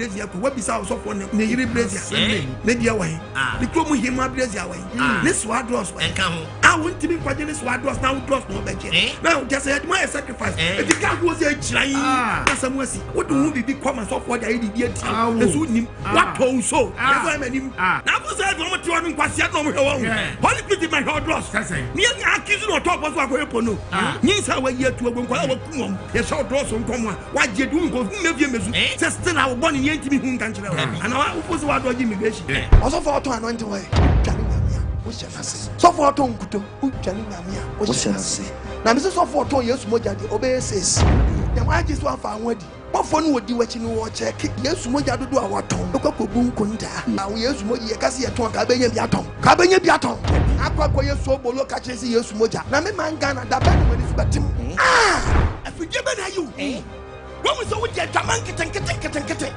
brazier kɔ wabisa ɔsɔfoɔ ne ne yere brazier ne deɛ wɔ he ne kurom hema brazier wɔ he ne soa drɔs wɔ he a wontumi nkɔgye ne soa drɔs na wo drɔs na ɔbɛgye na kyɛ sɛ yɛde mo ayɛ sacrifice eti kaa ko sɛ akyira yi na sɛ mo asi wode ho biribi kɔ ma sɔfoɔ de ayɛ biribi atia nso wonim watɔ wo so yɛsɛ ɔyɛ m'anim na afo sɛ ɛde wɔn te hɔ no nkwasea na wɔn hwɛ wɔn Holy Spirit ma hwɛ ɔdrɔs ne yɛ accuse na ɔtɔ ɔpɔ so akɔyɛ pono nyinsa a wayi atu agu nkwadaa a wakum wɔn yɛhyɛ ɔdrɔs nkɔm a wagye du nkɔ hu mmefie mmesu sɛ still a wobɔ ne yɛn ntumi hu nka nkyerɛ wo anaa wofo sɛ wadɔgye immigration. Ɔsɔfo a ɔtɔn anointing oil, wodwane Nyame a, wohyɛ n'ase. Sɔfo a ɔtɔn nkuto, wodwane Nyame a, wohyɛ n'ase. Na mese sɔfo a ɔtɔn Yesu mogya deɛ, ɔbɛyɛ sees. Nyame agye so afa ho adi. Bɔfoɔ no wɔdi w'akyi no wɔkyɛke Yesu mogya dodoɔ a watɔn. Wokɔ akɔbu nkontaa. Na wo Yesu mogya yɛka sɛ yɛtɔn ka bɛnya bi atɔn. Ka bɛnya bi atɔn. Akɔ akɔyɛ soobolo ka kyerɛ sɛ Yesu mogya. Na me man Ghana da bɛn na mo ani so bɛtem? Ah! Afidie bɛ na ayi wo. Wahu sɛ wode adwaman nketenkete nketenkete.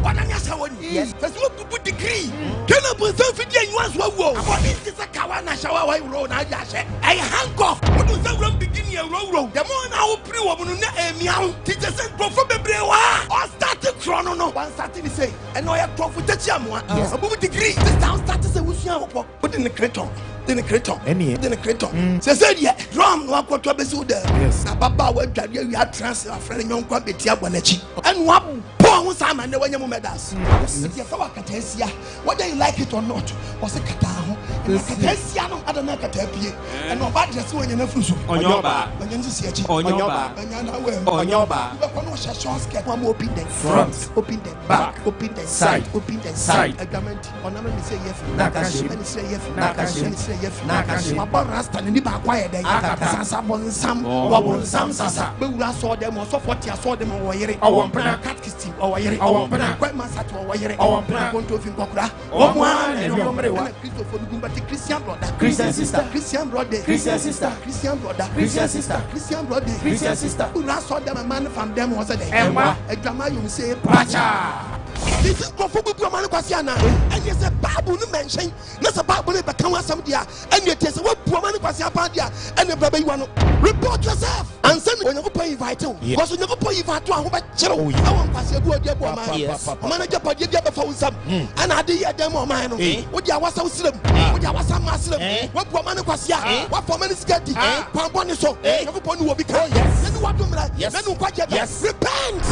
Wadane ahyɛ wɔ ni. Sɛ sɛ wobubu degree. Kena bonsam fidie nyiwa nso awu o. Abɔde nte sɛ kawa na hyɛ wa wa na adi ahyɛ. Ɛyɛ handcuff. Wode nsa wuram didi ne awurawuraw. The more na wopiri wɔ mu no na ɛmia wo. Ti kyɛ sɛ nkurɔfoɔ bebree wɔ ha. Ɔstarte korɔ no no. Wanstate ne sei. Ɛna ɔyɛ korɔfo gyakyi amoa. Abubu degree. Sister wostarte sɛ wosua wopɔ. Wode ne kretɔn. De ne kretɔn. Wode ne kretɔn. Sɛsɛ deɛ drum na wakɔtɔ abɛsi wo dɛm. Na ababaawa adware awie atena ase afrɛ ne yɔnko abɛti abɔ n'akyi. Ɛna wabɔ ho saa ma nnɛ wanya mu medals. Nti yɛfrɛ wo akataasia whether you like it or not. Wɔse kataa ho. Ɛna akataasia no ada na akataa pie. Ɛna ɔba dress wanya n'afuru so. Ɔnyɛ ɔbaa. Wanya ne sisi akyi. Ɔnyɛ ɔbaa. Wanya n'awaa mu. Ɔnyɛ ɔbaa. Wobɛkɔ na ɔhyɛ short skirt. Wama open the front, open the back, open the side, open the side. Adwama nti ɔnam ne sɛ yɛ fi. N'aka hyem. Ɛne sɛ yɛ fi. N'aka hyem. Ɛne sɛ yɛ fi. N'aka hyem. Wabɔ rasta n'ani baako ayɛ dɛn? Akata. Sasa bɔnsam. Ɔbonsam sasa. Bɛwura asɔɔdan mu ɔsɔfoɔ te asɔɔdan mu ɔwɔ yere. Ɔwɔ mpena. Catechist ɔwɔ yere. Ɔwɔ mpena. Kwɛma sate ɔwɔ yere. Ɔwɔ mpena. Kontofi nkɔkora. Wɔn ara na ɛde wɔn mmerewa. Ɛna Kristofo no gu mbɛte Christian brother. Christian sister. Christian brother. Christian sister. Christian brother. Christian sister. Christian brother. Christian sister. Wura asɔɔdan mu mmaa no fam dɛm hɔ sɛ dɛn? Ɛmma. Adwama ayom se Pacha. Nti nkurɔfoɔ bubu ɔma no kwasi anaa? Ɛneɛ sɛ Bible no mɛnhyɛn na sɛ Bible no bɛka ho asɛm deɛ a, ɛneɛ tie sɛ woabu ɔma no kwasi apaa deɛ a, ɛneɛ bra bɛyi w'ano. Report yourself ansa na Onyankopɔn invite wo. Because Onyankopɔn invite wo a, ho bɛkyere wo ɛwɔ nkwasi abu a ɔde abu ɔman no. Ɔman no agyapadeɛ bi abɛfa wo nsam ɛna ade yɛ dɛn ma ɔman no? Wode awasa wo serɛ mu, wode awasa mmaa serɛ mu, woabu ɔman no kwasi a, woafa ɔman no sika adi kwan bɔne so. Onyankopɔn ne wɔ bi ka. Na ne wadom mmara, na ne nkwagyeɛ da. Repent!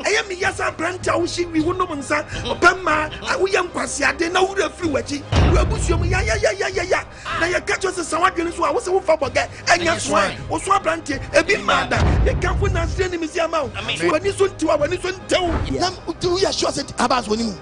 Ɛyɛ me ya sɛ aberante a wohye wi, wonom nsa, ɔpɛ mmaa, a woyɛ nkwaseade na wo werɛ firi w'akyi, w'abusua mu yayayayaya, na yɛka kyerɛ sɛ san w'adwene so a wose wofa bɔgɛ ɛnyɛ soa woso aberanteɛ ebi mmaa da. Yɛkamfo Nasireni ne Mesia ma wo. So w'ani so ntew a w'ani so ntew. Na woyɛ sure sɛ Abbas wɔ ne mu?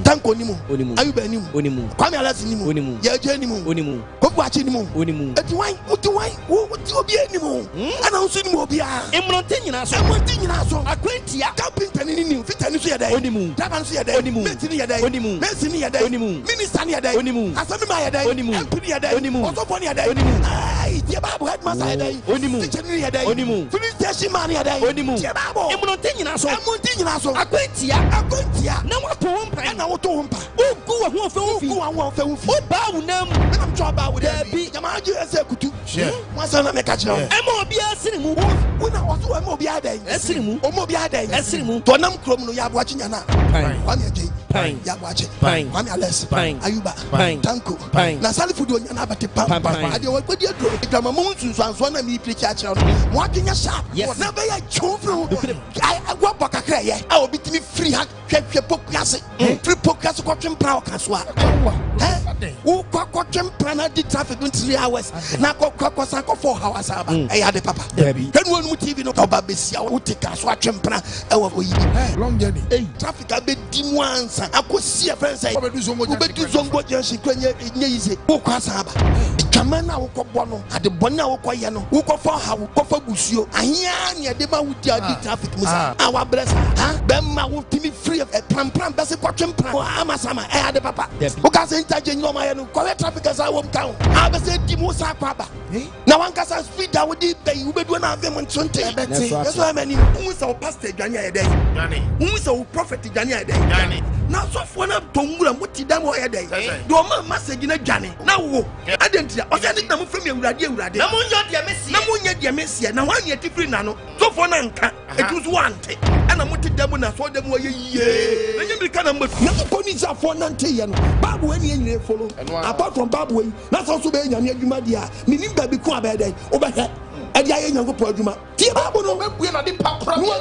Tanko ni mu, Ayuba ni mu, Kwame Alex ni mu, Yɛgye ni mu, Kofi Wakye ni mu. Eti wan, wote wan, wote obi ni mu, ɛna nso ni mu obiara. Mmɔnten nyinaa so. Mmɔnten nyinaa so. Akwantia. Kapinta ni ni mu, fita ni nso yɛ dɛ. Oni mu. Driver nso yɛ dɛ. Oni mu. Mate ni yɛ dɛ. Oni mu. Mason ni yɛ dɛ. Oni mu. Minister ni yɛ dɛ. Oni mu. Assemblyman yɛ dɛ. Oni mu. MP ni yɛ dɛ. Oni mu. Ɔsɔfo ni yɛ dɛ. Oni mu. Ɛɛ tie Bible headmaster yɛ dɛ. Oni mu. Teacher ni yɛ dɛ. Oni mu. Filling station man yɛ dɛ. Oni mu. Tie Bible. Mmɔnten nyinaa so. Mmɔnten nyinaa so. Akwantia. Akwantia. Na woato wo mpan. Ɛna woto wo mpa. Wogu w'ahoɔfɛ ho fi. Wogu w'ahoɔfɛ ho fi. Wobaa wo nan mu. Menam twɛ ɔbaa wo Daabi. Gyama agye ɛsɛ kutu. Mo asɛm na meka kyerɛ wo. Ɛma obiara siri mu. Wo na ɔso ɛma obiara dɛn. Ɛsiri mu. Ɔma obiara dɛn. Ɛsiri mu. Tɔnam kurom no yɛ aboakye nyana. Pan. Kwame Adjei. Pan. Yɛ aboakye. Pan. Kwame Alex. Pan. Ayuba. Pan. Tanko. Pan. Na Salifu de onyana abɛte pam. Pam, pam. Adeɛ wɔkɔdi aduro. Adwamamu nsunsuansoɔ na meepirikyi akyerɛ no. Mo adwene nyɛ sharp. Yes. Na ɛbɛyɛ kyɛw firi ho. Wɔbɔ kakra ɛyɛ a obi tumi firi ha hwɛhwɛ pokuase. Firi pokuase kɔtwe mpra ɔka so a. Wokɔ akɔtwe mpra na di traffic no 3 hours na akɔkɔ akɔsan akɔfɔ ɔhaw asan aba. Ɛyɛ ade papa. Dabi. Hwɛ ne wɔnum TV no. Ɔba besia wote kaa so atwe mpra ɛwɔ oyi bi. Long journey. Traffic abɛdi mu ansa akɔsi ɛfɛn sɛ Wobɛdu Zongo Junction. wobɛdu Zongo Junction kura nyɛ nyɛ yi sɛ wokɔ asan aba. Dwama no a wokɔbɔ no, ade bɔne a wokɔyɛ no, wokɔfa ɔhaw, wokɔfa busuo, ahea ne ɛde ma wodi adi traffic mu saa a wabrɛ saa ha bɛma wotumi firi prampram bɛse kɔtwe mpra ama sama ɛyɛ ade papa. Woka sɛ nta gye nyɛ ɔmayɛ no kɔhwɛ traffic ɛsa wɔm ka ho a bɛsɛ di mu saa kɔ aba na wankasa speed a wode bɛyi wobɛduo no avem nso nte Ɛbɛte. ɛso ɛma anim. Wohu sɛ wo pastor dwane ayɛ dɛn? Dwane. Wohu sɛ wo prophet dwane ayɛ dɛn? Dwane. Na asɔfoɔ no atɔ nwura mo ti dam hɔ yɛ dɛn? Deɛ ɔma message no adwane na wo adɛn ntia? Ɔsɛ ne na mofrɛ me Awurade Awurade na monyɛ deɛ meseɛ. Na monyɛ deɛ meseɛ. Na hwan ne ɛte firi n'ano? Sɔfoɔ no anka, ɛtu nso wante. Ɛna mote da mu na asɔre da mu ayɛ yie. Na nyɛ mirika na mobɛtu. Nyankopɔn ne Israelfoɔ nanteeɛ no, Bible wei ne yɛn nyinaa follow. Apart from Bible wei, na sɛ wo nso wobɛyɛ Nyame adwuma deɛ a, mennim baabi ko a bɛyɛ dɛn wobɛhwɛ ɛde ayɛ Nyankopɔn adwuma. Tie Bible no. Na wabue n'adepa korabea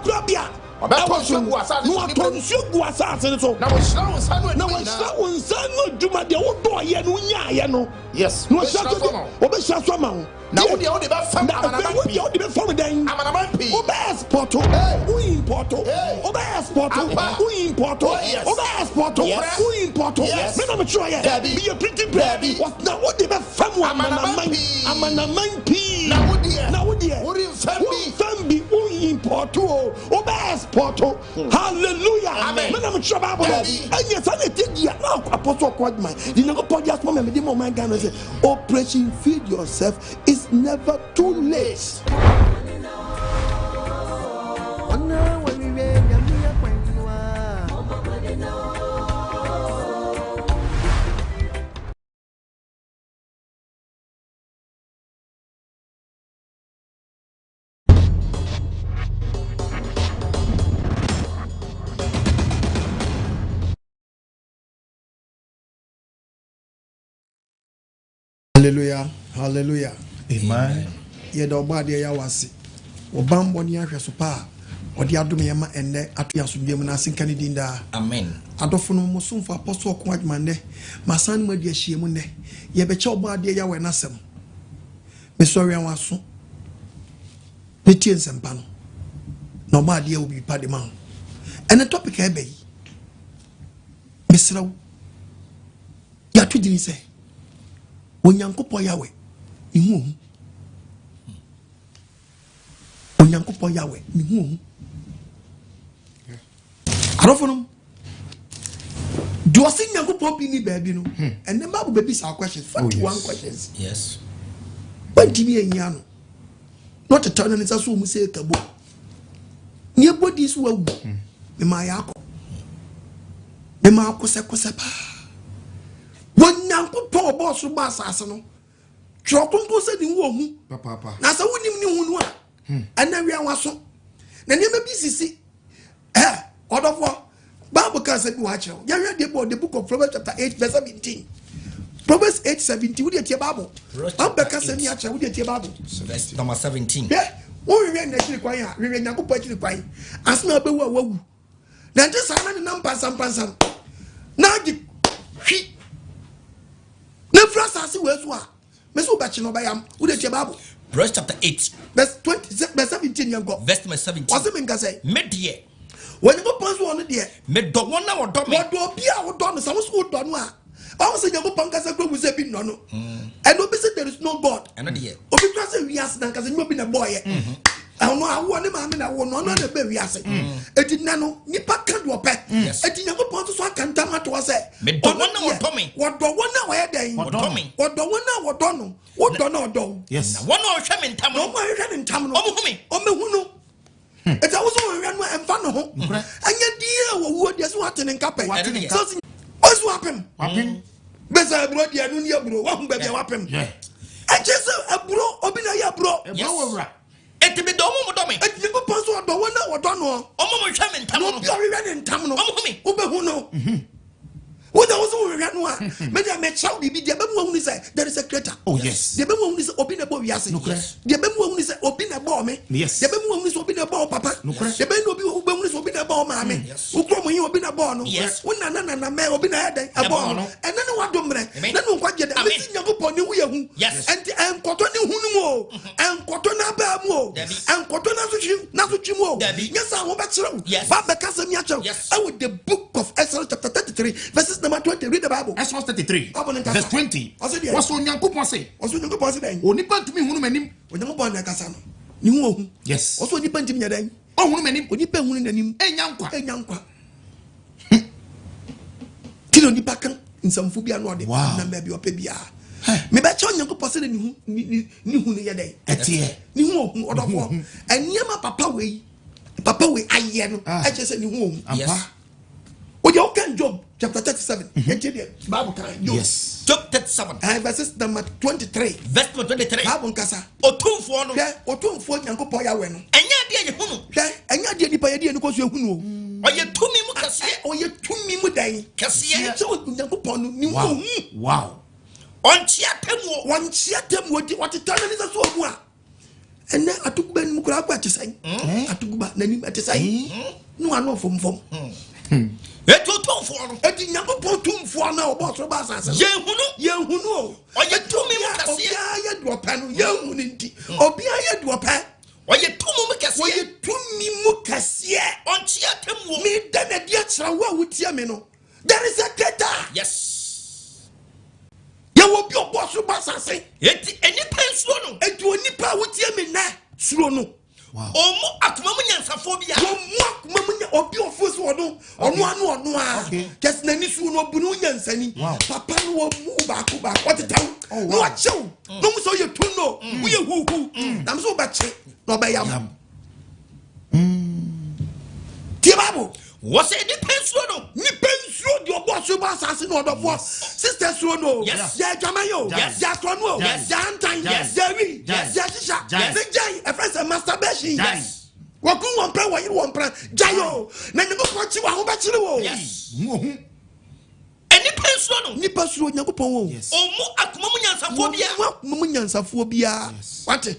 korabea ɛwɔ soro no, na watɔ nsuo gu asase no so. Na wahyira wo nsa ano Na adwuma wahyira nyinaa. wo nsa ano adwuma deɛ wodɔɔyɛ no wonyaayɛ no. Yes. Na wahyira Ɔbɛhyira so so ama wo. ɔbɛhyira so ama wo. Na Tie. wo deɛ wode bɛfam Na afei amanaman wo pii. deɛ wode bɛfam dɛn? Amanaman pii. Wobɛ export, Hey. wo import, Hey. wobɛ export, Ampa. wo import, Oh, yes. wobɛ export, Yes. wo import. Yes. Me na metwerɛ yɛ. Dabi. Meyɛ printing press. Dabi. Na wode bɛfam wɔ Amanaman amanaman pii. amanaman pii. Na wo deɛ, Na wo deɛ, woremfam bi. Woremfam bi, wo import o, wobɛ export. Hallelujah. Amen. Me na metwerɛ Bible no. Dabi. Ɛnyɛ saa na ɛte deɛ na apɔsɔ kɔ adwuma. Deɛ Nyankopɔn de asoma me a mede ma ɔman Ghana sɛ Operation Feed Yourself is never too late. Hallelujah, hallelujah. Amen. Yɛda ɔbɔ adeɛ yɛ wase. Ɔbammɔ ne ahwɛ so pa a ɔde adom yɛn ma ɛnnɛ ato yɛn asomdwoeɛ mu na ase nka ne din daa. Amen. Adɔfo no, mo somfo Apostle Ɔko Adwuma nnɛ, masan ne mo adi ahyia mu nnɛ. Yɛbɛkyɛ ɔbɔ adeɛ Yahweh n'asɛm. Mesɔre wɛn w'aso na tie nsɛmpa no, na ɔbɔ adeɛ wɔ biribi pa de ma wo. Ɛnɛ topic a ɛbɛ yi, mesrɛ wo, yɛato din sɛ Onyankopɔn Yahweh, ne ho ohu. Onyankopɔn Yahweh, ne ho ohu. Adɔfo nom, deɛ ɔse Nyankopɔn bi ni baabi no, ɛnɛ Bible bɛbi saa questions, 41 yes. questions. Yes. Wantumi anyi ano. Na ɔtetaw no ne nsa so mu sɛ kabo. Ne ɛbɔ din so wawu. Mema yɛ akɔ. Mema akosɛkosɛ paa. Onyankopɔn ɔbɔɔ soro bɔ asase no. Twerɛ kronkron sɛ ne ho ohu. Papaapa. Na sɛ wonim ne hu no a, ɛnɛ wia waso. Na nneɛma bi sisi. Ɛ ɔdɔfoɔ, Bible ka sɛ bi wɔ akyerɛ wo. Yɛhwɛ deɛ bɔ the book of Proverbs chapter 8 verse 17. Proverbs 8 17 wodeɛ tie Bible. Proverbs Bible chapter bɛka sɛ ni 8. akyerɛ wodeɛ tie Bible. Verse number 17. Hwɛ, wohwehwɛ n'akyiri kwan a, hwehwɛ Nyankopɔn akyiri kwan. Ansa na wobɛwu a woawu. Na nte saa na nenam pansampansam na agye hwi na firi asase wei so a, me so wobɛkye no ɔbɛyam. Wode tie Bible. Proverbs chapter 8. Verse 20, verse 17 yɛn kɔ. Verse number 17. Ɔse me nkasa yi. Me deɛ. Onyankopɔn so ɔno deɛ. Medɔ wɔn a wɔdɔ me. Wɔdɔ obi a wodɔ no, sɛ wo so wodɔ no a, ɔmo sɛ Nyankopɔn kasa kura mu sɛ bi nnɔ no. Ɛna obi sɛ there is no God. Ɛno deɛ. Obi kura sɛ wiase na nkasa nyɛ obi na ɛbɔɔyɛ. Ɛno awoɔ ne maame na awoɔ no, ɔno na ɛbɛ wiase. Eti nna no, nipa ka deɛ ɔpɛ. Yes. Eti Nyankopɔn nso so aka ntam ato hɔ sɛ, Medɔ ɔno wɔn a deɛ, wɔdɔ me. Wɔdɔ wɔn a wɔyɛ dɛn? Wɔdɔ me. Wɔdɔ wɔn a wɔdɔ no. Wodɔ no ɔdɔ wo. Yes. Na wɔn a wɔhwɛ me ntam Na no. wɔn a wɔhwehwɛ ne ntam no. Wɔn hu me. Wɔn hu no. Eti awoso wɔn hwehwɛ no ɛnfa ne ho. Ɛnyɛ deɛ wɔwuo deɛ so wate ne nka pɛ. Wate ne nka. Sɛ ɔsi wapem. Wapem. Bɛsɛ aburo deɛ ɛno ni aburo wahu baabi a wapem. Yeah. Ɛkyɛ sɛ aburo obi na yɛ aburo. Ɛburo wɔ wura. Eti medɔ wɔn a wɔdɔ me. Eti Nyankopɔn so ɔdɔ wɔn a wɔdɔ no. Wɔn a wɔhwɛ me ntam Na no. obi a ɔhwehwɛ ne ntam no. Wɔn hu me. Wobɛhu no. Wo na wo so wohwehwɛ no a, me deɛ mekyerɛ wo biribi deɛ bɛmu ahunu sɛ there is a creator. Oh yes. Deɛ bɛmu ahunu sɛ obi na ɛbɔ wiase. Nokorɛ. Deɛ bɛmu ahunu sɛ obi na ɛbɔɔ me. Yes. Deɛ bɛmu ahunu sɛ obi na ɛbɔɔ wo papa. Nokorɛ. Deɛ bɛmu obi wobɛhunu sɛ obi na ɛbɔɔ wo maame. Yes. Wo kurom yi obi na ɛbɔɔ no. Yes. Wo nana nana mɛ obi na ɛyɛ dɛn ɛbɔɔ Ɛbɔɔ no. no. Ɛnɛ ne wado mmerɛ. Amen. Na ne nkwagye dɛ. Amen. Mesi Nyankopɔn ne ho yɛ hu. Yes. Ɛnti ɛnkɔtɔ ne hu no mu o. Ɛnkɔtɔ n'abaa mu o. Dabi. Ɛnkɔtɔ n'asotwe mu o. Dabi. Nyɛ sɛ ahobɛkyerɛ wo. Yes. Ba bɛka sɛm yi akyerɛ wo. Yes. Ɛwɔ the book of Exodus chapter 33 verses number 20. Read the Bible. Exodus 33 Bible no nkasa. verse 20. Ɔse deɛ. Wɔsɛ Onyankopɔn se, Ɔsɛ Onyankopɔn se dɛn? onipa ntumi nhunu m'anim. Onyankopɔn na ɛkasa no. Ne ho ohu. Yes. Ɔsɛ onipa ntumi nyɛ dɛn? Ɔhunu m'anim. Onipa nhunu n'anim. Ɛnya nkwa. Ɛnya nkwa. Ti na onipa ka nsɛmfo bi ano ɔde Wow. nam baabi ɔpɛ biara. Mebɛkyɛ Onyankopɔn sɛ ne ho ne hu no yɛ dɛn? Ɛteɛ. Ne ho ohu ɔdɔfoɔ. Nneɛma papa wei papa wei ayɛ no Ah. ɛkyɛ sɛ ne ho ohu. Ampa. Yes. Wode Yɛnkan Job chapter 37. Yɛntie deɛ Bible kan. Job. Yes. Job 37. Verses number 23. Verse number 23. Bible nkasa. Otumfoɔ no. Hwɛ, Otumfoɔ Nyankopɔn Yahweh no. Ɛnyɛ adeɛ a yɛhu no. Hwɛ, ɛnyɛ adeɛ nipa yɛde yɛn ani kɔ so ehu no o. Ɔyɛ tumi mu kɛseɛ. Ɔyɛ tumi mu dɛn? Kɛseɛ. Sɛ Onyankopɔn no ne ho hu. Wow. Ɔnkyea atemmuo. Ɔnkyea atemmuo di ɔtetɛ n'ani sɛ so ɔmu a. Ɛnɛ atoguba anim koraa akɔ ɛte sɛn? Atoguba n'anim ɛte sɛn? Ne wɔn ano fomfom. Eti otumfoɔ no. Eti Nyankopɔn tumfoɔ no a ɔbɔ ɔsoro bɔ asase no. Yɛn hunu. Yɛn hunu o. Ɔyɛ tumi mu kɛseɛ. Obiara yɛ deɛ ɔpɛ no yɛn hunu nti. Obiara yɛ deɛ ɔpɛ. Ɔyɛ tumi mu kɛseɛ. Ɔyɛ tumi mu kɛseɛ. Ɔnkyea atemmuo. Meda n'adi akyerɛ wo a wotie me no. There is a creator. Yes. Yɛwɔ bi ɔbɔ soro bɔ asase. Eti onipa nsuro no. Eti onipa a wotie me nnɛ suro no. Ɔmmu akoma mu nyansafoɔ bi a. Ɔmmu akoma mu nya obi ɔfo so ɔno ɔno ano ɔno a. Kɛse n'ani so no ɔbu ne ho nyansani. Papa no ɔmmu baako baako ɔtetɛw. Oh, Na ɔkyew. Na ɔmu sɛ ɔyɛ tun no. Woyɛ huhu. Na mo sɛ wobɛkye na ɔbɛyam. Tie Bible. Wɔsɛ nipa nsuro no. Nipa nsuro deɛ ɔbɔ ɔsoro bɔ asase no ɔdɔfoɔ. Sister suro no. Yes. Yɛ adwaman o. Yes. Yɛ akorɔ no o. Yes. Yɛ antan. Yes. Yɛ wi. Yes. Yɛ hyehyɛ. Yes. Ne gyae ɛfrɛ sɛ masturbation. Yes. Wɔko wɔn pɛ wɔyere wɔn pɛ. Gyae o. Na Nyankopɔn kyi wɔn ahobɛkyere o. Yes. Hu. Nipa nsuro no. Nipa suro Nyankopɔn o. Yes. Ɔmmu akoma mu nyansafoɔ biara. Ɔmmu akoma mu nyansafoɔ biara. Wate.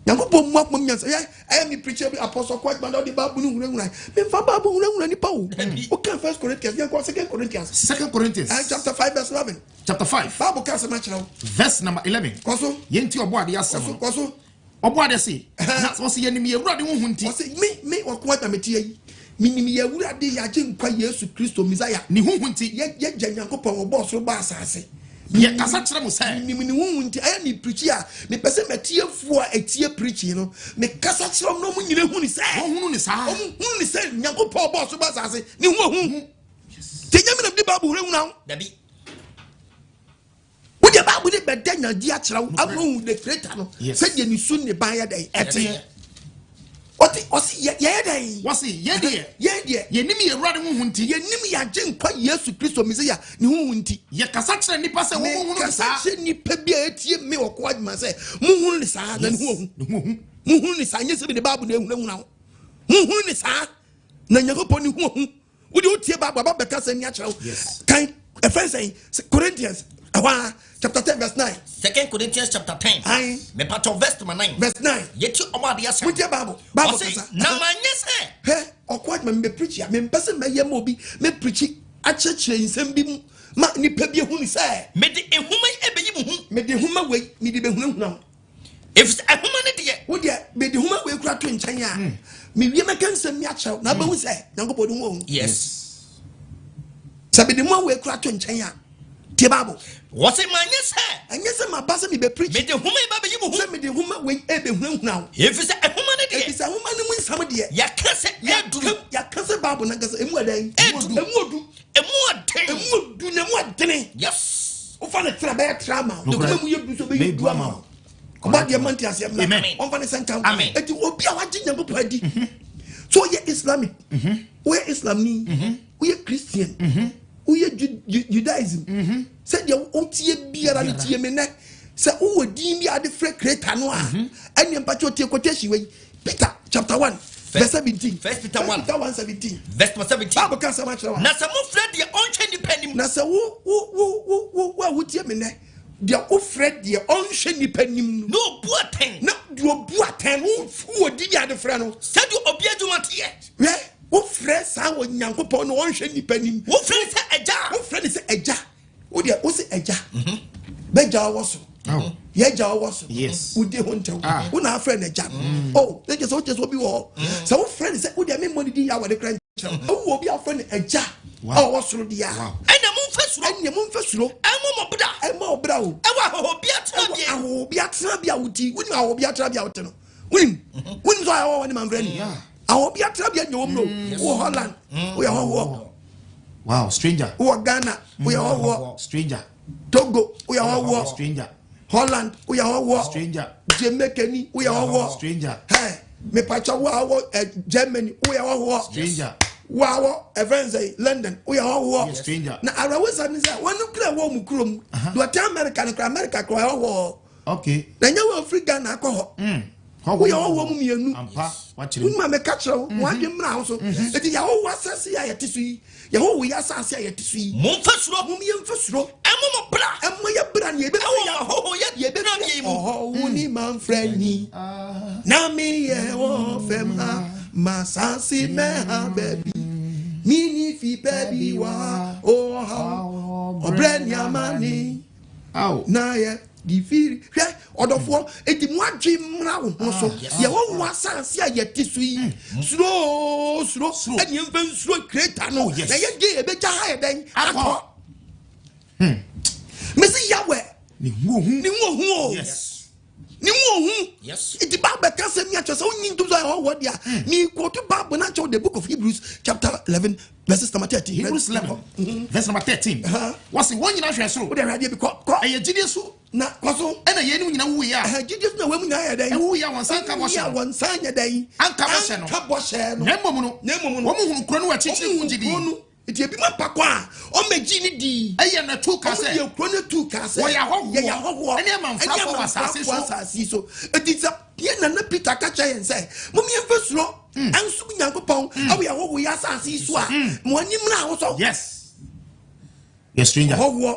Nyankopɔn mu akoma mu nyansa. Yɛ ɛyɛ mi preacher bi Apostle Kwajman ɔde Bible no hunahuna. Memfa Bible hunahuna nipa o. Woka First Corinthians, yɛnkɔ Second Corinthians. Second Corinthians. Chapter 5 verse 11. Chapter 5. Bible ka asɛm akyerɛ wo. Verse number 11. Kɔ so. Yɛnti ɔbɔ adeɛ asɛm no. Kɔ so. Ɔbɔ adeɛ se. Na ɔse yɛnim yɛ Awurade ho hu nti. Ɔse me ɔko agya mete yi. Menim yɛ Awurade yɛagye nkwa Yesu Kristo Messiah. Ne ho hu nti. Yɛgya Nyankopɔn ɔbɔ ɔsoro bɔ asase. Yɛ kasa kyerɛ mo sɛ. Menim ne ho hu nti ɛyɛ me preachi a mepɛ sɛ matiefoɔ a ɛtie preachi no mekasa kyerɛ wɔn na wɔn nyina hu ne sɛ. Wɔn hunu ne saa. Wɔn hunu ne sɛ Nyankopɔn ɔbɔ ɔsoro bɔ asase ne ho hu. Te nyɛ me na mede Bible hunahuna wo. Dabi. Wo deɛ Bible ne bɛda nyadi akyerɛ wo ama hu the creator no sɛdeɛ ne su ne ban yɛ dɛn ɛteɛ. Ɔte ɔsi yɛ yɛ dɛn. Wɔsi yɛ deɛ. Yɛ deɛ. Yɛnim yɛ Awurade ho hu nti. Yɛnim yɛagye nkwa Yesu Kristo Mesia ne ho hu nti. Yɛ kasa kyerɛ nipa sɛ wɔn hunu ne saa. Kasa kyerɛ nipa bi a etie me ɔkɔ adwuma sɛ mo hunu ne saa na ne ho ohu. Ne ho ohu. Mo hunu ne saa nyɛ sɛ bi ne Bible na ehunahuna ho. Mo hunu ne saa na Nyankopɔn ne ho ohu. Wode wotie Bible aba bɛka sɛ ni akyerɛ wo. Kan ɛfɛn sɛn Corinthians ɛhɔ a chapter 10 verse 9. Second Corinthians chapter 10. Ayi. Mepatɔ verse number 9. Verse 9. Yɛti ɔmo adeɛ asɛm. Wotie Bible. Bible kasa. Na ma nyɛ sɛ. Hɛ ɔkɔ adwuma mi bɛ preach a mempɛ sɛ mɛyɛ ma obi mɛ preach akyerɛkyerɛ nsɛm bi mu ma nipa bi ehu ni sɛ. Mede ehuma yi ebeyi mo ho. Mede ehuma wei mede behunahuna ho. Efisɛ ehuma ne deɛ. Wo deɛ mede ehuma wei kura to nkyɛn a mewie mɛka nsɛm mi akyerɛw na abɛhu sɛ Nyankopɔn de ho ohu. Yes. Sɛ mede ehuma wei kura to nkyɛn a tie Bible. Wɔsɛ ma nyɛ sɛ. Ɛnyɛ sɛ ma ba sɛ mebɛ preach. Mede homa yi ba bɛyi mo ho. Sɛ mede homa wei ebɛhunahuna wo. Efisɛ ehoma ne deɛ. Efisɛ ehoma ne mu nsɛm deɛ. Yɛka sɛ ɛduru. Yɛka sɛ Bible nankasa emu ɛdɛn. Ɛduru. Emu odu. Emu ɔden. Emu odu na emu ɔdene. Yes. Wofa ne tra bɛyɛ tra ma wo. Ne mu yɛ du so bɛyɛ du ama wo. Ɔba deɛ mante aseɛ mma. Ɔmfa ne sɛ nka. Amen. Eti obi a wagye Nyankopɔn adi. So ɔyɛ Islamic. Woyɛ Islamni. Woyɛ Christian. Woyɛ Judaism. Sɛdeɛ wotie biara no tie me nɛ. Sɛ wowɔ din bi a de frɛ creator no a, ɛneɛ mpakyɛ otie quotation wei. Peter chapter 1 verse 17. First Peter 1. Peter 1 17. Verse 17. Bible ka asɛm akyerɛ wa. Na sɛ mofrɛ deɛ ɔnhwɛ nipa anim. Na sɛ wo wo wo wo wo wo a wotie me nɛ deɛ wofrɛ deɛ ɔnhwɛ nipa anim no. Na obu atɛn. Na deɛ obu atɛn no wowɔ din bi a de frɛ no. Sɛdeɛ obi adwuma teɛ. Hwɛ wofrɛ saa wɔ Nyankopɔn no ɔnhwɛ nipa anim. Wofrɛ ne sɛ agya. Wofrɛ ne sɛ agya. Wo deɛ wo sɛ agya. Bɛgya ɔwɔ so. Yɛgya ɔwɔ so. Yes. Wodi ho ntɛw. Wo na afrɛ no agya. Oh, ne kyɛ sɛ wokyɛ sɛ obi wɔ hɔ. Sɛ wofrɛ no sɛ wo deɛ memmɔ ne din yɛ awɔde kora nkyerɛ wo. Wowɔ obi afrɛ no agya a ɔwɔ soro deɛ a. Ɛnna momfa suro. Ɛnna momfa suro. Ɛmmɔ mo bra. Ɛmmɔ wo bra o. Ɛwɔ ahɔhobea tenabea. Ɛwɔ ahɔhobea tenabea wo ti. Wonim ahɔhobea tenabea wote no. Wonim. Wonim sɛ ɔyɛ hɔhoɔ ne mamfrɛ ni. Ahɔhobea tenabea nyɛ wɔm no. Wowɔ Holland. Woyɛ hɔhoɔ. Wow, stranger. Wowɔ Ghana. Woyɛ hɔhoɔ. Stranger. Togo. Woyɛ hɔhoɔ. Stranger. Holland. Woyɛ hɔhoɔ. Stranger. Jamaica ni. Woyɛ hɔhoɔ. Stranger. Hey, mepakyɛ wo a wɔ Germany. Woyɛ hɔhoɔ. Stranger. Wawɔ ɛfɛn sɛ London woyɛ hɔhoɔ. Stranger. Na awerɛhosɛm ne sɛ wɔn kura wɔ mu kurom. Deɛ ɔte America no kura America kura ɔyɛ hɔhoɔ. Okay. Na nyɛ wɔ ofiri Ghana akɔ hɔ. Hɔhoɔ Woyɛ hɔhoɔ mu mmienu. Ampa. Wakyerɛ mu. Wonima meka kyerɛ wo, wɔn adwene mmra wo so. Eti yɛhɔhoɔ asase a yɛte so yi, yɛhɔhoɔ yi asase a yɛte so yi. Momfa suro. Mom yɛmfa suro. Ɛmo mo bra. Ɛmo yɛ bra ne yɛbɛfiri Ɛwɔ yɛ ahɔhoɔ yɛ tenabea yi mu. Ɔhɔho ni manfrɛ ni. Na meyɛ wɔ fam ha, masase mɛha baabi. Mini fi pɛ bi wɔ ha, ɔhaw, ɔbrɛ ni amane. Aw. Na yɛ di firi. Hwɛ, ɔdɔfoɔ, eti mu adwe mmra wo ho so. Yɛwɔ wo asase a yɛte so yi. Suro, suro, ɛne yɛmfa nsuro kreta no. Oh, yes. Na yɛgye yɛbɛgya ha yɛ dɛn? Akɔ. Mesi Yahweh, Ne hu ohu. ne ho ohu o. Yes. Ne ho ohu. Yes. Nti Bible ka sɛ mi akyerɛ sɛ wonyi ntom sɛ ɔyɛ ɔwɔ deɛ a mequote Bible no akyerɛ wo the book of Hebrews chapter 11 verses number 13. Hebrews 11 verse number 13. Wɔsi wɔn nyinaa hwɛ soro. Wode awurade bi kɔ kɔ Ɛyɛ gyidie so. na kɔ so. Ɛna yɛn nyinaa wuiɛ a. Ɛhɛ gyidie so na wɔn mu nyinaa yɛ dɛn? Ɛwuiɛ a wɔn nsa nka bɔhyɛ Ɛwuiɛ a no. wɔn nsa nyɛ dɛn? Anka bɔhyɛ no. Anka bɔhyɛ no. Na mmom no. Na mmom no. Wɔn hunu kuro no wɔ akyirikyiri ho gyidie. Kuro no. Nti ebi ma pa kɔ a ɔmɛgye ne di. Ɛyɛ na tu ka Ɔmo sɛ. deɛ kuro no tu ka sɛ. Wɔyɛ ahɔhoɔ. Yɛyɛ ahɔhoɔ. Ɛne amanfrafoɔ wɔ asase so. Ɛne amanfrafoɔ asase so. Eti sɛ yɛn nana Peter ka kyerɛ yɛn sɛ mo yɛn fɛ suro. Ɛnso Nyankopɔn ɛwɔ yɛn ahɔhoɔ yɛ asase yi so a. Mo anim na ahosɔ. Yes. Yɛ stranger. Ahɔhoɔ.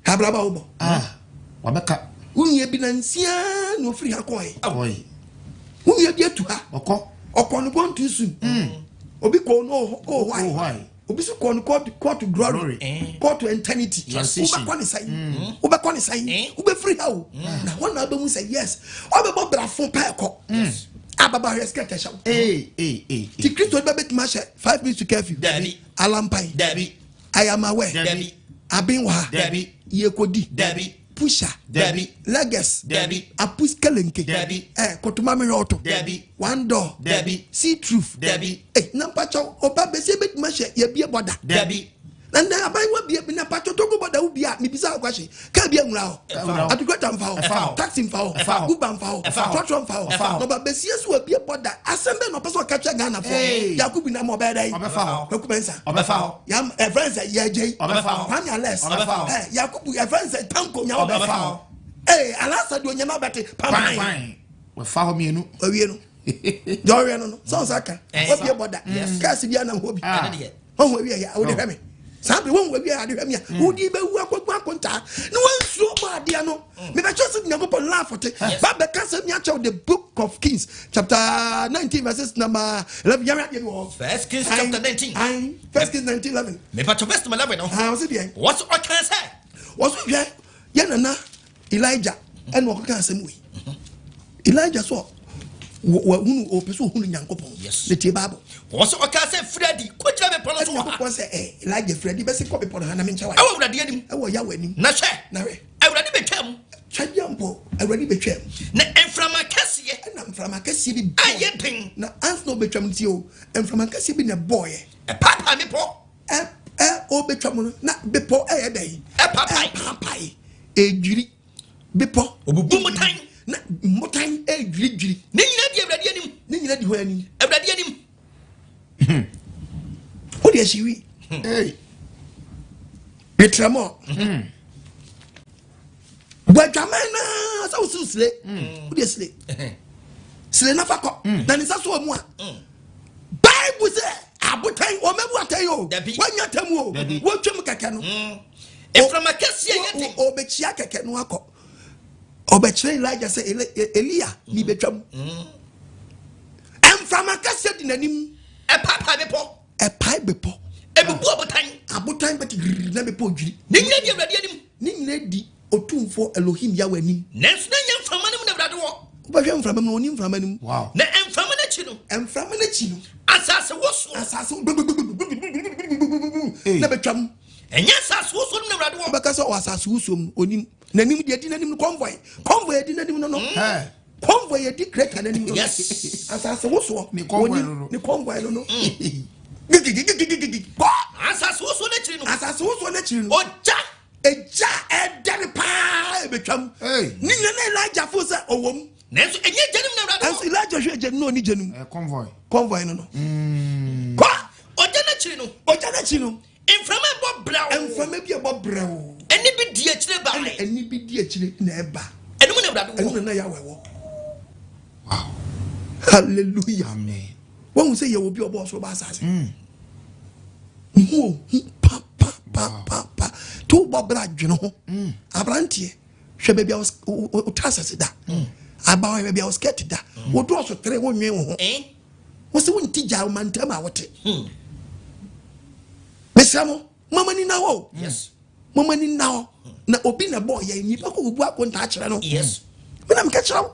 Abraba wobɔ. Ah. Wabɛka. Wo nua bi na nsia na ofiri ha kɔɛ. Ɔyi. Wo nua bi atu ha. Ɔkɔ. Ɔkɔ no gone too soon. Obi kɔ no oh Oh, why? why? Obi so kɔ no call to glory. Glory. Call to eternity. Transition. Wobɛkɔ ne sɛn. Wobɛkɔ ne sɛn. Wobɛfiri ha o. Na hɔ na wobɛhu sɛ yes. Ɔbɛbɔ brafo pɛɛ kɔ. Ababa hwɛ skirt ɛhyɛ wo. Ee ee ee. Ti Kristo bɛ bɛtumi ahyɛ 5 minutes to curfew. Dabi. Alampan. Dabi. I am aware. Dabi. Aben wɔ ha. Dabi. Yekodi. Dabi. Pusha. Dabi. Leges. Dabi. Apus kelenke. Dabi. Kotuma mi yɔto. Dabi. One door. Dabi. See truth. Dabi. Na mpatsɔ ɔba bɛsi ebɛtumi ahyɛ yɛbie bɔda. Dabi. Na na aban wa bie bi na mpatsɔ Togo bɔda wo bia mibisa akwasi kaa bi enwura hɔ. Ɛfa hɔ. Atukɔta nfa Ɛfa hɔ. hɔ. Taxi nfa Ɛfa hɔ. hɔ. Uber nfa hɔ. Ɛfa hɔ. Trɔtrɔ nfa hɔ. Ɛfa hɔ. Na ɔba bɛsi esu wɔ bie bɔda asɛm bɛ na ɔpɛ sɛ ɔka kyerɛ Ghana Hey. fɔ. Yakubu nam ɔbɛyɛ dɛ. Ɔbɛfa hɔ. Kwaku Mensah. Ɔbɛfa hɔ. Yam ɛfɛn sɛ yɛgye yi. Ɔbɛfa hɔ. Kwame Alex. Ɔbɛfa hɔ. Yakubu ɛfɛn sɛ Tanko nyawo Ɔbɛfa hɔ. Alasa di onyama bɛte Pan pampan. pan. Wɔfa hɔ mmienu. Owie no. Deɛ ɔwɛ no sɛ ɔnsa ka. Wabie bɔda. Kaasi bi anam hɔ bi. Ah. Ɛne deɛ. Wɔn awie yɛ awode hwɛ me. Saa bere wɔn awie ade hwɛ me a wodi bɛwu akɔgu akontaa na wɔnsuo bɔ adeɛ no. Mebɛkyerɛ sɛ Nyankopɔn laafo te. Ba bɛka sɛ mi akyɛw the book of Kings chapter 19 verses number 11. Yɛn adeɛ bi wɔ hɔ. First Kings chapter 19. Ayi First Kings 19 11. Mepatɔ verse number 11 no. Ah, ɔsi deɛ. Wɔso ɔka sɛ. Wɔso hwɛ yɛn nana Elijah ɛna ɔkeka asɛm wei. Elijah so wahunu ɔpɛ sɛ ɔhunu Nyankopɔn. Yes. Ne tie Bible. Wɔso ɔka sɛ firi adi kɔgyina bepɔ no so Ɛna wɔ ha. Nyankopɔn sɛ Elijah firi adi bɛsi kɔ bepɔ no ha na menkyɛ wa. Ɛwɔ Awurade anim. Ɛwɔ Yahweh anim. Na hwɛ. Na hwɛ. Awurade bɛtwa mu. Twɛdeɛ mpo Awurade bɛtwam. Na mframa kɛseɛ. Ɛna mframa kɛseɛ bi bɔɔ. A ɛyɛ den. Na ansa na ɔbɛtwam nti o mframa kɛseɛ bi na ɛbɔɔyɛ. Ɛpaapaa bepɔ. Ɛ ɔbɛtwam no na bepɔ ɛyɛ dɛn? Ɛpaapae. Ɛpaapae. Ɛdwiri. Bepɔ. Obubu mmotan. Na mmotan ɛdwiridwiri. Ne nyinaa di Awurade anim. Ne nyinaa di hɔ anim. Awurade anim. Wode ahyi wi. Ee. Metrɛmɔ. Bɔdwaman naa sɛ wosi sile. Wode sile. Sile nafa kɔ. Na ne nsa so wɔ mu a. Bible sɛ abotan ɔmɛbu atɛn o. Dabi. Wanya tɛm o. Dabi. Wotwam kɛkɛ no. Mframa kɛseɛ yɛ den. Ɔbɛkyia kɛkɛ no akɔ. Ɔbɛkyerɛ Elijah sɛ Elia ni bɛtwam. Mframa kɛseɛ di n'anim. Ɛpaapaa bepɔ. Ɛpae bepɔ. Ebubu abotan. Abotan bɛte giriri na bepɔ dwiri. Ne nyinaa di Awurade anim. Ne nyinaa di Otumfoɔ Elohim Yahweh anim. Nanso na nyɛ mframa no mu na Awurade wɔ. Wobɛhwɛ mframa mu na ɔni mframa no mu. Wow. Na mframa no akyi no. Mframa no akyi no. Asase wosoɔ. Asase na bɛtwam. Ɛnyɛ asase wosoɔ no na Awurade wɔ. Wobɛka sɛ ɔwɔ asase wosoɔ mu onim. N'anim deɛ di n'anim no convoy. Convoy di n'anim no. Convoy yɛ di kreta n'anim no. Yes. Asase wosoɔ. Ne convoy no no. Ne convoy no no. Gigigigigigigi. Kɔ. Asase wosoɔ n'akyiri no. Asase wosoɔ n'akyiri no. Ogya. Egya ɛdɛre paa ebetwam. Hey. Ne nyina na Elijah fo sɛ ɔwɔ mu. Nanso ɛnyɛ gya no mu na Awurade wɔ. Nanso Elijah hwɛ gya no na ɔni gya no mu. Convoy. Convoy no no. Kɔ. akyi no. Mframa ɛbɔ brɛoo. Mframa bi ɛbɔ brɛoo. Ɛnne bi di akyire bae. Ɛna ɛnne bi di akyire na ɛba. Ɛno mu na Awurade wɔ. Ɛno na na Yahweh wɔ. Wow. Hallelujah. Amen. Wɔn sɛ yɛ obi ɔbɔ ɔsoro ba asase. Ne ho ohu pa pa pa pa pa. To bɔ bra dwene ho. Aberanteɛ hwɛ baabi a wo trousers da. Aba hwɛ baabi a wo skirt da. Wo dɔɔso tere wo nwen wo ho. Eh? Wo sɛ wonti gya wo mantam a wote. Mesrɛ mo, mama ni na hɔ o. Yes. Mama ni na hɔ. Na obi na bɔɔ yɛn nipa kɔ obu akonta akyerɛ no. Yes. Me na meka kyerɛ wo.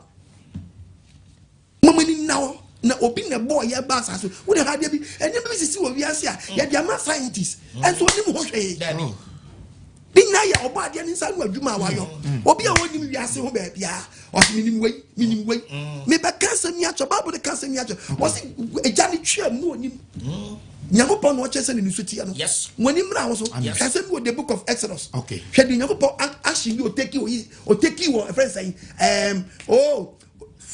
Mama ni na hɔ. Na obi na bɔɔ yɛn ba asase. Wo de ha adeɛ bi, nneɛma bi sisi wɔ wiase a yɛde ama scientist. Ɛnso onim ho hwee. Dabi. Ne nyinaa yɛ ɔbɔ adeɛ ne nsa ano adwuma a wayɔ. Obi a ɔnim wiase ho baabiara, ɔse menim wei, menim wei. Mebɛka asɛm yi akyerɛ, Bible no ka asɛm yi akyerɛ. Ɔse agya no twam na ɔnim. Nyankopɔn na ɔkyerɛ sɛ ne niso teɛ no. Yes. Wɔn ani mmra wo so. Yes. Hwɛ asɛm bi wɔ the book of Exodus. Okay. Hwɛ deɛ Nyankopɔn action bi ɔteki wɔ ɔteki wɔ ɛfrɛ sɛn oh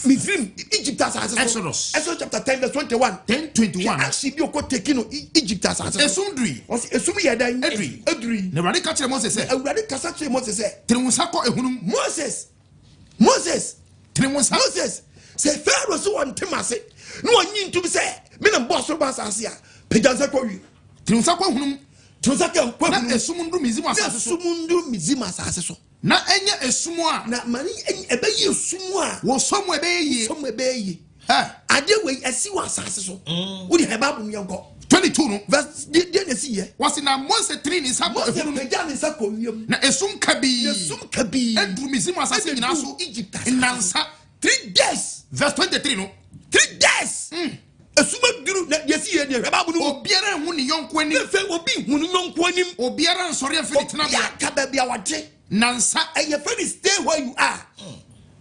Misrim Egypt asase so. Exodus. Exodus chapter 10 verse 21. 10:21. Hwɛ action bi ɔkɔ teki no Egypt asase so. Esum duri. Ɔse esum yɛ dɛn? Eduri. Eduri. Na Awurade ka kyerɛ Mose sɛ. Awurade kasa kyerɛ Mose sɛ. Tene wo nsa kɔ ehunum. Moses. Moses. Tene wo nsa. Moses. Sɛ Pharaoh so wɔn ntem ase na wɔnyi ntum sɛ me na mbɔ soro ba asase a pagya nsa kɔ wiem. Tene wo nsa kɔ ehunum. Tene wo nsa kɔ ehunum. Na esum nduru Misrim asase so. Na esum nduru Misrim asase so. Na ɛnyɛ esum a. Na ma ne ɛbɛyɛ esum a. Wɔsɔ mu ɛbɛyɛ yie. Sɔ mu ɛbɛyɛ yie. Adeɛ wei ɛsi wɔ asase so. Wode hɛ Bible mu yɛnkɔ. 22 no. Verse deɛ na ɛsi yɛ. Wɔsi na Mose tene ne nsa kɔ ehunu. Mose pagya ne nsa kɔ wiem. Na esum kabii. Na esum kabii. Eduru Misrim asase nyinaa so. Egypt asase. Nnansa. 3 days. Verse 23 no. 3 days. Esum aduru na deɛ ɛsi yɛ deɛ hwɛ Bible no mu. Obiara nhu ne yɔnko anim. Afei obi nhu ne yɔnko anim. Obiara nsɔre mfiri ne tenabea. Obiara ka baabi a wɔte. Nnansa. Ɛyɛ fɛ ne stay where you are.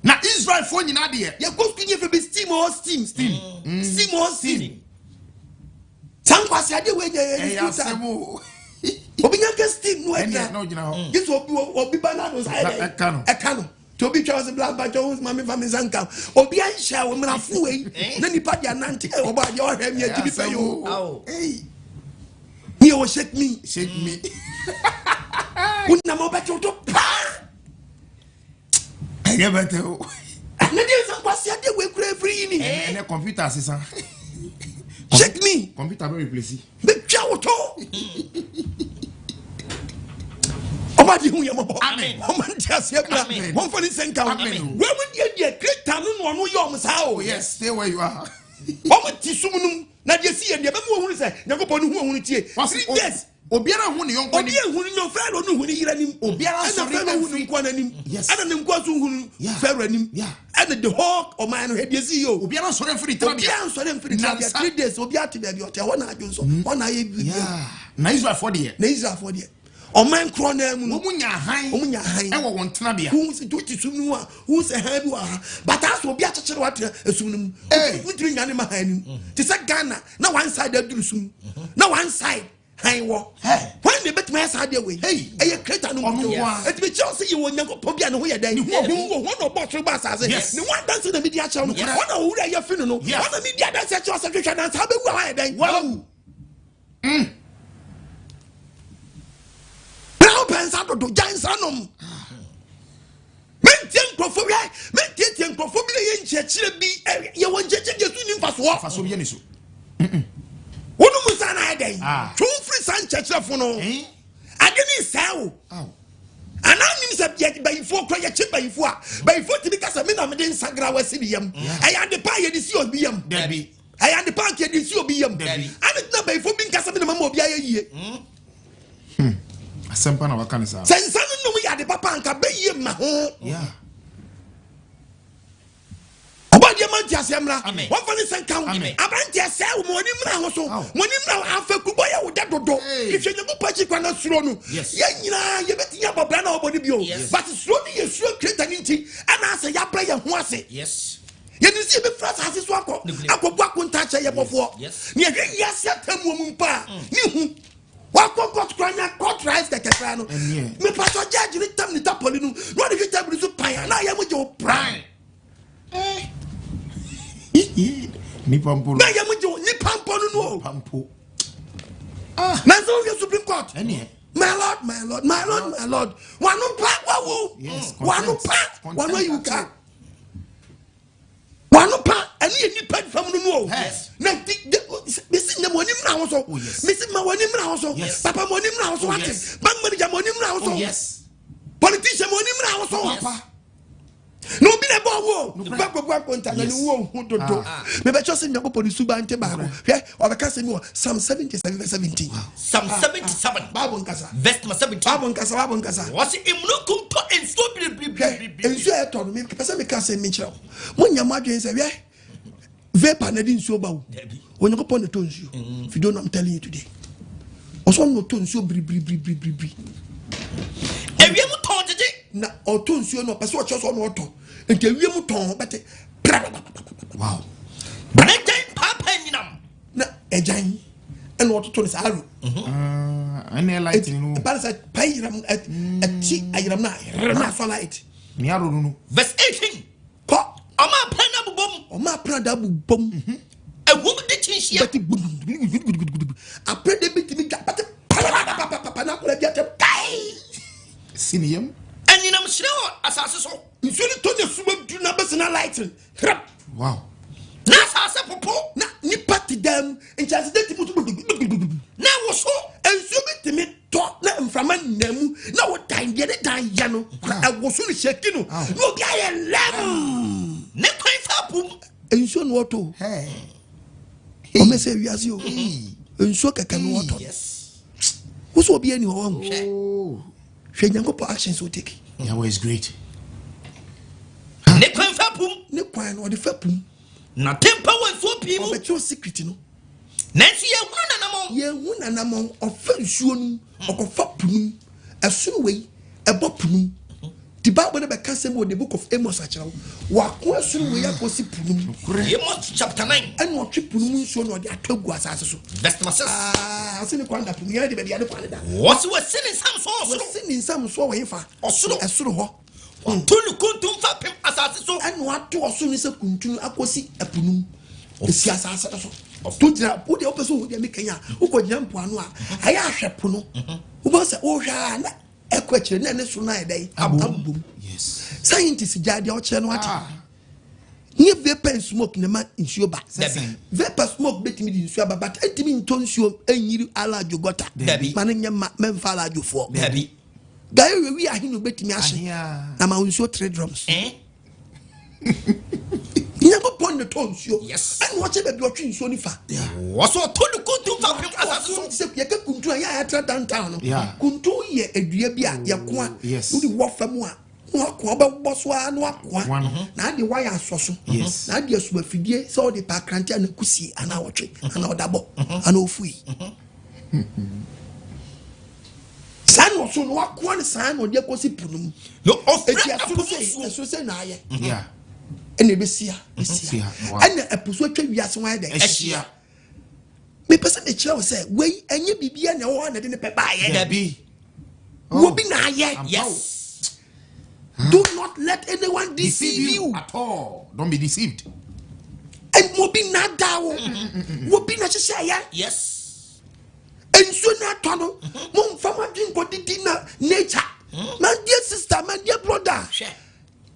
Na Israelfoɔ nyinaa deɛ. Yɛkɔ sukuu nyɛ fɛ bi steam or steam. Steam. Steam or steam. Saa nkwasi adeɛ wei nyɛ yɛ school time. Obi nya kɛ steam no ɛgyina. Gye sɛ obi obi ba n'ano nsa yɛ dɛ. Ɛka no. Ɛka no. Nti obi twa ɔsɛ bla mpakyɛ wo maame fa me nsa nka. Obi anhyɛ wo mmerafo wei na nipa de anante ɛ ɔbɔ adeɛ ɔhwɛ mi agyi bi pɛ yi o. Mi yɛ wɔ shake me. Shake me. Wonam ɔbɛkye wo to paa. Ɛnyɛ bɛtɛ o. Ne deɛ nsa nkwasi adeɛ wei kura efiri yi ni. Ɛnɛ computer sisan. Shake me. Computer bɛ replace. Bɛtwa wo to. Ɔba de hu yɛ mɔbɔ. Ɔma nti aseɛ bra. Wɔmfa ne nsɛ nka ho. Wei mu deɛ deɛ kreta no na ɔno yɛ ɔmo saa o. Yes, stay where you are. Ɔmo ti sum no mu na deɛ si yɛ deɛ bɛma wɔhunu sɛ Nyankopɔn no hu ɔhunu tie. 3 days. Obiara hu ne yɔnko anim. Obiara hu ne yɔnko Pharaoh no hu ne yere anim. Obiara Ɛna sɔre Pharaoh hu ne nkoa n'anim. Yes. Ɛna ne nkoa nso hu Yeah. Pharaoh anim. Yeah. Ɛna the whole ɔman no hwɛ deɛ si yɛ o. Obiara nsɔre mfiri tenabea. Obiara nsɔre mfiri tenabea. Nnansa. 3 days obiara te baabi ɔte hɔ na adwo nso. Hɔ na ayɛ biribi. Yeah. Na Israelfoɔ deɛ. Na Israelfoɔ deɛ. Ɔman korɔ naa mu no. Wɔn nya hann. Wɔn nya hann. Ɛwɔ wɔn tenabea. Wohu sɛ wote sum no mu a, wohu sɛ hann bi wɔ ha. But asɛ obi akyekyere watena esum no mu. Hey. Wontumi nwane ma hann no mu. Te sɛ Ghana na one side aduru sum. Na one side hann wɔ. Hey. Hwan na ebetumi ayɛ saa adeɛ wei? Hey. Ɛyɛ creator no Ɔno nko. nko ara. Enti mekyerɛ wo sɛ yɛwɔ Onyankopɔn bi a ne ho yɛ dɛn? Ne ho wɔ hu. Wɔ hɔ na ɔbɔɔ soro bɔɔ asase. Yes. Ne ho adanse na medi akyerɛ wo no. Nokorɛ. Hɔ na owura yɛ fi no no. Yeah. Hɔ na medi adanse akyerɛ wo sɛ hwehwɛ nansa wobɛwu a woayɛ dɛn? Wawu. Na wopɛ nsa dodo, gya nsa nom. Mentie nkurɔfoɔ bi, mentietie nkurɔfoɔ bi na yɛ nkyerɛkyerɛ bi, yɛwɔ nkyerɛkyerɛ deɛ so nni mfasoɔ. Mfasoɔ bi yɛ ne so. Wonom nsa na ayɛ dɛn? Ah. Twe wo firi saa nkyerɛkyerɛfo no. Eh? Ade ne nsɛe wo. Aw. Anaa nim sɛ yɛ bayifoɔ kora yɛkye bayifoɔ a, bayifoɔ tumi ka sɛ me na mede nsa grawa si ne yam. Ɛyɛ ade pa a yɛde si obi yam. Dabi. Ɛyɛ ade pa a nka yɛde si obi yam. Dabi. Ade tena bayifoɔ bi nka sɛ me na mama obi ayɛ yie. Asɛmpa na waka ne saa. Sɛ nsa no nom yɛ ade papa anka bɛyie ma ho. Yeah. Ɔbɔ adeɛ ma nti aseɛ mmra. Amen. Wɔmfa ne nsa nka ho. Amen. Aberanteɛ sɛe wo ma w'ani mmra ho so. Aw. W'ani mmra ho. Afakubɔ yɛ wo dɛ dodo. Hey. Hwehwɛ Nyankopɔn akyi kwan na suro no. Yes. Yɛn nyinaa yɛbɛtumi abɔ bra na ɔbɔ no bio. Yes. But suro no yɛ suro creator no nti ɛna asɛ yɛabrɛ yɛn ho ase. Yes. Yɛnim sɛ yɛbɛfiri asase so akɔ Nokorɛ. akɔbu akonta akyerɛ yɛn bɔfoɔ. Yes. Na yɛhwɛ wiase atemmuo mu mpo a, ne hu. Wakɔ court koraa nya court rice kɛkɛ koraa no. Ɛneɛ. Mepatɔ judge ne tam ne tapɔli no na ɔde hwɛ table so pan a na ayɛ mo gye wo pran. Nipa mpo no. Na ayɛ mo gye wo nipa mpo no no o. Nipa mpo. Nanso wohwɛ Supreme Court. Ɛneɛ. My lord, my lord, my lord, my lord. Wano pa wawu. Yes, Wano contempt. pa wano ayi wo ka. Contempt. Wano pa ɛne yɛ nipa fam no mu o. Yes. Na di de mesi na mo anim na ho so. Oh, yes. Mesi ma w'anim na ho so. Yes. Papa mo anim na ho so Oh, wate. yes. Bank manager mo anim na ho so. Oh, yes. Politician mo anim na ho so. Papa. Na obi na ɛbɔ wo Nokorɛ. bɛkɔbu akonta na ne Yes. wo hu dodo. Ah. Mebɛkyɛ sɛ Nyankopɔn ne suban nte baako. Hwɛ ɔbɛka sɛ mi wɔ Psalm 77 verse 17. Psalm 77 Bible nkasa. verse number 17. Bible nkasa, Bible nkasa. Wɔsi emununkum tɔ nsuo Hwɛ biribiribiri. nsuo a ɛtɔ no mepɛ sɛ meka asɛm mi kyerɛ wo. Monya mo adwene sɛ hwɛ vapor na ɛde nsuo ba wo. Dabi. Onyankopɔn na ɛtɔ nsuo. If you don't know, I'm telling you today. Ɔsɔ ɔno na ɔtɔ nsuo biribiribiribiri. Ewiem tɔn gyegye. Na ɔtɔ nsuo no ɔpɛ sɛ ɔkyerɛ sɛ ɔno ɔtɔ. Nti ewiem tɔn bɛte prapapapapa. Wow. Ne gyan paapaa nyinam. Na ɛgyan ɛna ɔtoto no saa aro. Ah, ɛne light no. Ɛba no sɛ pa yiram ɛti ayiram na yerɛ na asɔ light. Ne aro no no. Verse 18. Kɔ Ɔmo apɛ na bobom. ɔmo aprada bobom. Ewum di kyinhyia. Bɛte gudugudugudugudugudu. Aprada bi tumi dwa bɛte palapapapapa na akɔla bi atɛm kai. Si ne yam. Anyinam hyerɛn wɔ asase so. Nsuo no tɔ ne suma du na bɛsi na light hrap. Wow. Na asase popo. Na nipa te dam nkyɛnse de ti mu so gudugudugudugudu. Na ɛwoso. Nsuo bi tumi tɔ na mframa nna mu na wo dan deɛ ne dan yɛ no ɛwoso no hyɛki no na obi ayɛ lɛm. Ne kwan fa pum. Nsuo na ɔtɔ o. Hey. Ɔmɛ sɛ wiase o. Nsuo kɛkɛ na ɔtɔ. Yes. Wosɔ obi ani hɔ wɔn. Oh. Hwɛ Nyankopɔn actions o take. Yahweh is great. Ne kwan fa pum. Ne kwan no ɔde fa pum. Na tempa wɔ nsuo pii mu. Ɔbɛkyerɛ secret no. Nanso yɛhunu nanamɔ. Yɛhu nanamɔ ɔfa nsuo no mu ɔkɔfa po no mu ɛsono wei ɛbɔ po no mu. Ti Bible no bɛka sɛm wɔ the book of Amos akyerɛ wo. Wako ɛsono wei akɔsi po no mu. Amos chapter 9 Ɛna ɔtwe po no mu nsuo na ɔde atɔ agu asase so. verse number 6. Aa ase ne kwan da po mu yɛn de baabi a ne kwan da. Wɔsi wɔsi ne nsam so ɔsoro. Wɔsi ne nsam so wɔ hefa. Ɔsoro. Ɛsoro hɔ. Ɔto ne kuntum fa pem asase so. Ɛna wato ɔsoro ne sɛ kuntunu akɔsi ɛpo no mu. Esi asase no so. To gyina wo deɛ wopɛ sɛ wohu deɛ meka yi a wokɔ gyina mpoano a ɛyɛ ahwɛ po no. Wobɛhu sɛ wohwɛ a na ɛkɔ akyire na ɛne soro no ayɛ dɛn abom. Yes. Scientist gyaa deɛ ɔkyerɛ no ate. Ah. Nye vapor and smoke na ma nsuo ba. Dabi. Vapor smoke betumi de nsuo aba but ɛntumi ntɔ nsuo ɛnyiri alaadwo gɔta. Dabi. Ma no nyɛ ma mɛmfa alaadwofoɔ. Dabi. Gari wɔ wi ahe na obetumi ahye. Ahia. Na ma nsuo three drums. Eh? Nyankopɔn na tɔ nsuo. Yes. Ɛna ɔkyɛ baabi ɔtwe nsuo no fa. Wɔsi ɔto ne kuntum fa pem asase so. Sɛ yɛka kuntu a yɛ a yɛatra downtown no. Yeah. Kuntu yɛ adua bi a yɛkoa. yes. Wode wɔ fam a na wakoa wobɛbɔ so ara na wakoa. Koa no. Na ade wayɛ asɔ so. Yes. Na ade asom afidie sɛ wode pa akrante anaa kusie anaa ɔtwe anaa ɔdabɔ anaa ofui. Saa na ɔso no wakoa no saa na ɔde akɔsi po no mu. Na ɔfrɛ Eti ɛpo ɛsoro mu sɛ nsuo. ɛsoro sɛ na ayɛ. Yeah. Ɛna ɛbɛsi ha. Si Ɛsi ha. ha. Wow. Ɛna ɛpo so atwa wiase ho ayɛ dɛ. Ahyia. Mepɛ sɛ mekyerɛ wo sɛ wei ɛnyɛ biribiara na ɛwɔ hɔ a na ɛde ne pɛ baayɛ. Dabi. Wobi na ayɛ. Yes. Do not let anyone deceive Deceive you. you at all. Don't be deceived. And wobi na da wo. Wobi na hyehyɛ yɛ. Yes. Nsuo na atɔ no. Mo nfa mo adwene nkɔ didi na nature. My dear sister, my dear brother. Hwɛ.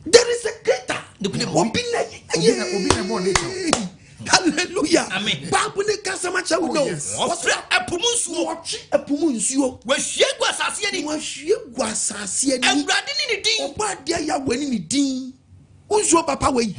There is a creator. Nokorɛ. Obi na Obi na ɛbɔɔ nature. Hallelujah. Amen. Bible ne kasa ma kyerɛ wo Oh, no. yes. Ɔfrɛ ɛpo mu nsuo. Wɔtwe ɛpo mu nsuo. Wɔahwie gu asase ani. Wɔahwie gu asase ani. Awurade ne ne din. Ɔbɔ adeɛ yɛ awɔ ne ne din. Nsuo papa wei.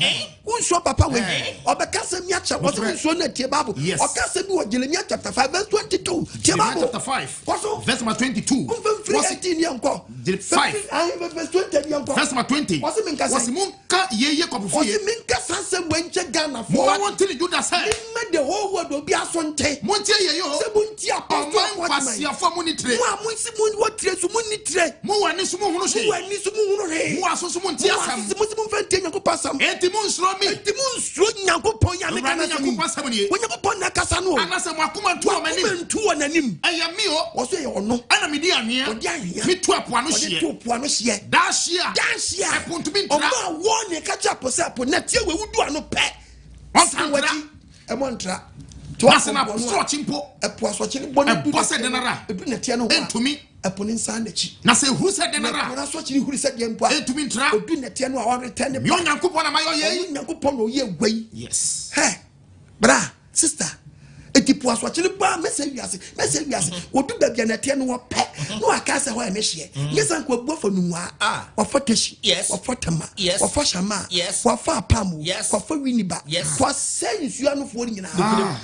Nsuo papa wei. Ɔbɛka sɛ mi akyɛ wɔsɛ Nokorɛ. nsuo no tie Bible. Yes. Ɔka sɛ bi wɔ Jeremiah chapter 5 verse 22. Tie Jeremiah Bible. chapter 5. Kɔ so. Verse number 22. Nfɛnfiri Wɔsi- 18 yɛn kɔ. Five. Ayi verse 20 yɛn kɔ. Verse number 20. Wɔsi mi nkasa. Wɔsi monka yei Yakob fie. Wɔsi mi nkasa sɛ wɔn nkyɛn Ghana fo. Momma wɔnte ne Juda sɛ. Mma the whole world obi aso nte. Montie yei o. Sɛ mo nti apɔstol Ɔman nkwasiafoɔ a monni tire. Mo a mo nsi mo wɔ tire so mo nni tire. Mo wɔ ani so monhunu Mo hwee. wɔ ani so mo nhunu hwee. Mo wɔ aso so monte Mo wɔ asɛm. aso so mo si mo nfɛ ntie Nyankopɔn asɛm. Enti monnsuro me. Enti mo nsuro Nyankopɔn yi a meka Awurade n'asɛm yi. Nyankopɔn asɛm nie. Onyankopɔn na ɛkasa no o. Anaasɛ mo akoma ntu wɔ m'anim. Wakoma ntu wɔ n'anim. Ɛyɛ me o. Wɔso ɛyɛ ɔno. Ɛna mede anwea. Ɔde anwea. Metu ɛpo ano Ɔde hyeɛ. to po ano hyeɛ. Daa hyeɛ a. Daa hyeɛ a. Ɛpo ntumi ntra. Ɔmo a wɔn ne ka kyerɛ po sɛ po na tie wɔ ewudu ano pɛ. Ɔntra San w'akyi. Ɛmɔ ntra. Na sɛ n'asorɔkye mpo. Ɛpo asorɔkye no bɔ no du. Ɛbɔ sɛ dɛn ara. Edu nɛteɛ no ho a. Ɛntumi. Ɛpo no nsan n'akyi. Na sɛ ehuru sɛ dɛn ara. Na ɛpo no asorɔkye no huri sɛ deɛn mpo a. Ɛntumi ntra. Odu nɛteɛ no a ɔretɛn ne ba. Me Onyankopɔn na mayɛ yei. Ɔno Nyankopɔn na ɔyɛ wei. Yes. Hɛ, bra, sister. Eti po asorɔkye no bɔ a mɛsɛ wiase, mɛsɛ wiase. Odu baabi a nɛteɛ no wɔ pɛ, na waka sɛ hɔ yɛ ne hyeɛ. Nyɛ sɛ nka wabu afa Nungua, wafa Teshie, wafa Tema, wafa Shama, wafa Apam, wafa Winneba, wasɛe nsuo anofoɔ no nyinaa.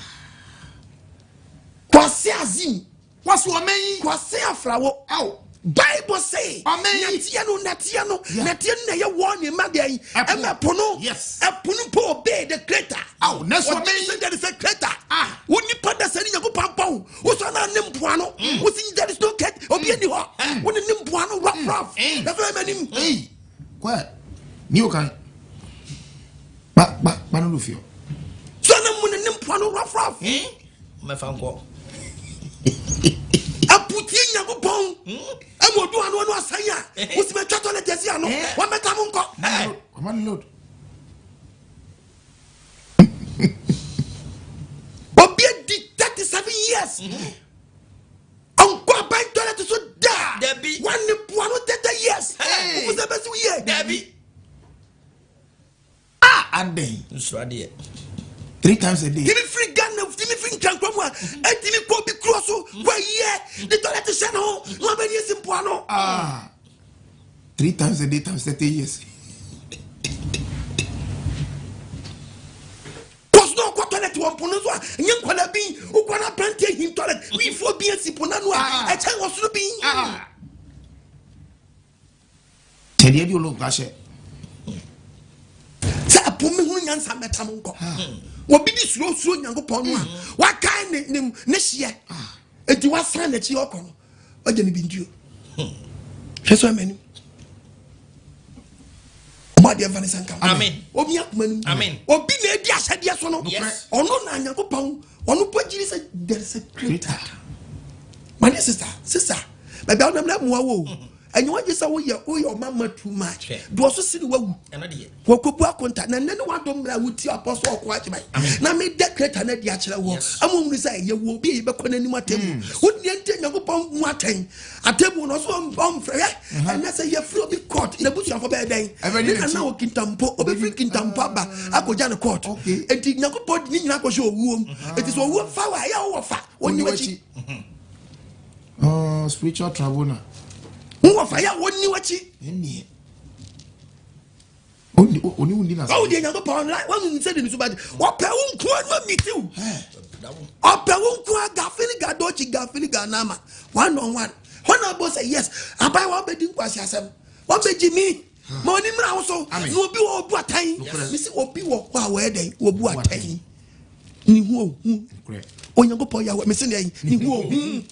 Kwase Azim. Kwasi ɔmɛn yi. Kwase Afrawo. Aw. Bible say. Ɔmɛn yi. Nɛteɛ no nɛteɛ no nɛteɛ no na ɛyɛ wɔn ne ma deɛ yi. Ɛmɛ pono. Yes. Ɛpono po obey the creator. Aw nɛso ɔmɛn yi. Wɔn there is a creator. Ah. Wo nipa da sɛ ne nyago pampɔn. Wosɔ na ne mpoano. Wosi there is no cat. Obi ani hɔ. Wo ne ne mpoano rough rough. Ɛfɛ ɛmɛ nim. Ee. Kɔ ni o kan. Ba ba ba no do fio. So na mu ne ne mpoano rough rough. Mɛfa nkɔ. Aputie Nyankopɔn ɛma odu ano ano asan a wosi bɛ twa tɔlɛt asi ano wɔn bɛ mo nkɔ. Ɔma load. Obi adi 37 years. Ɔnkɔ aban tɔlɛt so da. Dabi. Wɔn ne boa no 30 years. Wofu sɛ bɛsi yie. Dabi. Ah, adɛn. Nsuro adeɛ. Three times a day. Timi firi Ghana, timi firi Nkrankura mu a, etimi kɔ obi kuro so, kɔ ayie, ne toilet hyɛ ne ho, na wabɛni esi mpoano. Ah, three times a day times 30 years. Kɔs na ɔkɔ toilet wɔ mpono so a, nye nkwadaa bi, wokɔ na aberanteɛ him toilet, wiifoɔ bi esi po n'ano a, ɛkyɛn wɔ soro bi. Ah. Tɛdeɛ bi olóògùn ahyɛ. Sɛ ɛpo mi hunu nyansa mɛta mo nkɔ. Obi di suro suro Nyankopɔn no a wakae ne ne ne hyeɛ. Eti wasan n'akyi ɔkɔ no ɔgye ne bintuo. Hwɛ so ɛmɛ nim. Ɔmo adeɛ nfa ne nsa nka. Amen. Omi akoma nim. Amen. Obi na edi ahyɛdeɛ so no. Yes. Ɔno na Nyankopɔn ɔno po gyiri sɛ there is a creator. My dear sister, sister, baabi a wonam na mmoa wo o. Ɛnyɛ wagye sɛ woyɛ woyɛ ɔmama too much. Deɛ ɔso si ne wawu. Wɔkɔbu akonta na nnɛ ne wadom mmerɛ a wotie apɔso ɔko agyeman. Na meda kreta no adi akyerɛ wɔ. Ama ohunu sɛ yɛwɔ obi a yɛbɛkɔ n'anim atemmu. Wodeɛ nti Nyankopɔn mu atɛn. Atemmu no ɔso ɔmfrɛ hwɛ. Ɛnɛ sɛ yɛfrɛ obi court n'abusuafo bɛyɛ dɛn? Ne nana wɔ kintampo obɛfiri kintampo aba akɔgya no court. Enti Nyankopɔn de ne nyinaa akɔhyɛ owuom. Enti sɛ owuo fa wo a ɛyɛ wowɔ fa ɔnni w'akyi. Oh, spiritual tribunal. Wowɔ fa yɛ a wɔnni w'akyi. Ɛnneɛ. Oni wo ni na. Ɔwɔ deɛ Nyankopɔn la wɔn sɛ de ne so ba ɔpɛ wo nko ara miti wo. Ɔpɛ wo nko ara gafili gadochi gafili ganama one on one. Hɔ na ɔbɔ sɛ yes aban wɔn bɛ di nkwasi asɛm wɔn bɛ gyi mi ma ɔni mìíràn ahosuo na obi wɔ obu atɛn misi obi wɔ hɔ a wɔyɛ dɛ obu atɛn ne ho ohu Onyankopɔn Yahweh mesi deɛ ne ho ohu.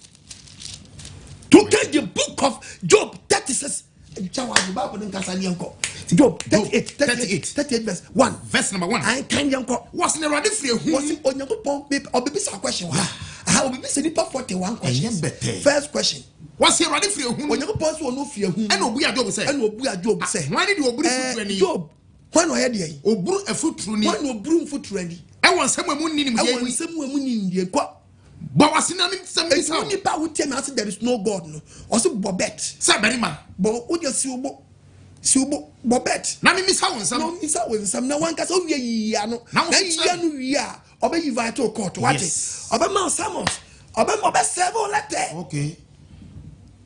To get the book of Job 36. Jawa the Bible nkasa ni yɛnkɔ. Job 38 38 38 verse 1. Verse number 1. I kan yɛnkɔ. Wɔsi na Awurade firi ehu. Wɔsi Onyankopɔn ɔbɛbisa question wa. Aha ɔbɛbisa nipa 41 questions. Ɛnyɛ bɛtɛ. First question. Wɔsi Awurade firi ehu. Onyankopɔn sɛ ɔno firi ehu. Ɛna obu Job sɛ. Ɛna obu Job sɛ. Wɔn ani de oburu futuro ani. Job wɔn na ɔyɛ deɛ yi. Oburu afuturo ni. Wɔn na oburu mfuturo ani. Ɛwɔ nsɛm a emu nni nimdeɛ. Ɛwɔ nsɛm a emu nni nimdeɛ kɔ. Bɔ w'ase na sɛ mbisa wo. Nipa a wotie me ase there is no God no. Ɔse bɔ bet. Sɛ barima. Bɔ wo deɛ si wo bo. Si wo bo bɔ bet. Na mimisa wo nsɛm. Na mimisa wo nsɛm na wankasa wowie yiyi ano. Na yiyi ano wie a ɔbɛ invite wo court wate. Ɔbɛ ma wo summons. Ɔbɛ ɔbɛ serve wo letter. Okay.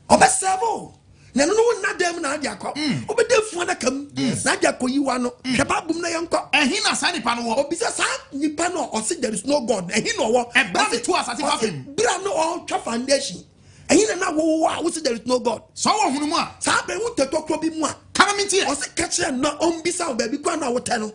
Ɔbɛ serve wo. Na ɛno no wo nna dan mu na ade akɔ. Wobɛda funu adaka mu na ade akɔ yi wa no. Hwɛ Bible mu na yɛnkɔ. Ɛhe na saa nipa no wɔ? Obisa saa nipa no ɔse there is no God. Ɛhe na ɔwɔ? Ɛberɛ a metu asase fapem. Berɛ a na ɔretwa foundation. Ɛhe na na wowɔ a wose there is no God? Sɛ ɔwɔ hunu mu a. Saa berɛ wotɛ tɔkorɔ bi mu a. Ka na mentie. Ɔse ka kyerɛ no na ɔmbisa wo baabi koraa na wotɛ no.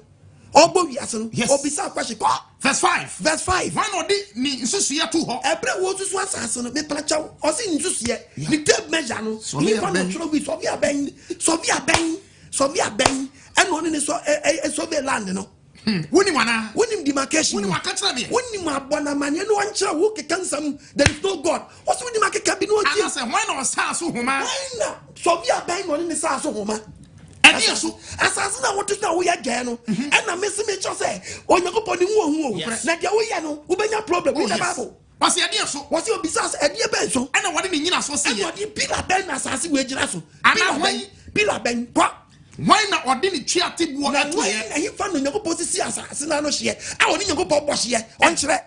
Ɔbɔ wiase no. Yes. Obisa question kɔ. Verse 5. Verse 5. Hwan na ɔde ne nsusuiɛ to hɔ? Ɛberɛ a wɔsusu asase no, mepa kyɛw, ɔse nsusuiɛ, ne tape measure no, nipa na ɔtwerɛ wi, sɔvi abɛn, sɔvi abɛn, sɔvi abɛn, ɛna ɔne ne sɔ ɛ ɛ survey land no. Wonim anaa? Wonim demarcation. Wonim aka kyerɛ me. Wonim abɔ na amaneɛ na ɔnkyerɛ wo keka nsɛm there is no God. Ɔse wonim akeka bi na ɔntie. Anasɛ hwan na ɔsaa so homa? Hwan na sɔvi abɛn na ɔne ne saa so homa? Ɛdeɛ so. Asase na wote so na woyɛ dwɛɛ no. Ɛna mesi mi kyerɛ sɛ Onyankopɔn ne ho ohu o. Na deɛ woyɛ no wobɛnya problem. Oh, Read the yes. Bible. Ɔsi ɛdeɛ so. Wɔsi obisa sɛ ɛdeɛ bɛn so. Ɛna wɔde ne nyina so si Ɛna yɛ. ɔde pillar bɛn na asase wei gyina so. Ana Pillar hwan- bɛn? Pillar bɛn? Kɔ. Hwan na ɔde ne tua te boɔ Na ɛto wɔn yɛ. na hefa na Onyankopɔn sisi asase n'ano hyeɛ a ɔne Nyankopɔn bɔ hyeɛ ɔnkyerɛ.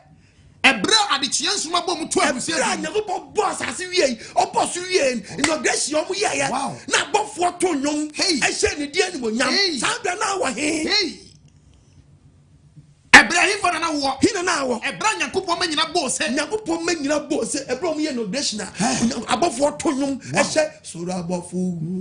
Ɛbrɛ a adekyeɛ nsoma bɔ mu to ahurusi Ɛberɛ a adu. Nyankopɔn bɔ asase wie yi, ɔbɔ so wie yi, inauguration ɔmo yɛɛyɛ Wow. na abɔfoɔ to nnwom Hey. ɛhyɛ ne di animonyam. Hey. Saa berɛ na awɔ he? Hey. Ɛbrɛ hefa na na wɔ. He na na awɔ? Ɛbrɛ a Nyankopɔn ma nyina bɔɔ sɛ. Nyankopɔn ma nyina bɔɔ sɛ ɛberɛ a ɔmo yɛ inauguration a abɔfoɔ to nnwom ɛhyɛ soro abɔfo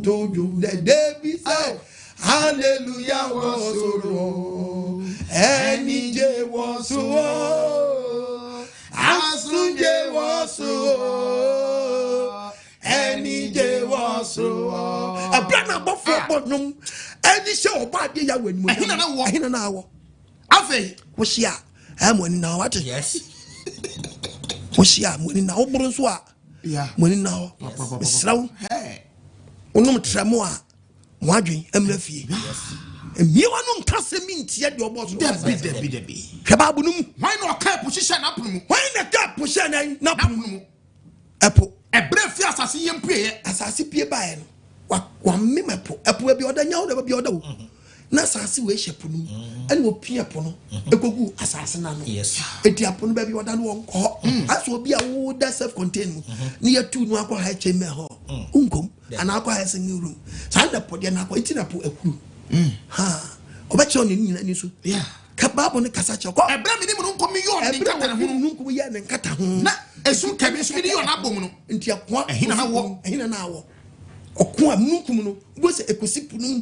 to nnwom dɛdɛ bi sɛ hallelujah wɔ soro ɛnigye wɔ soro asomdwe wɔ soro ɛnigye wɔ soro. Ɛberɛ na abɔfoɔ bɔ nnwom ɛne hyɛ ɔbɔ adeɛ yɛ wɔ animuonyam. Ɛhe na na wɔ? Ɛhe na na awɔ? Afei. Wohyia a ɛyɛ mo ani na hɔ wate. Yes. Wohyia a mo ani na hɔ woboro nso a Yeah. mo ani na hɔ. Mesrɛ wo wonom trɛ mo a mo adwen mmerɛ fie. Mmie w'ano nka sɛm bi ntia deɛ ɔbɔ soro. Dabi dabi dabi. Hwɛ Bible no mu. Hwan na ɔka ɛpo hyehyɛ n'apono mu? Hwan na ɛka ɛpo hyɛ n'apono mu? Ɛpo. Ɛbrɛ fi asase yɛ mpueɛ. Asase pie baeɛ no wamem ɛpo. Ɛpo baabi ɔda nya hɔ na baabi ɔda o. Na asase wei hyɛ po no mu. Ɛna opia po no ekogu asase n'ano. Yes. Eti apo no baabi ɔda no wɔn kɔ hɔ. Asɛ obi a woda self contained mu ne yɛtu no akɔ high chamber hɔ. Nkom anaa akɔ high single room. Saa na po deɛ na akɔ eti na po akuru. Ha ɔbɛkyerɛ ne nyina ni so. Yeah. Ka Bible no kasa kyerɛ kɔ. Ɛbrɛ mi ni mununkum mi yɔ ne Ɛbrɛ nkata wɔ ho. mununkum yɛ ne nkata ho. Na esu kɛmɛ nso mi ni yɔ n'abom no. Nti ɛkoa. Ɛhe na na wɔ? Ɛhe na na awɔ? Ɔko a mununkum no wo sɛ ekosi po no mu.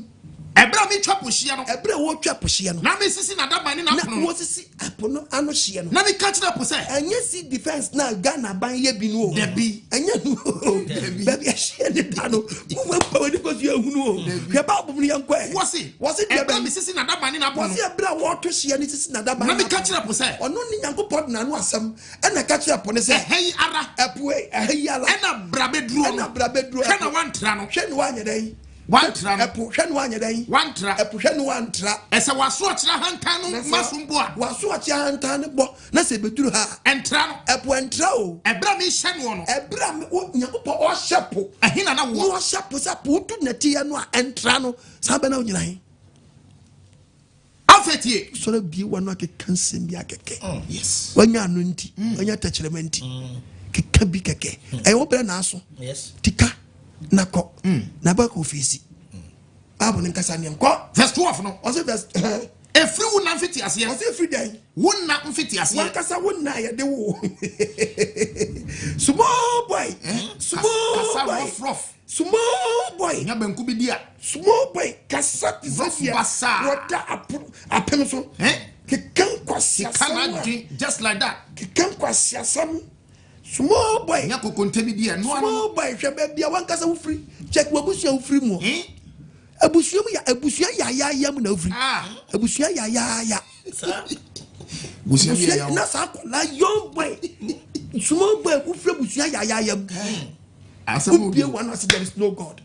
Ɛbrɛ mi twa po hyia no. Ɛbrɛ wɔ twa po hyia no. Na mi sisi n'adaban ne n'apono Na no. wɔ sisi apo no ano hyia no. Na mi ka kyerɛ po sɛ. Ɛnyɛ si defense na Ghana ban yɛ bi no o. Dabi. Ɛnyɛ no o. Dabi. Baabi ɛhyɛ ne da no. Mo fɛ pa wani kɔ so yɛ hunu o. Hwɛ baabu mu yɛn kɔ ɛ. Wɔsi. Wɔsi deɛ Ɛbrɛ bɛn. mi sisi n'adaban ne n'apono Wɔsi ɛbrɛ a wɔto hyia ne sisi n'adaban. Na mi ka kyerɛ po sɛ. Ɔno ne Nyankopɔn de n'ano asɛm ɛna ka kyerɛ po ne sɛ. Ɛhɛ yi ara. Ɛpo ɛhɛ yi ara. Ɛna bra bɛduro no. Ɛna bra bɛduro. Hwɛ na wantra no. Hwɛ na wanyɛ dɛn. Wantra no. Ɛpo hwɛ na wanyɛ dɛn. Wantra. Ɛpo hwɛ na wantra. Ɛsɛ waso ɔkyerɛ ahantan no ma so mbo a. Waso ɔkyerɛ ahantan no bɔ na sɛ ebeduru ha. Ɛntra no. Ɛpo ɛntra o. Ɛbrɛ mi hyɛ noɔ no. Ɛbrɛ mi wo Nyankopɔn ɔhyɛ po. Ɛhe na na wɔ. Ɔhyɛ po sɛ po tu nɛteɛ no a ɛntra no saa bɛ na ogyina he. Afei tie. Sɔrɔ bie wano akeka nsɛm bi akɛkɛ. Yes. Wanya ano nti, wanya tɛkyerɛma nti. Keka bi kɛkɛ. Ɛyɛ wo brɛ na aso. Yes. Tika na kɔ. Na bɛ kɔ ofisi. Bible ne nkasa neɛ nkɔ. Verse 12 no. Ɔse verse. Efiri wo na mfiti aseɛ. Ɔse efiri dɛn? Wo na mfiti aseɛ. Wankasa wo na yɛde wo. Small boy. Small Kasa boy. rough rough. Small boy. Nya banku bi di a. Small boy kasa te sɛ Rough deɛ basa. wɔda apem so. Keka nkwasi Keka asɛm a. n'adwen just like that. Keka nkwasi asɛm. Small boy. Nya kokonte bi di a. Noa no. Small boy hwɛ baabi a wankasa wofiri. Check w'abusua wofiri mu. Abusua mu ya abusua yayaaya mu na wofiri. Abusua yayaaya. Abusua bi yɛ na saa akwadaa young boy. Small boy wofiri abusua yayaaya mu. Wobie wɔn ase there is no God.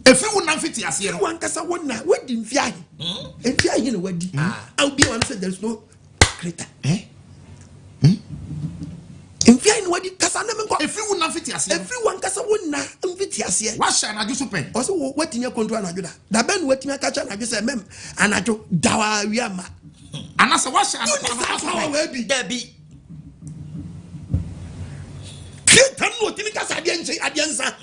Efiri wo na mfiti aseɛ no. Wankasa wo na wadi mfe ahe. Mfe ahe na wadi. A wobie wɔn ase there is no creator. Mfe ahe na wadi kasa ne me nkɔ. Efiri wo na mfiti aseɛ. Efiri wankasa wo na mfiti aseɛ. Wahyɛ anadwo so pɛn. Ɔsɛ wo watumi akonto anadwo da. Da bɛn na watumi aka kyerɛ anadwo sɛ mɛm anadwo dawa awia ma. Anasɛ wahyɛ anadwo so pɛn. Wonni saa Dabi. Creator no otimi kasa adeɛ nkyɛn adeɛ nsa.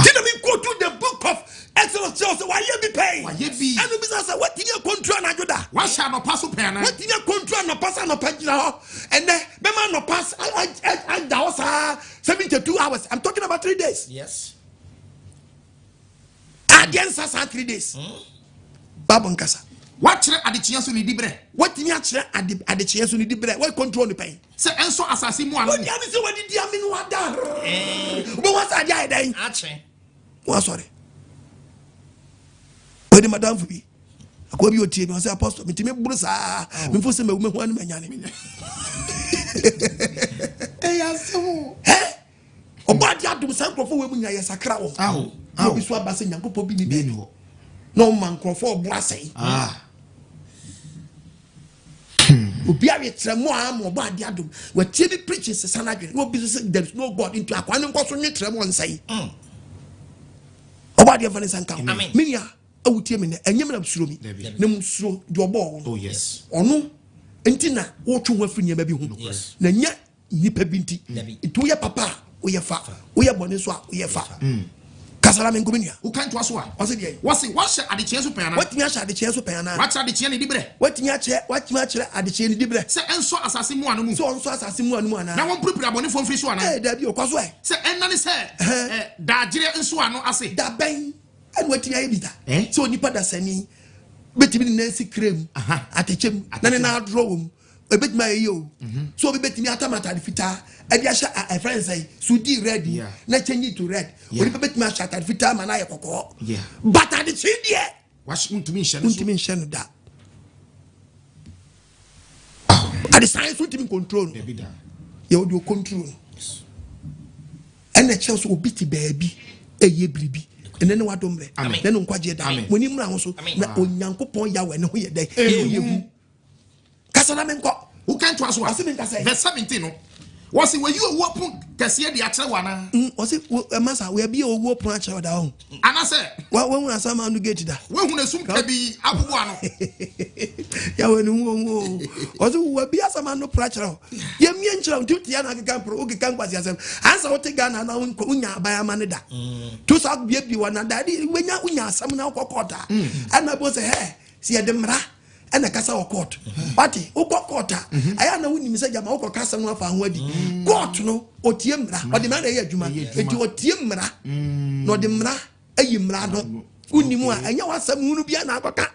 Tina mi go to the book of Exodus kyerɛ sɛ wayɛ bi pɛn. Wayɛ bi. Ɛnu bisa sɛ watumi akontu anadwo da. Wahyɛ anɔpa so pɛn ana. Watumi akontu anɔpa sɛ anɔpa gyina hɔ. Ɛnɛ bɛma anɔpa ada hɔ saa 72 hours. I'm talking about 3 days. Yes. Adeɛ nsa saa 3 days. Bible nkasa. Wakyerɛ adekyeɛ so ne di berɛ. Watumi akyerɛ adekyeɛ so ne di berɛ. Wa control ne pɛn. Sɛ ɛnso asase mu ano. Wodi ani sɛ wadidi ame no wada. Wobɛhu sɛ adeɛ ayɛ dɛn? Akye. Wasɔre. Wadi madamfo bi. Akoa bi otie mi ɔsɛ apostle metumi boro saa. Memfo sɛ mawu mehu ane manyane. Ɛyɛ asɛm o. Ɛ? Ɔbɔ adeɛ adom saa nkurɔfoɔ wɔ mu nyinaa yɛsakra wɔn. Awo. Na obi so aba sɛ Nyankopɔn bi ni baabi hɔ. Na ɔma nkurɔfoɔ ɔbo asɛe. Ah. Obi awekyerɛ mu a ama ɔbɔ ade adom. Watie bi preaching sesa n'adwene. Na obi nso sɛ there is no God nti akwaa no nkɔ so nwe kyerɛ mu ɔnsɛe. Ɔbɔ adeɛ mfa ne nsa nka ho. Me nua a wotie me nnɛ, ɛnyɛ me na suro mi. Na mu suro deɛ ɔbɔɔ wo no. Oh yes. Ɔno nti na wotwe ho afiri nneɛma bi ho. Na nyɛ nnipa bi nti. Nti woyɛ papa a woyɛ fa, woyɛ bɔne nso a woyɛ fa. Kasa na menko me nua. Woka ntoa so a. Ɔse deɛ. Wɔse wɔahyɛ adekyeɛ so pɛn anaa? Watumi ahyɛ adekyeɛ so pɛn anaa? Wakyerɛ adekyeɛ ne diberɛ. Watumi akyerɛ watumi akyerɛ adekyeɛ ne diberɛ. Sɛ ɛnsɔ asase mmoano mu. Sɛ ɔnsɔ asase mmoano mu anaa? Na wɔmpirepire abɔnefoɔ mfiri so anaa? Ee dabi o, kɔ so ɛ. Sɛ ɛnnane sɛ ɛ daagyereɛ nsɔano ase. Da bɛn ɛna watumi ayɛ bi da? Sɛ onipa dasani bɛtumi ne nan asi kra mu, atɛkyɛ mu, na ne nan adorɔ wɔ mu. Ebetumi ayɛ yie o. So obi betumi atam atade fitaa ɛde ahyɛ ɛfrɛ ne sɛn sudi red mu na change it to red. Onipa betumi ahyɛ atade fitaa ma no ayɛ kɔkɔɔ. But adekyee deɛ. Wontumi nhyɛ no so. Wontumi nhyɛ no da. Adesan nso ntumi control no. Yɛ ɔde o control no. Ɛna ɛkyerɛ sɛ obi te baabi ɛyɛ biribi. Ɛnɛ ne wadom mmerɛ. Ɛnɛ ne nkwagyeɛ da. Mo ani mmra ho so na Onyankopɔn Yahweh ne ho yɛ dɛ. Ɛyɛ hu. Kasa na menkɔ. Woka ntoa so a. Ɔse menka sɛ. Verse 17 no. Wɔse wɔyi owuo pon kɛseɛ de akyerɛ wo anaa? Ɔse ɛma sa wɔabie owuo pon akyerɛ wo da ɔho. Anasɛ. Wɔahunu asaman no gate da. Woahunu esum kabii abobo ano. Yahweh ne hu ohu o. Ɔse wɔabie asaman no pono akyerɛ wo. Yɛmmie nkyerɛ wo nti wote ya na akeka mporo wokeka nkwasi asɛm. Ansa wote Ghana na wonya aban ama ne da. To sa biebie wɔ na da de wonya wonya asɛm na wokɔ court a. Ɛna bo sɛ hɛ sɛ yɛde mmara ɛna ɛkasa wɔ court wate wokɔ court a mhm. ɛyɛ na wonim sɛ gyama wokɔ ka asɛm no afa ho adi mm. court no ɔtie mmara ɔde mmara na ɛyɛ adwuma enti ɔtie mmara mm. na ɔde mmara ayi mmara no wonim a ɛnyɛ w'asɛm hunu bia na akɔka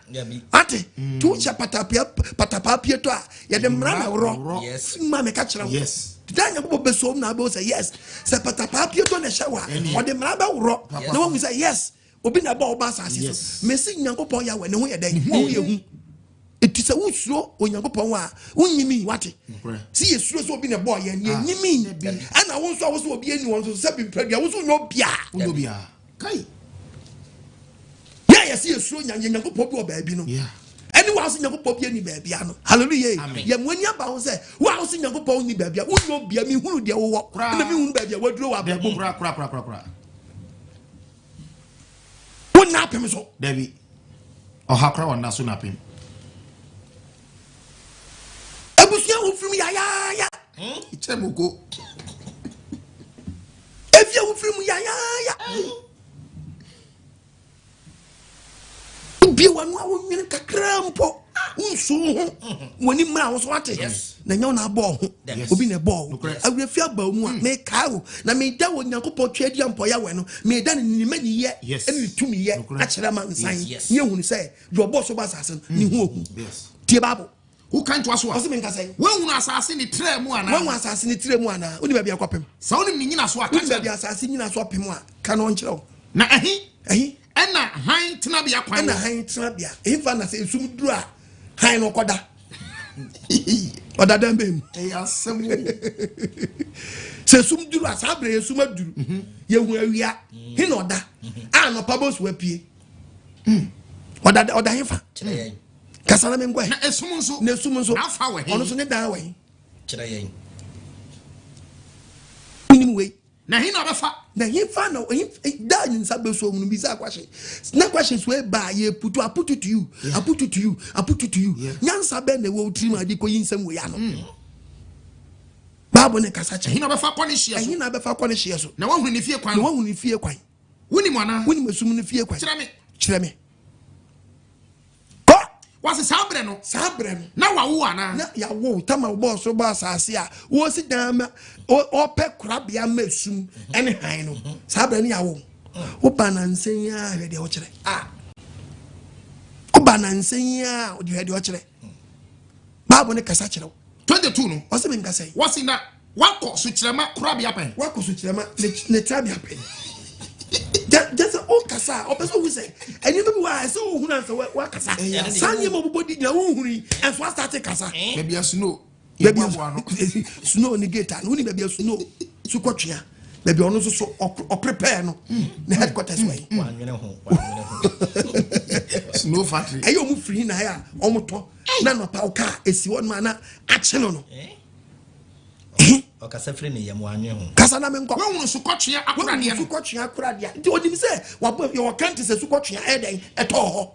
wate mm. nti wohyɛ patapaa pie tɔ a yɛde mmara na worɔ ma meka kyerɛ wo da nyankopɔn bɛsom na abɛwo sɛ yes sɛ patapaa pie tɔ na ɛhyɛ wo a ɔde mmara bɛworɔ na wahu sɛ yes Obi na ɛbɔ ɔba asase so. Mesi Nyankopɔn Yahweh ne ho yɛ dɛn? Ne ho yɛ hu. Eti sɛ wosuro Onyankopɔn a, wonyimi wate. Si yɛ suro sɛ obi na ɛbɔ yɛn, yɛ nyimi. Ɛna wo nso a wosɛ obi ani wɔn so sɛ bi mpɛdua, wo nso nyɛ obia. Kai. Yɛ yɛ si yɛ suro Nyankopɔn bi wɔ baabi no. Ɛne wo a wosɛ Nyankopɔn bi ani baabi ano. Hallelujah. Yɛ mo ani aba ho sɛ wo a wosɛ Nyankopɔn ni baabi a wonyɛ obia mehunu deɛ wowɔ. Ɛna mehunu baabi a waduro wɔ abrabɔ mu. Kora kora kora kora. Wonna apem so. Dabi. Ɔha kora wɔnna so na apem. Abusua wo firim yayaaya. Kyɛ mu ko. Efie wo firim yayaaya. Wobie w'ano a wonwene kakra mpo. Wonsu wo ho. W'ani mmra wo so wate. Na nyɛ wo na abɔɔ ho. Obi na ɛbɔɔ wo. Awerɛfi aba wo mu a, mekae wo. Na meda wɔ Onyankopɔn tweaduampɔ Yahweh no, meda ne ne maniyɛ ne ne tumiyɛ akyerɛ amansan ne ahunu sɛ deɛ ɔbɔɔ soro bɔ asase no, ne ho ohu. Tie Bible. Woka ntoa so a. Ɔse menka sɛn? Woahunu asase ne trɛ mu anaa? Woahu asase ne trɛ mu anaa? Wonim baabi a ɛkɔpem? Sɛ wonim ne nnyinasoɔ a, ka kyerɛ me. Wonim baabi a asase nnyinasoɔ pem a, ka na ɔnkyerɛ wo. Na ɛhe? Ɛhe? Ɛna hann tenabea kwan wɔ. Ɛna hann tenabea. Ɛhefa na sɛ esum duru a, hann no ɔkɔda? Ɔda dan bɛn mu? Ɛyɛ asɛm o. Sɛ esum duru a, saa berɛ esum aduru. Mhm. Yɛhu awia. He na ɔda? Mhm. A anɔpa bɔ so apue. Mm. Ɔda ɔda hefa? Kasa na menkɔ. Na esum nso. Na esum nso. N'afa wɔ he? Ɔno nso ne dan wɔ he? Kyerɛ yɛn. Wonim wei? Na he na ɔbɛfa? Na hefa na da ne nsa bɛsuo mu no bisa kwahye na kwahye so eba yɛ putu aputu to you aputu to you aputu to you nyansa bɛn na ɛwɔ wo tirim a de kɔyi nsɛm wei ano mm. Bible ne kasa kyerɛ. Ɛhe na ɔbɛfa kɔ ne hyeɛ so? Ɛhe na ɔbɛfa kɔ ne hyeɛ so? Na wahunu ne fie kwan. Na wahunu ne fie kwan. Wonim anaa? Wonim esum no fie kwan. Kyerɛ me. Kyerɛ me. Kɔ. Wɔsi saa berɛ no. Saa berɛ no. Na wawo anaa? Na yawo tama wɔbɔɔ soro bɔ asase a wɔsi dan ma ɔpɛ korabea ma esum ɛne han no. Saa berɛ no yawo. Woba nansa yi ara hwɛ deɛ ɔkyerɛ. Ah. Woba nansa yi ara hwɛ deɛ ɔkyerɛ. Bible ne kasa kyerɛ wo. 22 no. Ɔsi mi nkasa yi. Wɔsi na Wakɔ sukyerɛma korabea pɛn. Wakɔ sukyerɛma ne trabea pɛn. Gyɛ sɛ ɔkasa a ɔpɛ sɛ ohu sɛ nneɛma bi wɔ a ɛsɛ ohun ansa wakasa. Saa nneɛma ɔbobɔ di nyina wohunu yi ɛnso asate kasa. Baabi a snow. Baabi a snow ne gate ano woni baabi a snow so kɔtwea. Baabi ɔno nso so ɔprepare no ne headquarters wɔ yi. Wanwene ho, wanwene ho. Snow factory. Ɛyɛ ɔmo firi na ɛyɛ a ɔmo tɔ na nɔpa wo kaa esi hɔ nom a na akye no no. Ɔkasa firi ne yam, wanwene ho. Kasa na menkɔ. Woahunu sukɔtwea akoradeɛ no? Sukɔtwea akoradeɛ nti onim sɛ wabɔ yɛwɔ country sɛ sukɔtwea ɛyɛ dɛn ɛtɔɔ hɔ.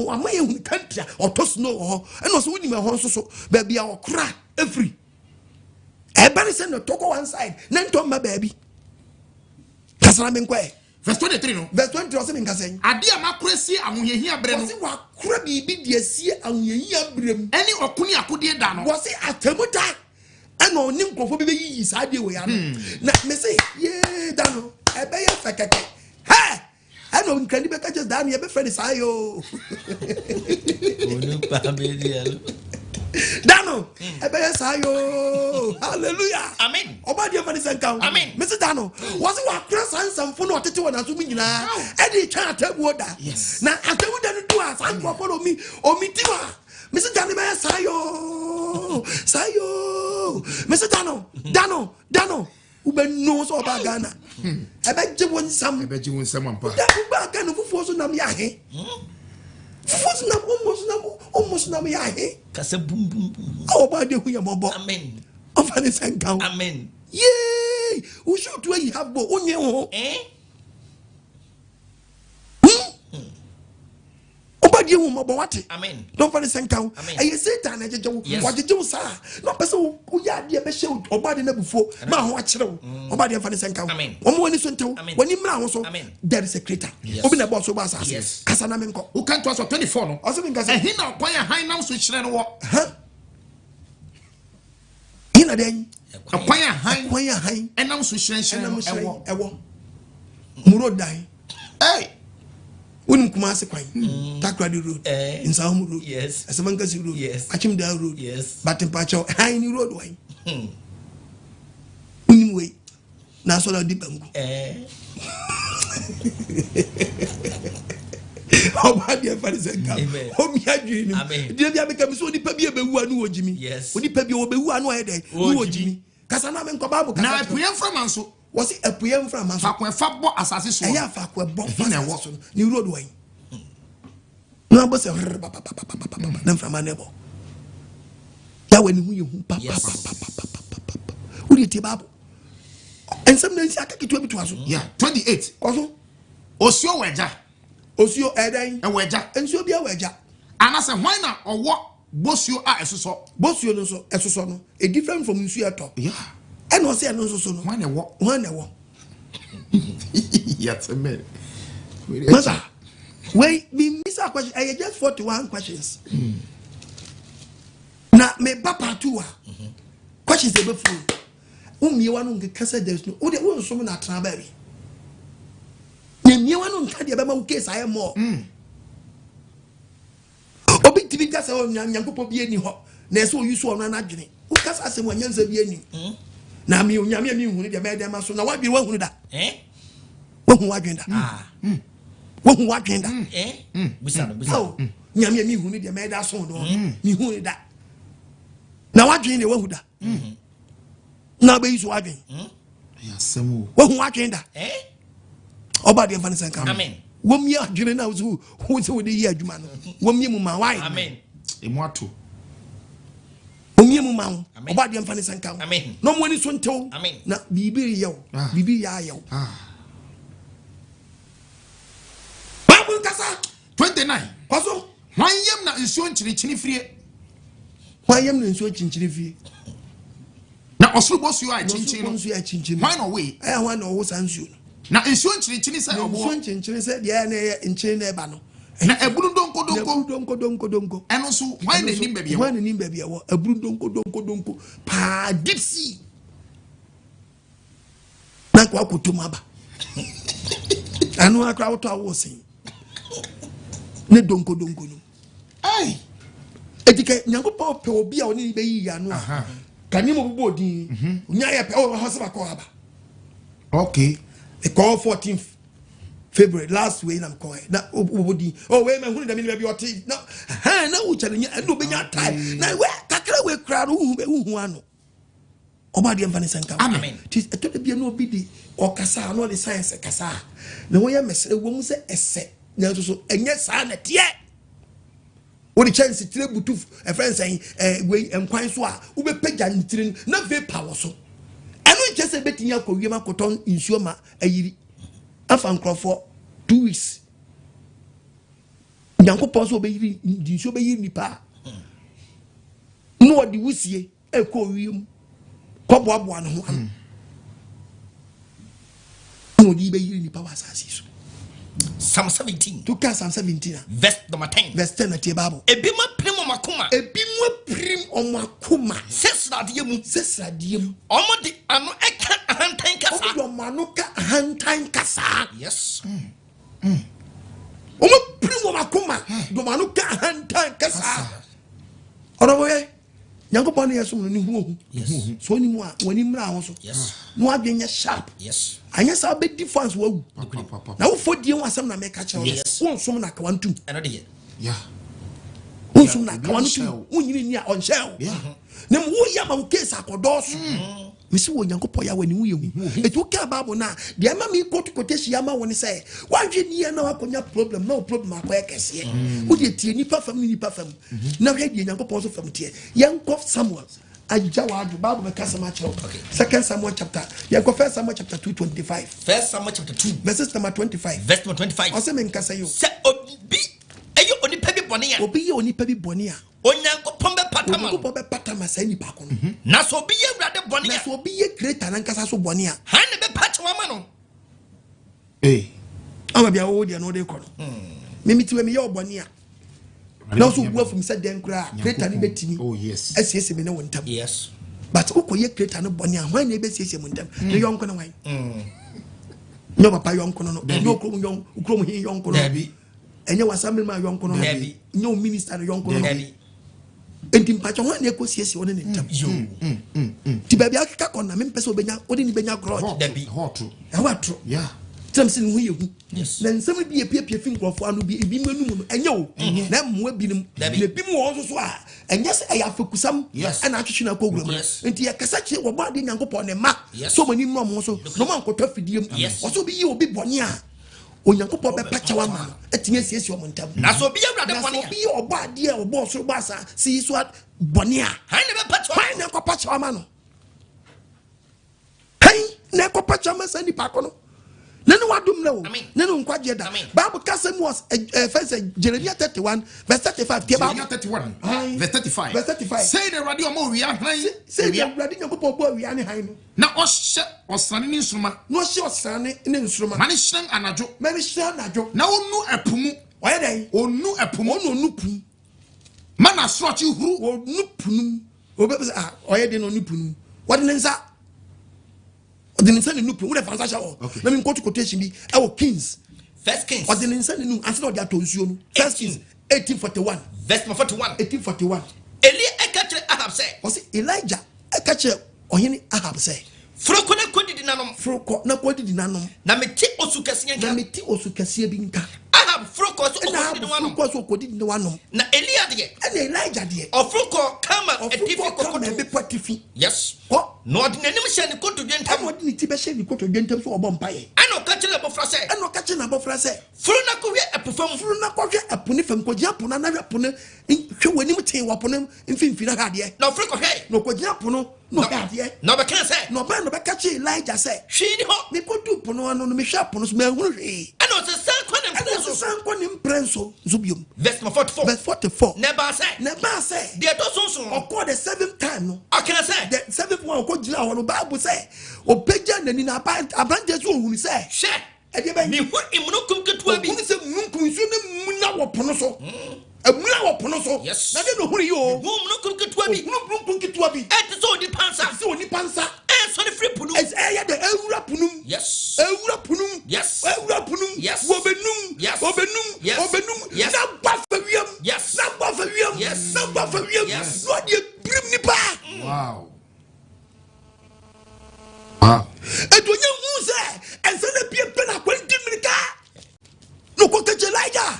Wama yɛhunu country a ɔtɔ snow wɔ hɔ, ɛna ɔsɛ wonim ɛhɔ nso so baabi a ɔkora ɛfiri. Ɛba ne sɛ na ɛtɔ kɔ one side na ntɔ mma baabi. Kasa na menkɔ ɛ. Verse 23 no. Verse 23 ɔsɛ menkasa yi. Adeɛ a makora sie ahohiahia berɛ no. Wɔsi wakora biribi de asie ahohiahia berɛ mu. Ɛne ɔko ne akodeɛ da no. Wɔsi atɛmu da ɛna ɔne nkurɔfoɔ bi bɛyiyi saa adeɛ wɔ ya no. Na mese yee da no ɛbɛyɛ fɛ kɛkɛ. Hɛ! Ɛna nkrani bɛka kyɛ daa no yɛbɛfrɛ no saa yoo. Da no ɛbɛyɛ saa yoo. Hallelujah. Amen. Ɔba deɛ fa ne sɛ nka ho. Amen. Mese da no wɔse wakora saa nsɛmfo no ɔtete wɔ n'aso mu nyinaa ɛde twɛn atemmuo da. Na atemmu da no du a saa nkurɔfoɔ no omi omi ti hɔ a mese da no bɛyɛ saa yoo saa yoo. Mese da no da no da no wobɛnu sɛ ɔbaa Ghana ɛbɛgye wo nsam. Ɛbɛgye wo nsam ampa. Da wobaa Ghana fufuo so nam yɛ ahe. Fufuo so nam ɔmmɔ so nam ɔmmɔ so nam yɛ ahe. Kasa bum bum bum. A ɔbaa de hu yɛ mɔbɔ. Amen. Ɔfa ne sɛ nka ho. Amen. Yee! Wo shoot ayi have bo wonye wo ho. Eh? Ɔba deɛ hu mɔbɔ wate. Amen. Na ɔfa ne sɛ nka ho. Amen. Ɛyɛ Satan na ɛgyegye wo. Yes. Wagyegye wo saa. Na ɔpɛ sɛ woyɛ adeɛ bɛhyɛ ɔba de no abufuo ma ho akyerɛ wo. Ɔba deɛ mfa ne sɛ nka ho. Amen. Wɔn ani so ntew. Amen. Wɔn ani mmra ho so. Amen. There is a creator. Yes. Obi na ɛbɔ so bɔ asase. Yes. Kasa na menkɔ. Woka ntoa so 24 no. Ɔsɛ menka sɛ. Ɛhe na ɔkwan a hann nam so hyerɛn no wɔ? Ha? Ɛhe na dɛn? Ɛkwan a hann Ɛkwan a hann ɛnam so hyerɛnhyerɛn ɛnam no hyerɛn ɛwɔ. ɛwɔ. Muro dan. Hey! Wonim Kumasi kwan. Takoradi road. Eh. Nsawam road. Yes. Asamankasi road. Yes. Akyemdaa road. Yes. Batempakyɛw hann ni road wɔn. Wonim wei. Na asɔre adi banku. Eh. Ɔba deɛ fa ne sɛ nka. Amen. Omi adwene nim. Amen. Deɛ bi abɛka mi sɛ onipa bi ebewu a ne wɔ gyimi. Yes. Onipa bi ɔbɛwu a ne ɔyɛ dɛ. Ne Wɔ wɔ gyimi. gyimi. Kasa na mi nkɔ baabu kasa. Na apueɛ mframa nso. Wɔsi apueɛ mframa nso. Faako ɛfa bɔ asase soɔ. Ɛyɛ faako ɛbɔ Ɛhe na ɛwɔ? asase so no. Ne road wɔ yi. Na abɔ sɛ rrr papapapapapa na mframa na ɛbɔ. Yàwé ne ho yɛ hu papapapapapapa. Wúdi tie baabu. Nsɛm na nsi aka ketewa bi to aso. Yeah, 28. Kɔ so. Osuo wɔ agya. Osuo ɛdɛn? Ɛwɔ agya. Nsuo bi ɛwɔ agya. Anasɛ hwan na ɔwɔ bosuo a ɛsosɔ? Bosuo no nso ɛsosɔ no. E different from nsuo ɛtɔ. Yeah. Ɛna ɔsɛ ɛno nso so no. Hwan na ɛwɔ? Hwan na ɛwɔ? Yàtọ̀ mẹ́rin. Masa, wei mi misa question ɛyɛ just 41 questions. Na me ba part 2 a questions ebe furu. Wo mmie wa no nkeka sɛ there is no. Wo de wo nsom na atena baabi. Na mmie wa no nka deɛ bɛma wo case ayɛ more. Obi timi nka sɛ oh, Nyankopɔn bi ani hɔ. Na ɛsɛ oyi so ɔno anadwene. Wo kasa asɛm wa nyansa bi ani. Na mi onyame mi nhunu deɛ mɛyɛ dɛn ma so na wadwene wahunu da. Eh? Wahu wadwene da. Ah. Wahu wadwene da. Eh? Busa no, busa. Oh, nyame mi nhunu deɛ mɛyɛ da so no. Mi nhunu da. Na wadwene deɛ wahu da. Na bɛyi so wadwene. Wahu wadwene da. Eh? Ɔba deɛ mfa ne sɛ nka. Amen. Wɔmie adwene na wo sɛ wode yi adwuma no. Wɔmie mu ma why? Amen. Emu ato. Wɔmie mu ma wo. Amen. Ɔba deɛ mfa ne sɛ nka. Amen. Na ɔmo ani so ntew. Amen. Na biribi reyɛ wo. Ah. Biribi yɛ ayɛ wo. Ah. Bible nkasa. 29. Kɔ so. Hwan yam na nsuo nkyinikyini firie? Hwan yam na nsuo kyinkyini fie? Na ɔsoro bosuo a Na ɔsoro ɛkyinkyin no. nsuo a ɛkyinkyin no. Hwan na ɔwoe? Ɛyɛ hwan na ɔwo saa nsuo no? Na nsuo nkyinikyini sɛ Na nsuo ɔboɔ. nkyinkyini sɛ deɛ ɛyɛ na ɛyɛ nkyini na ɛba no. Na ebunu donko Na donko. eburu donko donko donko. Ɛno nso hwan na enim baabi ɛwɔ? Hwan na enim baabi ɛwɔ? Eburu donko donko donko paa deep sea. Na nkwa akoto mu aba. Ano akora wotɔ awo sen. Ne donko donko no. Hey! Eti kɛ Nyankopɔn pɛ obi a ɔne ne bɛyi ano a. Kani mo bobɔ odin. Nya yɛ pɛ ɔwɔ hɔ sɛ bakɔ aba. Okay. Ɛkɔɔ 14th February last week na mekɔɛ na wobɔ din. Oh wei ma hunu dɛm ni baabi ɔte na hɛn na wo challenge ɛna obɛnya time na wɛ kakra wei kura no wohu ano. Ɔba adeɛ mfa ne nsa nka wo. Amen. Nti ɛtɔ da bia na obi de ɔkasa a na ɔde science kasa a ne ho yɛ mɛsrɛ wɔ mu sɛ ɛsɛ nanso so ɛnyɛ saa na ɛteɛ. Wode kyɛnse tire butu ɛfrɛ nsɛn ɛɛ wei nkwan so a wobɛpagya ne tiri no na vapor wɔ so. Ɛno nkyɛ sɛ ɛbɛtumi akɔ wiem akɔtɔ nsuo ma ayiri afa nkurɔfoɔ 2 weeks. Nyankopɔn sɛ ɔbɛyiri nsuo bɛyiri nipa a na ɔde wusie ɛkɔ wiem kɔboaboa ne ho ano na ɔde bɛyiri nipa wɔ asase so. Psalm 17. To ka Psalm 17 a verse number 10. Verse 10 na tie Bible. Ebi mu apirim ɔmo akoma. Ebi mu apirim ɔmo akoma. Sɛ sradeɛ mu. Sɛ sradeɛ mu. Ɔmo de ano ɛka ahantan kasa. Ɔmo de ɔmo ano ka ahantan kasa. Ɔmo apirim ɔmo akoma de ɔmo ano ka ahantan kasa. Ɔdɔbɔ yɛ Nyankopɔn ne yɛ som no ne hu ohu. So onim a wɔn mmra ho so. Na wadwe nyɛ sharp. Anyɛ saa bɛdi fans wawu. Na wofɔ die ho asɛm na mɛka kyerɛ wo. Wonsom na akawa ntum. Ɛno deɛ. Wonsom na akawa ntum. Wonyini ni a ɔnhyɛ wo. Na mu woyɛ ama wo case akɔdɔɔso. Mesi wɔ Nyankopɔn yɛ wɔ ne ho yɛ hu. Eti woka Bible na deɛ ɛma mi kɔto quotation ama wo ne sɛ wahwɛ ni yɛ na wakɔnya problem na wo problem akɔyɛ kɛseɛ. Wode tie nipa fam ne nipa fam. Na hwɛ deɛ Nyankopɔn so fam teɛ. Yɛnkɔ Samuel agya wadwo Bible bɛka sɛm akyerɛ wo. Second Samuel chapter yɛnkɔ First Samuel chapter 2:25. First Samuel chapter 2. Verses number 25. Verse number 25. Ɔsɛ me nkasa yi o. Sɛ obi ɛyɛ onipa bi bɔne a. Obi yɛ onipa bi bɔne a. Onyankopɔn bɛpata ma no. Onyankopɔn bɛpata ma saa nipa ko no. Na sɛ obi yɛ Awurade bɔne a. Na sɛ obi yɛ creator nankasa so bɔne a. Han na bɛpa kyɛw ama no. Ee. Ama bia wo deɛ no wode kɔ no. Mimi ti wɛ meyɛ ɔbɔne a. Na nso bu afum sɛ dɛn koraa creator no bɛtumi asiesie me ne wo ntam. But wokɔyɛ creator no bɔne a hwan na ɛbɛsiesie mo ntam? Ne yɔnko no hwan? Nyɛ papa yɔnko no no. Nyɛ okurom yɔnko okurom he yɔnko no. Ɛnyɛ w'assembly man yɔnko no no. Nyɛ wo minister no yɔnko no no. Nti mpakyɛ hwan na ɛkɔ siesie wo ne ne ntam? Nti baabi akeka kɔ na mempɛ sɛ wobɛnya wode ne bɛnya grudge. Ɛhɔ atoro. Kyerɛ m sɛ ne ho yɛ hu. Na nsɛm bi epiepie fi nkurɔfoɔ ano bi ebi mu anum no ɛnyɛ o. Na mmoa binom. Na ebi mu wɔ hɔ nso so a ɛnyɛ sɛ ɛyɛ afɛkusam ɛna atwetwe no akɔ wura mu. Nti yɛkasa kyerɛ wɔbɔ adeɛ Nyankopɔn ne mma sɛ ɔmo ani mmra ɔmo ho so na ɔmo ankɔtɔ afidie mu. Ɔsɛ obi yɛ obi bɔne a Onyankopɔn bɛpa kyɛw ama no atumi asiesie ɔmo ntam. Na sɛ obi yɛ Awurade Na bɔne sɛ a. obi yɛ ɔbɔ adeɛ a ɔbɔ ɔsoro bɔ asa si yi so bɔne a. Hwan na ɛbɛpa kyɛw ama Hwan na ɛkɔpa kyɛw ama no? Hwan na ɛkɔpa kyɛw ama saa nipa ko no? Ne ne wadom na o. Ne ne nkwagyeɛ da. Bible kasa mu wɔ fɛn sɛ Jeremiah 31 verse 35. Tie Bible. Jeremiah 31 verse 35. Verse 35. Sɛ na Awurade ɔma owia hann. Sɛ na Awurade Nyankopɔn bɔ owia ne hann no. Na ɔhyɛ ɔsrane ne nsoroma. Na ɔhyɛ ɔsrane ne nsoroma. Ma ne hyerɛn anadwo. Ma ne hyerɛn anadwo. Na onu ɛpo mu. Ɔyɛ dɛn? Onu ɛpo mu. Ɔno onu pu. Ma n'asorɔkye huru. Onu pu no. Obe sɛ ah ɔyɛ den na onu pu no. Wɔde ne nsa. Ɔde ne nsa ne nu pu. Wode fa nsa hyɛ hɔ. Na mi nkɔto quotation bi ɛwɔ Kings. First Kings. Ɔde ne nsa ne nu ansa na ɔde atɔ nsuo no. First Kings 1841. Verse number 41. 1841. Elia ɛka kyerɛ Ahab sɛ. Ɔsɛ Elijah ɛka kyerɛ ɔhene Ahab sɛ. Foro kɔ na kɔ didi nanom. Foro kɔ na kɔ didi nanom. Na mete osu kɛseɛ nka. Na mete osu kɛseɛ bi nka. Ahab foro kɔ so Ɛna ɔkɔ Ahab didi foro nanom. kɔ so ɔkɔ didi nanom. Na Elia deɛ. Ɛna Elijah deɛ. Ɔforo kɔ Karmel Ɔforo atifi kɔ Karmel kɔkoto. bepɔ atifi. Kɔ. Na ɔde n'anim hyɛ ne kotodwe ntam. Ɛna ɔde ne ti bɛhyɛ ne kotodwe ntam so ɔbɔ mpaeɛ. Ɛna ɔka kyerɛ n'abɔfra sɛ. Ɛna ɔka kyerɛ n'abɔfra sɛ. Foro na kɔhwɛ ɛpo fam. Foro na kɔhwɛ ɛpo ne fam kɔgyina po no anahwɛ po no hwɛ w'anim tee wɔ po no mfimfini ahwɛ adeɛ. Na ɔforo kɔhwɛ. Na ɔkɔgyina po no na ɔhwɛ adeɛ. Na ɔbɛka sɛ. Na ɔbɛn na ɔbɛka kyerɛ Elijah sɛ. Hwee ni hɔ. Mekɔduu po no ano no mehwɛ po no so manhunu hwee. Ɛna ɔsɛ san kɔ ne Ɛna mprɛ so. ɔsɛ san kɔ ne mprɛ nso nso biom. Verse number 44. Verse 44. Na ɛbaa sɛ. Na ɛbaa sɛ. Deɛ ɛtɔ so nson no. Ɔkɔɔ the seventh time no. Ɔka sɛ. The seventh one ɔkɔ gyina hɔ no Bible sɛ ɔpagya n'ani na aberanteɛ so ohunu sɛ. Hwɛ. Ɛdeɛ bɛn. Mehu mununkum ketewa bi. Ohunu sɛ mununkum nsuo ne muna wɔ po no so. Emuna wɔ po no so. Na deɛ na ohunu yi o. Mehu mununkum ketewa bi. Ohunu mununkum ketewa bi. Ɛte sɛ onipa nsa. Ɛte sɛ onipa nsa. Ɛsɔre firi po no mu. Ɛyɛ dɛ ewura po no mu. Ewura po no mu. Ewura po no mu. Wɔbɛnum. Wɔbɛnum. Wɔbɛnum. Na bɔ afa wiem. Na bɔ afa wiem. Na bɔ afa wiem. Na ɔde ebirim nipa. Wow. Wow. Etu onye hu sɛ ɛnsa na pie pɛ na akɔli di mirika. Na ɔkɔ kɛkyɛ Elijah.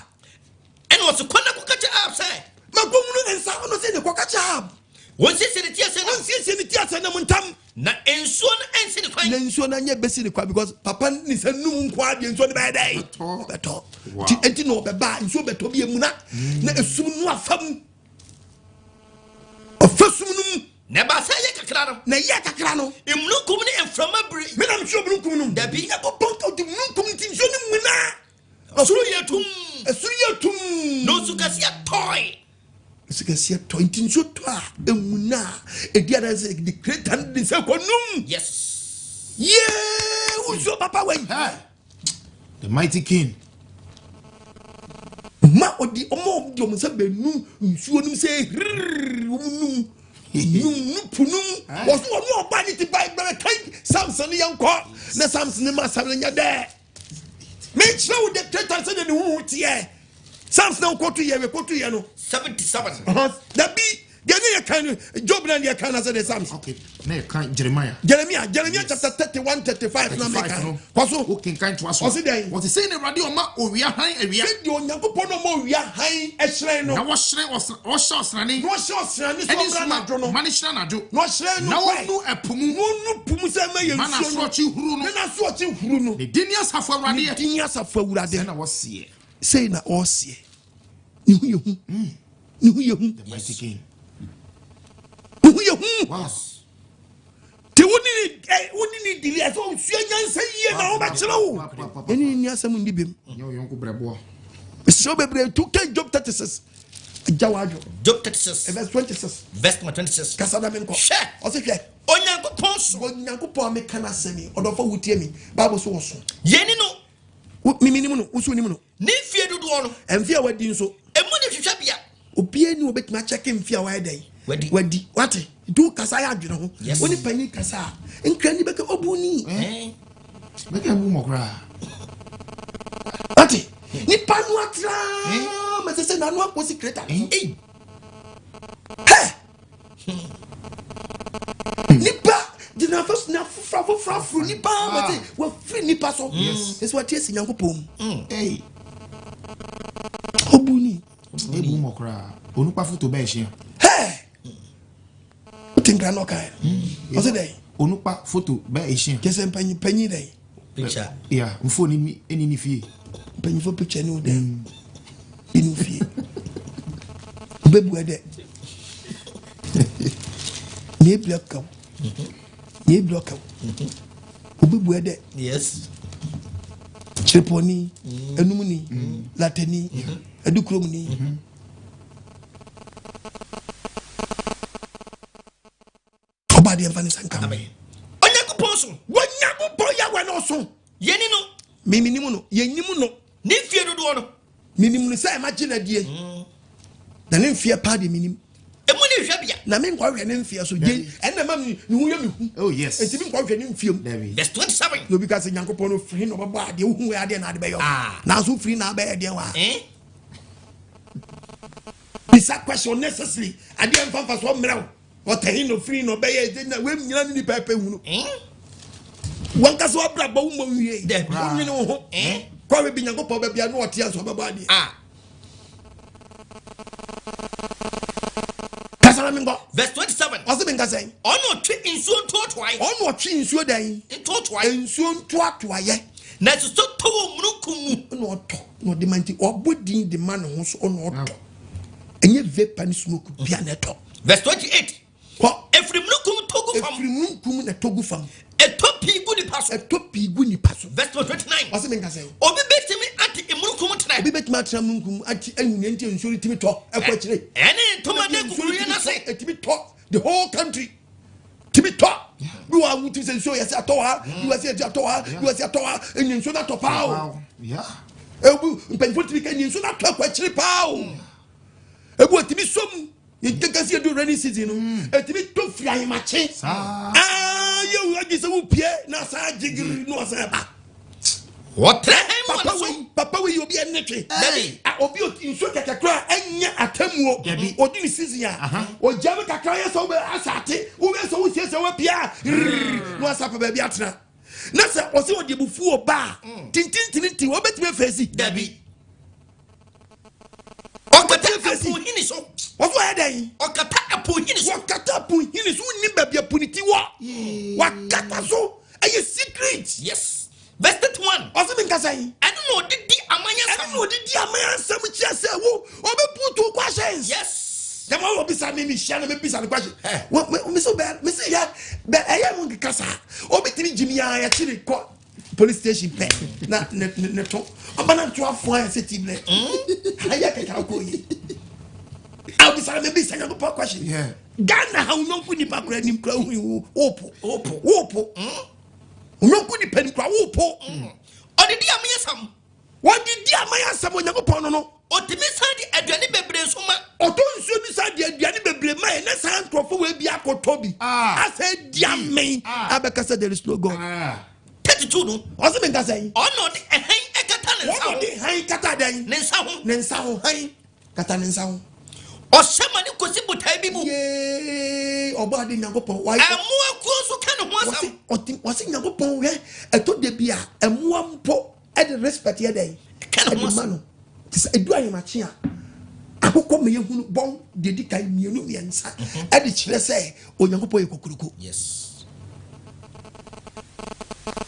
Ɛna ɔsɛ kɔ na kɔ kɛkyɛ Ahab sɛ. Ma kɔ hunu nsa ɔno sɛ ne kɔ kɛkyɛ Ahab. Wɔnsiesie ne ti ase nam. Wɔnsiesie ne ti ase nam ntam. Na nsuo no ansi ne kwan. Na nsuo no anyɛ bɛsi ne kwan because papa ne sɛ num nko adeɛ nsuo no bɛyɛ dɛ. Bɛtɔ. Nti enti na ɔbɛba nsuo bɛtɔ bi emuna na esum no afa mu. Ɔfa sum no mu. Na ɛbaa sɛ ɛyɛ kakra no. Na ɛyɛ kakra no. Mununkum ne mframa biri. Me na mehwɛ mununkum no mu. Dabi. Nyankopɔn ka ɔde mununkum nti nsuo no muna. Ɛsoro yɛ tum. Ɛsoro yɛ tum. Na osu kɛseɛ tɔe. Osu kɛseɛ tɔe nti nsuo tɔ a emuna a edi adanse the creator no de nsa kɔ num. Yes. Yee nsuo papa wɔ yi. The mighty king. Ma ɔdi ɔmo ɔmo di ɔmo nsa bɛnu nsuo num sɛ hirrrr ɔmo num num nu pu num wɔso ɔno ɔba ne ti ba bɛrɛ kan Samson yɛn kɔ na Samson ne ma Samson nyɛ dɛ. Mekyerɛ wo the traitor sɛdeɛ ne huhu teɛ. Psalms na wokɔto yɛ wekɔto yɛ no. 77. Dabi deɛ ne yɛ kan no Job na deɛ kan na sɛ de Psalms. Okay. Na yɛ kan Jeremiah. Jeremiah Jeremiah yes. chapter 31 35 na meka. No. Kɔ so. O kenkan to aso. Ɔsi dɛn? Wɔte sɛ na Awurade ɔma owia han awia. Sɛ deɛ Onyankopɔn na ɔma owia han ɛhyerɛn no. Na wɔhyerɛn ɔhyɛ ɔsrane. Na ɔhyɛ ɔsrane so ɔbra anadwo no. Ma ne hyerɛn anadwo. Na ɔhyerɛn no Na ɔnu ɛpo mu. Na ɔnu po mu sɛ ɛma yɛ nsuo no. Ma n'asorɔkye huru no. Na n'asorɔkye huru no. Ne din ne asafo Awurade. Ne din ne asafo Awurade. Sɛ na wɔseɛ. Sei na ɔseɛ. Ne ho yɛ hu. Ne ho yɛ hu. The mighty king. Ne ho yɛ hu. Wow. Te wo ne ne wo ne ne dili ɛsɛ osua nyansa yie na ɔbɛkyerɛ wo. Ɛne ne ni asɛm ndi bem. Nyɛ ɔyɔnko brɛboɔ. Mesrɛ wo bebree tu kɛ Job 36. Agya w'adwo. Job 36. Verse 26. Verse number 26. Kasa na menkɔ. Hwɛ. Ɔse hwɛ. Onyankopɔn so. Onyankopɔn a meka n'asɛm yi, ɔdɔfo wotie mi. Bible so wɔ so. Yɛni no. Wo miminim no, wo so wonim no. Ne mfie dodoɔ no. Mfie a wadi nso. Emu ne hwehwɛbea. Obiara ni obetumi akyɛke mfie a wayɛ dɛn. Wadi. Wadi. Wate. Nti wo kasa yɛ adwene ho. Yes. Wo ne panyin kasa a, nkrani bɛka obu ni. Eh. Bɛka ebu mɔ koraa. Wate. Nipa no atra ma sɛ sɛ n'ano akɔsi kreta no so. Ei. Hɛ! Nipa gyina afɛ so na foforɔ afoforɔ aforo nipa ma sɛ wafiri nipa so. Ɛsɛ wate asi Nyankopɔn mu. Ei. Obu ni. Ebu mɔ koraa. Onukpa foto bɛɛ hyia. Hɛ! Wote nkra na ɔkae no. Ɔse dɛn? Onukpa foto bɛɛ hyia. Kyɛ sɛ mpanyin panyin dɛn? Picture. Yeah, mfoni ni ɛni ne fie. Mpanyinfo picture ni wo dɛn? Ɛni wo fie. Wobɛbu ɛdɛ. Na ebi ɔka wo. Na ebi ɔka wo. Wobɛbu ɛdɛ. Yes. Kyerepɔni, enumni, latani, adukuromni. Ɔba adeɛ mfa ne nsa nka. Amen. Onyankopɔn so. Onyankopɔn Yahweh no so. Yɛni no. Miminim no. Yɛnim no. Ne mfie dodoɔ no. Menim no sɛ ɛma gye n'adie. Na ne mfeɛ paa deɛ menim. Emu ne hwɛbea. Na me nkɔhwɛ ne mfeɛ so. Gye ɛnna ɛma me ne ho yɛ me hu. Oh yes. Enti me nkɔhwɛ ne mfeɛ mu. Dabi. Verse 27. Na obi ka sɛ Nyankopɔn no firi na ɔbɛbɔ adeɛ wohu wɔ adeɛ na ade bɛyɛ. Ah. Nanso firi na abɛyɛ deɛ wa. Eh? Bisa question unnecessarily. Adeɛ mfa mfa so mmerɛ wo. Ɔtɛhe na ofiri na ɔbɛyɛ ɛdɛ na wei nyina ne nipa ɛpɛ hunu. Wankasa wabrabɔ wo mmɔ nwie. Wonwene wo ho. Kɔwe bi Nyankopɔn bɛbia na ɔte ase ɔbɛbɔ adeɛ. Ah. Kasa na menkɔ. Verse 27. Ɔse menka sɛn? Ɔno ɔtwe nsuo ntoatoae. Ɔno ɔtwe nsuo dɛn? Ntoatoae. Nsuo ntoatoaeɛ. Na ɛsosɔ tɔ wɔ mununkum mu. Ɔna ɔtɔ na ɔde ma nti ɔbɔ din de ma ne ho so ɔna ɔtɔ. Ɛnyɛ vapor ne smoke bia na ɛtɔ. Verse 28. Kɔ. Ɛfiri mununkum tɔ gu fam. Ɛfiri mununkum na ɛtɔ gu fam. Ɛtɔ pii gu nipa so. Ɛtɔ pii gu nipa so. Verse 29. Ɔse menka sɛn? Obi bɛtumi ate mununkum trɛ. Obi bɛtumi atena mununkum ate ahu nea nti nsuo no tumi tɔ ɛkɔ akyire. Ɛne ntoma de kukuruiɛ no ase. Ɛtumi tɔ the whole country. Tumi tɔ. Bi wɔ ahu tumi sɛ nsuo yɛsɛ atɔ wɔ ha. Bi wɔ sɛ yɛsɛ atɔ wɔ ha. Bi wɔ sɛ atɔ wɔ ha. Ɛnyɛ nsuo no atɔ paa o. Ebu mpanyinfoɔ tumi ka ɛnyɛ nsuo no atɔ ɛkɔ akyire paa o. Ebu ɛtumi sɔ mu. Yɛn kasi edu rainy season no. Ɛtumi tɔ firi ahemakye. Aa yɛ wo agye sɛ wo pie na asan agye giri na wasan ɛba. Wɔtrɛ hɛn mu Papa wei papa wei obi ɛne twe. Dabi. Obi nsuo kɛkɛ kora ɛnyɛ atamuo. Dabi. Odi ne season a. Ogya mu kakra yɛ sɛ wobɛ asate wobɛ sɛ wosiesie wapia na wasa pɛ baabi atena. Na sɛ ɔsɛ ɔde abufuo ba a tintintinti wɔbɛtumi afɛsi. Dabi. Ɔkata ɛpo hini so. Wɔso ayɛ dɛn? Ɔkata ɛpo hini so. Wɔkata ɛpo hini so. Wonni baabi ɛpo ne ti wɔ. Wakata so. Ɛyɛ secret. Yes. Verse 31. Ɔse mi nkasa yi. Ɛno na ɔde di aman asɛm. Ɛno na ɔde di aman asɛm kyerɛ sɛ wo ɔbɛ put questions. Yes. Dɛm awɔ bisa mi mi hyia na mi bisa no question. Wɔ mi so bɛ mi si yɛ bɛ ɛyɛ mu nkeka saa. Obi tiri gyimi ya yɛkyere kɔ police station pɛ na ne ne ne to ɔba na nto afɔ ayɛ sɛ ti bilɛ ayɛ kɛkɛ akɔ yi. Awo bisa mi bisa Nyankopɔn question. Ghana ha wo nyɔnko nipa kura nim kura hu wo po wo po. Onyɔnko nipa ni kura wo po. Ɔde di aman asɛm. Wɔde di aman asɛm Onyankopɔn no no. Ɔtumi san de aduane bebree nso ma. Ɔtɔ nsuo bi san de aduane bebree ma yɛ ne saa nkurɔfoɔ wɔ ebi akɔtɔ bi. Asɛ di amen abɛka sɛ there is no God. 32 no. Ɔsɛ mi nkasa yi. Ɔna ɔde ɛhan kata ne nsa ho. Ɔna ɔde han kata dɛn? Ne nsa ho. Ne nsa ho han kata ne nsa ho. Ɔhyɛ ma ne kɔsi botae bi mu. Yee ɔbɔ ade Nyankopɔn. Ɛmoa kuo nso ka ne ho asɛm. Ɔsi Nyankopɔn hwɛ ɛtɔ de bi a ɛmoa mpo ɛde respect yɛ dɛn? Ka ne ho Ɛde ma asɛm. no. Te sɛ edu ahemakye a akokɔ ma yɛhunu bɔn deɛ di kan mmienu mmiɛnsa ɛde kyerɛ sɛ Onyankopɔn yɛ kokuroko. Yes.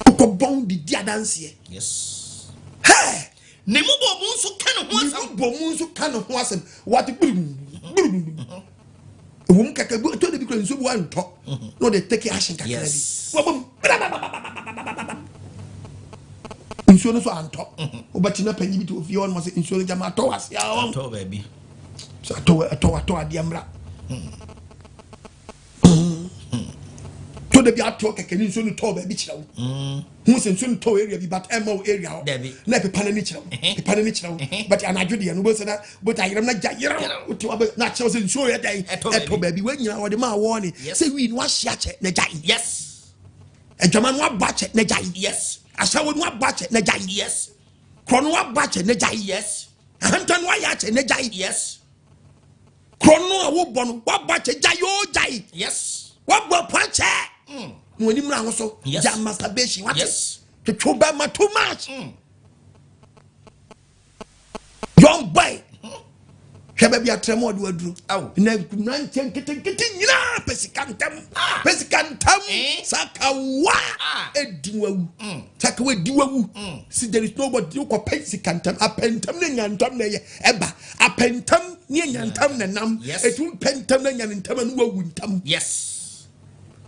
Akokɔ bɔn de di adanseɛ. Yes. Hɛɛ! Ne mu bɔ mu nso ka ne ho asɛm. Ne mu bɔ mu nso ka ne ho asɛm. Wate gburu gburu. Ɛwɔ mu kakra bi ɛtɔ de bi kura nsuo bi wa ntɔ na ɔde take action kakra bi. Wɔbɔ mu brababababababa. Nsuo no so antɔ. Wobɛte na panyin bi te ofie hɔ nom sɛ nsuo no gyama atɔ wase a. Atɔ baabi. Sɛ atɔ atɔ atɔ adeɛ mmra. Tɔ da bi atɔ kɛkɛ ne nsuo no tɔ baabi kyerɛ wo. Hu sɛ nsuo no tɔ area bi but ɛmma wo area hɔ. Na ɛpepa n'ani kyerɛ wo. Pepa n'ani kyerɛ wo. But anadwo deɛ no wobɛhu sɛ na wobɛta ayerɛm na gya yerɛw. Wote wabɛ na akyerɛ wo sɛ nsuo yɛ dɛn ɛtɔ baabi. Wei nyinaa wɔde maa wɔɔ ne sɛ wii no wahye akyɛ na gyae. Yes. Adwama no abɔ akyɛ na gyae. Yes. Ahyɛwo no abɔ akyɛ na gyae. Yes. Korɔ no abɔ akyɛ na gyae. Yes. Ahanta no ayɛ akyɛ na gyae. Yes. Korɔ no a wobɔ no wabɔ akyɛ gyae oo gyae. Yes. Wabɔ apo akyɛ. Na w'anim na ahoso. Yes. Gya masturbation wate. Yes. Twetwe bɛma too much. Young boy. Hwɛ baabi atrɛ mu ɔde waduro. Na mmeranteɛ nketenkete nyinaa pɛ sika ntɛm. Pɛ sika ntɛm. Sakawa edi wawu. Sakawa edi wawu. Si there is nobody wokɔ pɛ sika ntɛm. Apɛ ntɛm ne nya ntɛm na ɛyɛ ɛba. Apɛ ntɛm ne nya ntɛm na nam. Etu mpɛ ntɛm na nya ntɛm na wawu ntɛm. Yes.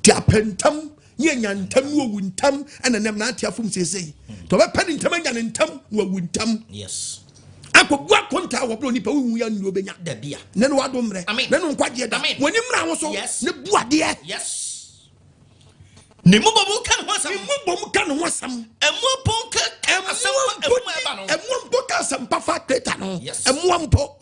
Ti apɛ ntɛm ne anya ntam ne wawu ntam ɛna nam n'ate afom seesei. Nti ɔbɛpɛ ne ntam anya ne ntam na wawu ntam. Yes. Akɔbu akonta a wɔbrɛ onipa wowu ya nnuo bɛnya. Dabia. Ne no wadom mmerɛ. Amen. Ne no nkwagyeɛ da. Amen. Wɔni mmra wo so. Yes. Ne bu adeɛ. Yes. Ne mu bɔ mu ka ne ho asɛm. Ne mu bɔ mu ka ne ho asɛm. Ɛmoa mpo ka asɛm pa ɛmu ɛba no. Ɛmoa mpo ka asɛm pa fa kreta no. Yes. Ɛmoa mpo.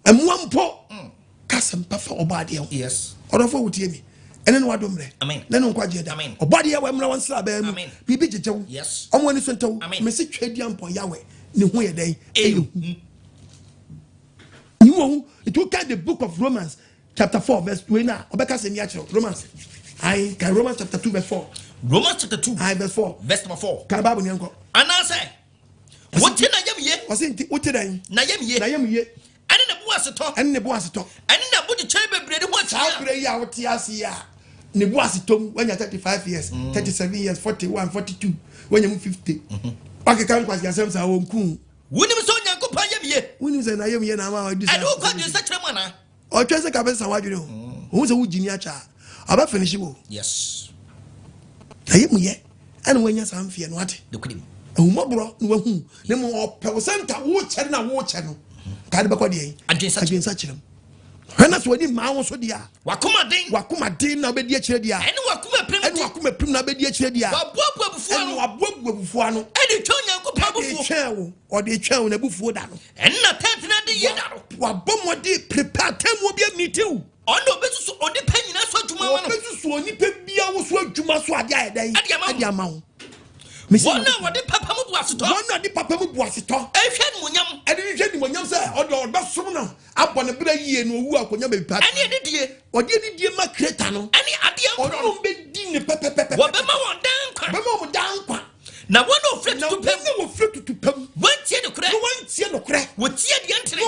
Ɛmoa mpo. Ka asɛm pa fa ɔbɔ adeɛ ho. Yes. Ɔdɔfo wotie mi. Ɛne no wadom mmerɛ. Amen. Ne no nkwagyeɛ da. Amen. Ɔbɔ adeɛ wɔ mmra wɔn nsra bɛɛ mu. Amen. Biribi gyegye wo. Yes. Ɔmo ani so ntɛw. Amen. Mesi twɛ di ampɔn Yahweh. Ne ho yɛ dɛn? Ɛyɛ Ɛyɛ hu. Ne ho hu. Nti woka the book of Romans chapter 4 verse 2 na ɔbɛka sɛ mi akyerɛw Romans. Ayi ka Romans chapter 2 verse 4. Romans chapter 2. Ayi verse 4. Verse number 4. Ka Bible ni nkɔ. Anaasɛ wote na yam ye. Ɔse nti wote dɛn? Na yam ye. Na yam ye. Ɛne ne bo asetɔ. Ɛne ne bo asetɔ. Ɛne ne bo kyekyere bebree ne ho akyia. Saa bere yi a wote ase yi a ne bo asetɔ mu wanya 35 years, 37 years, 41, 42, wanya mu 50. Wakeka nkwasi asɛm saa wɔn kun. Wonim sɛ Onyankopɔn yam ye. Wonim sɛ na yam ye na ama ɔdi saa. Ɛne wo kɔ adwensakra mu anaa? Ɔtwɛn sɛ ka bɛsesa w'adwene o. Ohun sɛ wogyi ni akyɛ a, ɔbɛ finish wo. Yes. Na yam yɛ ɛna wanya saa mfeɛ no ate. Nokorɛ. Ahummɔborɔ na wahu ne mu ɔpɛ wo sɛ nka wokyɛ no na wokyɛ no. Ka de bɛkɔ deɛ. Adwensakyerɛ mu. Hwɛ na sɛ w'ani mmaa wo so deɛ a. Wakoma den. Wakoma den na wobɛdi akyire deɛ a. Ɛne wakoma pirim. Ɛne wakoma pirim na wobɛdi akyire deɛ a. Waboaboa abufuo ano. Ɛne waboaboa abufuo ano. Ɛde twɛn Onyankopɔn abufuo. Ɛde twɛn wo. Ɔde twɛn wo n'abufuo da no. Ɛne na tɛntena de yie da no. Wabɔ mmɔden prepare tɛmuo bi amiti wo. Ɔno ɔbɛsusu onipa nyinaa so adwuma ama no. Ɔbɛsusu onipa bia wo so adwuma so adeɛ ayɛ dɛn? Ɛde ama wo. Ɛde ama wo. Wɔn a wɔde papa mu bu asetɔ. Wɔn a wɔde papa mu bu asetɔ. Ɛhwɛ animuonyam. Ɛde hwɛ animuonyam sɛ ɔde ɔbɛsom no abɔ ne bere yie na owu akɔnya baabi pa. Ɛne anidie. Ɔde anidie ma kreta no. Ɛne adeɛ nkorɔ. Ɔno bɛdi ne pɛpɛpɛpɛ. Wɔbɛma wɔn daa nkwa. Wɔbɛma wɔn daa nkwa. Na wɔn a wɔfiri tutu pam. Na wɔn a wɔfiri tutu pam. Wɔntie nokorɛ. Na wɔntie nokorɛ. Wɔtie deɛ ntene.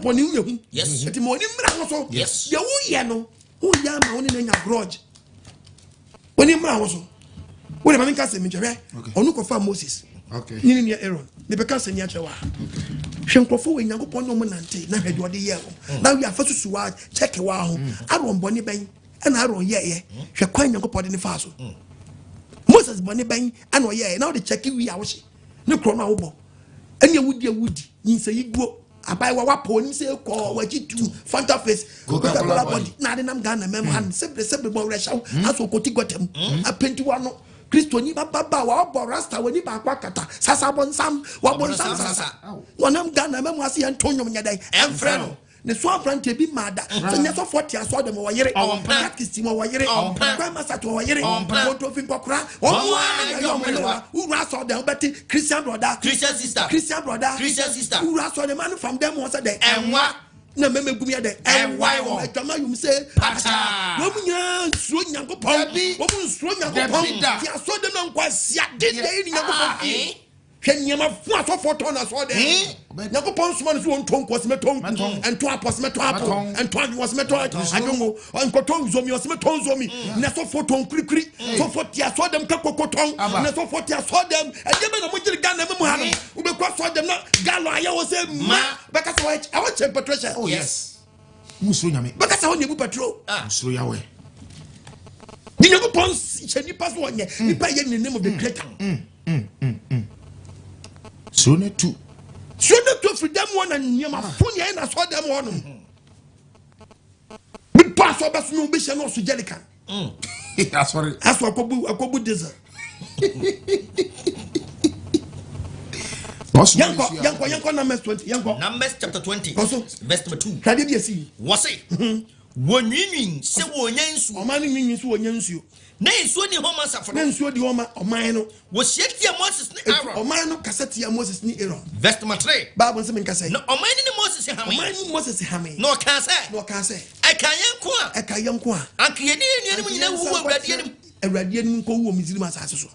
Nyankopɔn ne ho yɛ hu. Yes. Enti ma w'ani mmra ho so. Yes. Deɛ woyɛ no, woyɛ ama wo ne no anya grudge. W'ani mmra ho so. Wode ma menka asɛm nkyɛ hwɛ. Ɔno kɔfa Moses. Okay. Ne ne nua Aaron. Mebɛka asɛm yi akyerɛ wo a. Hwɛ nkurɔfoɔ wɔ Nyankopɔn ne ɔmo nante na hwɛ deɛ ɔde yɛɛ wɔn. Na wie afa susu wa kyɛke wa ho. Aaron bɔne bɛn ɛna Aaron yɛɛyɛ. Hwɛ kwan Nyankopɔn de ne faa so. Moses bɔne bɛn ɛna ɔyɛɛyɛ na wode kyɛke wie a wohye ne korɔ no a wobɔ ɛne awudi awudi nyinsɛyi guo abaayewa wapɔ onim sɛ kɔɔ wakyi tu fanta face coca-cola body na ade nam Ghana mɛm han sebre sebre bɔ werɛ hyɛw hmm. aso okoti gɔtɛm hmm. apenti wano kristoni bababa wabɔ rasta wani baako akata sasa bɔnsam wabɔnsam sasa wɔnam Ghana mɛm ase yɛn to nnwom nyɛ dɛn ɛmfrɛ no Ne so aberanteɛ bi maa da sɛ nyɛ sɔfoɔ te asɔre dɛm ɔwɔ yere katkist mu ɔwɔ yere kwan masat ɔwɔ yere wɔntɔfi nkɔkora wɔn mu ara na ɛyɛ ɔmo yere wura asɔre dɛm wobɛte christian brother christian sister christian brother christian sister wura asɔre dɛm ano fam dɛm wɔn sɛ dɛ ɛnwa na mɛmɛ gum yɛ dɛ ɛnwae wɔn adwama yom sɛ pataa wɔn mu nyinaa nsuro nyankopɔn wɔn mu nsuro nyankopɔn te asɔre dɛm na nkɔ asiade deɛ yi ne nyankopɔn fie. Hwɛ nneɛma fo asɔfoɔ tɔn na asɔɔ dɛm. Nyankopɔn soma no so wɔn tɔ nku ɔsɛ mɛtɔ nku, ɛntɔ apɔ ɔsɛ mɛtɔ apɔ, ɛntɔ adwo ɔsɛ mɛtɔ adwongo, nkɔtɔ nzomi ɔsɛ mɛtɔ nzomi. Na asɔfoɔ tɔn kurikuri, sɔfoɔ te asɔɔ dɛm ka koko tɔn, na asɔfoɔ te asɔɔ dɛm. Ɛdeɛ bɛ na mo gyere Ghana mu ha no, wobɛkɔ asɔɔ dɛm na galɔ ayɛ wɔ sɛ ma, bɛka sɛ ɛwɔ kyɛn petrol hyɛ. Oh yes. Musuro nyame. Bɛka sɛ hɔ na ebu petrol. Ah. Musuro Yahweh. Di Nyankopɔn hyɛ nipa so ɔnyɛ mm. nipa yɛ ne name of the mm. creator. Mm. Suro ne tu. Suro ne tu firi dɛm hɔ na nneɛma ah. fo nea ɛna sɔ dɛm hɔ nom. Bi pa asɔ bɛso no bɛhyɛ no ɔso jerrycan. Asɔre. Asɔ akɔbu akɔbu diesel. Yɛnkɔ yɛnkɔ yɛnkɔ Numbers 20 yɛnkɔ. Numbers chapter 20. Kɔso. Verse number 2. Hwɛ bi esi. Wɔse. Wɔnwiinwii sɛ wɔnya nsuo. Ɔman no nwiinwii sɛ wɔnya nsuo. Na nsuo ni hɔ ma asafo no. Na nsuo di hɔ ma ɔman no. Wɔhyia tia Moses ne Aaron. Ɔman no kasa tia Moses ne Aaron. Verse number 3. Bible nsɛm nkasa yi. Na ɔman no ne Moses hamee. Ɔman no Moses hamee. Na ɔkaa sɛ. Na ɔkaa sɛ. Ɛka yɛn nko a. Ɛka yɛn nko a. Anka yɛne yɛn nuanom nyinaa wuwu wɔ Awurade anim. Awurade anim nkɔwu wɔ Misraim asase so.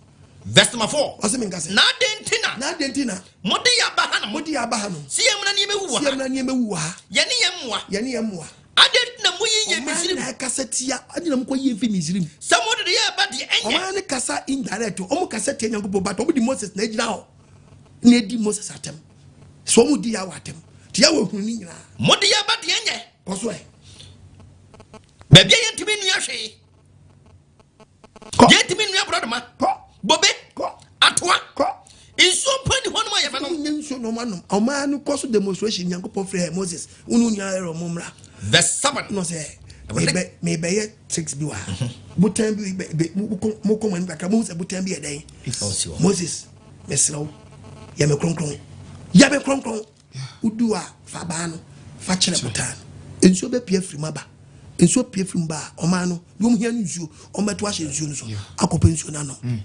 Verse number 4. Ɔsɛ menka sɛ. Na adɛn nti na. Na adɛn nti na. Mode yɛn aba hanom. Mode yɛn aba hanom. Sɛ yɛmmra na yɛmmɛwu wɔ ha. Sɛ yɛmmra na yɛmmɛwu wɔ ha. Yɛne yɛn mmoa. Yɛne yɛn mmoa. Adɛn nti na moyi yɛn Misraim? Ɔman na ɛkasa tia. Adɛn na mokɔyi yɛn fi Misraim? Sɛ mode de yɛn ba deɛ ɛnyɛ. Ɔman no kasa indirect. Wɔn kasa tia Nyankopɔn but wɔn de Moses na egyina hɔ na edi Moses atɛm. So wɔn di Yahweh atɛm. Ti Yahweh hunu ne nyinaa. Mode yɛn ba deɛ ɛnyɛ. Kɔ so ɛ. Baabi a yɛntumi nnua hwee. Yɛntumi nnua borɔdoma. Bobe. Atoa. Nsuo mpo ni hɔnom a yɛbɛnom. Nyɛ nsuo na ɔma nom. Ɔmaa no kɔ so demonstration Nyankopɔn frɛ Moses. Wo ne onua Aaron mo mmra. Verse 7. Na ɔsɛ mebɛyɛ tricks bi wɔ ha. Mhm. Botan bi mokɔ mo anim kakra mohu sɛ botan bi yɛ dɛn. Moses mesrɛ wo yɛ me kronkron. Yɛ me kronkron. Wodu a, fa abaa no fa kyerɛ botan no. Nsuo bɛpue afiri mu aba. Nsuo pue firi mu ba a, ɔman no, deɛ wɔn hia no nsuo, wɔbɛto ahyɛ nsuo no so akɔpɛ nsuo no anom. Mm.